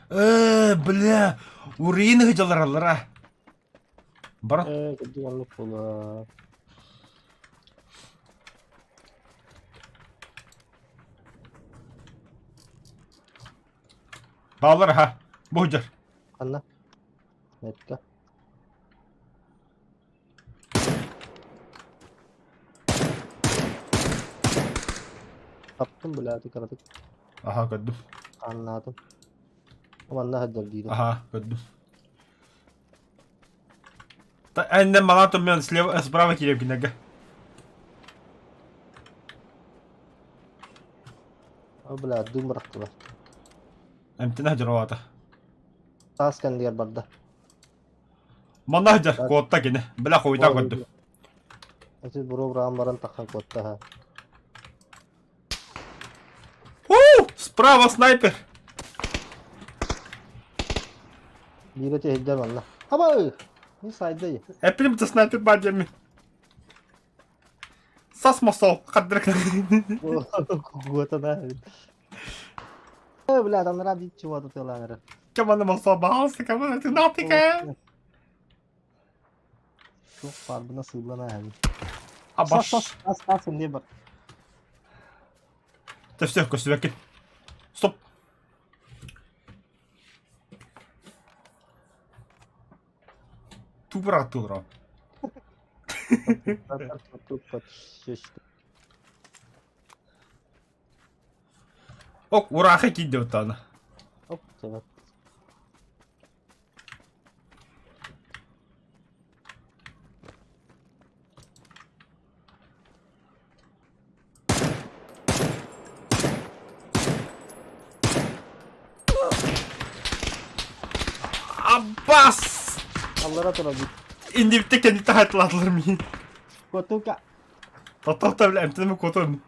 A: Э, бля, урийин ыһыдьалараллара. Баран.
B: Э, кырдьык оннук буолар.
A: Бааллар аха. Бу сылдьар.
B: Ханна? Метка. Таптым бля, кыратык.
A: Аха, көрдүм.
B: Аннаатым. Манна сылдьар диирим.
A: Аха, көрдүм. Эннен малаан туммен слева, справа киириэм кинилэргэ.
B: О, бля, дым бырахтылар.
A: Эмтэнэ сылдьар аата.
B: Таас кэннигэр барда.
A: Манна сылдьар, куотта кини. Бля, хуйта көрдүм.
B: Эти буруо быраҕан баран таххан куотта аха.
A: Справа снайпер!
B: Биирэ тэһирдэр манна. Аба! Не сайда.
A: Эппитим да снайпер баар диэммин. Сас мосол хаддырык.
B: Куотана. Э, бля, там ради чего тут ладно.
A: Кеманы мосол баалсы, кеманы ты натыка.
B: Çok farkına sığlana yani.
A: Абаш.
B: Сас, сас, сас, не бар.
A: Да все, көстүбэккин. Стоп. Тупо тура. Ок, ураха киирдэ оттаана.
B: Оп, evet.
A: Аббас!
B: Аллара турабыт.
A: Иннибиттэ кэнниттэн хатылаатылар миин.
B: Котука.
A: Тохтоо бile эмтэнэмэ куотуом.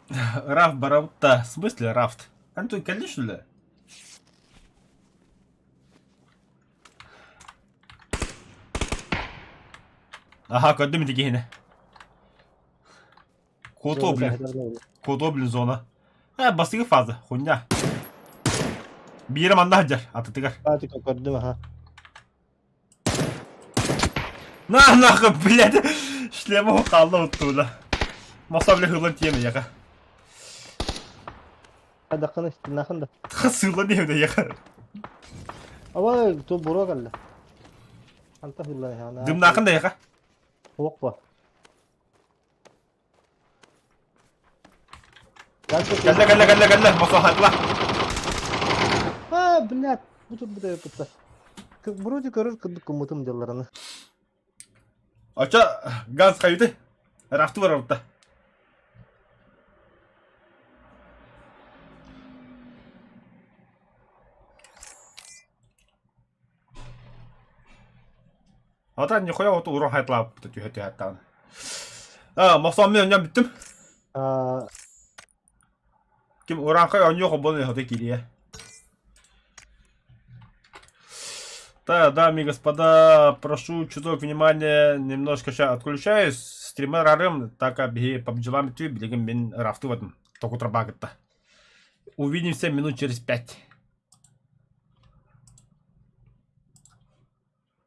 A: Рафт барабытта. В смысле рафт? Антон, кэллэ что ли? Аха, көрдүм ити киһини. Куотуо блин. Куотуо блин зона. Э, бастакы фаза, хуйня. Биирэ манна сылдьар, атытыгар.
B: Патика көрдүм, аха.
A: На, нахуй, блядь! Шлема хаалла уттула. Маса, бля, хылан тиэмэ, яха.
B: Хайдаххын истиннахын да.
A: Сыылан диэбитэ, яха.
B: Аба, ту буруо кэллэ. Ханта хыллан иһэҕин?
A: Дымнаахын да, яха.
B: Суох буо.
A: Кэллэ, кэллэ, кэллэ, кэллэ, маса хатла.
B: А, блядь, бу турбута кытта. Вроде көрөр кырдык куммутум дьаллараны.
A: Оча газ хайыты. Рафты бар орта. Ата нихуя вот урон хайтлаабыт түһэ түһэттаҕына. Аа, мохсооммун оонньоон бүттүм.
B: Аа,
A: Ким урааҥхай оонньуу холбоон өһөтө киириэ. Да, дамы и господа, прошу чуток внимания, немножко сейчас отключаюсь. Стример арым, так биһи PUBG-лаан бүтүү, билигин мин рафтыбатым. Току трабагытта. Увидимся минут через пять.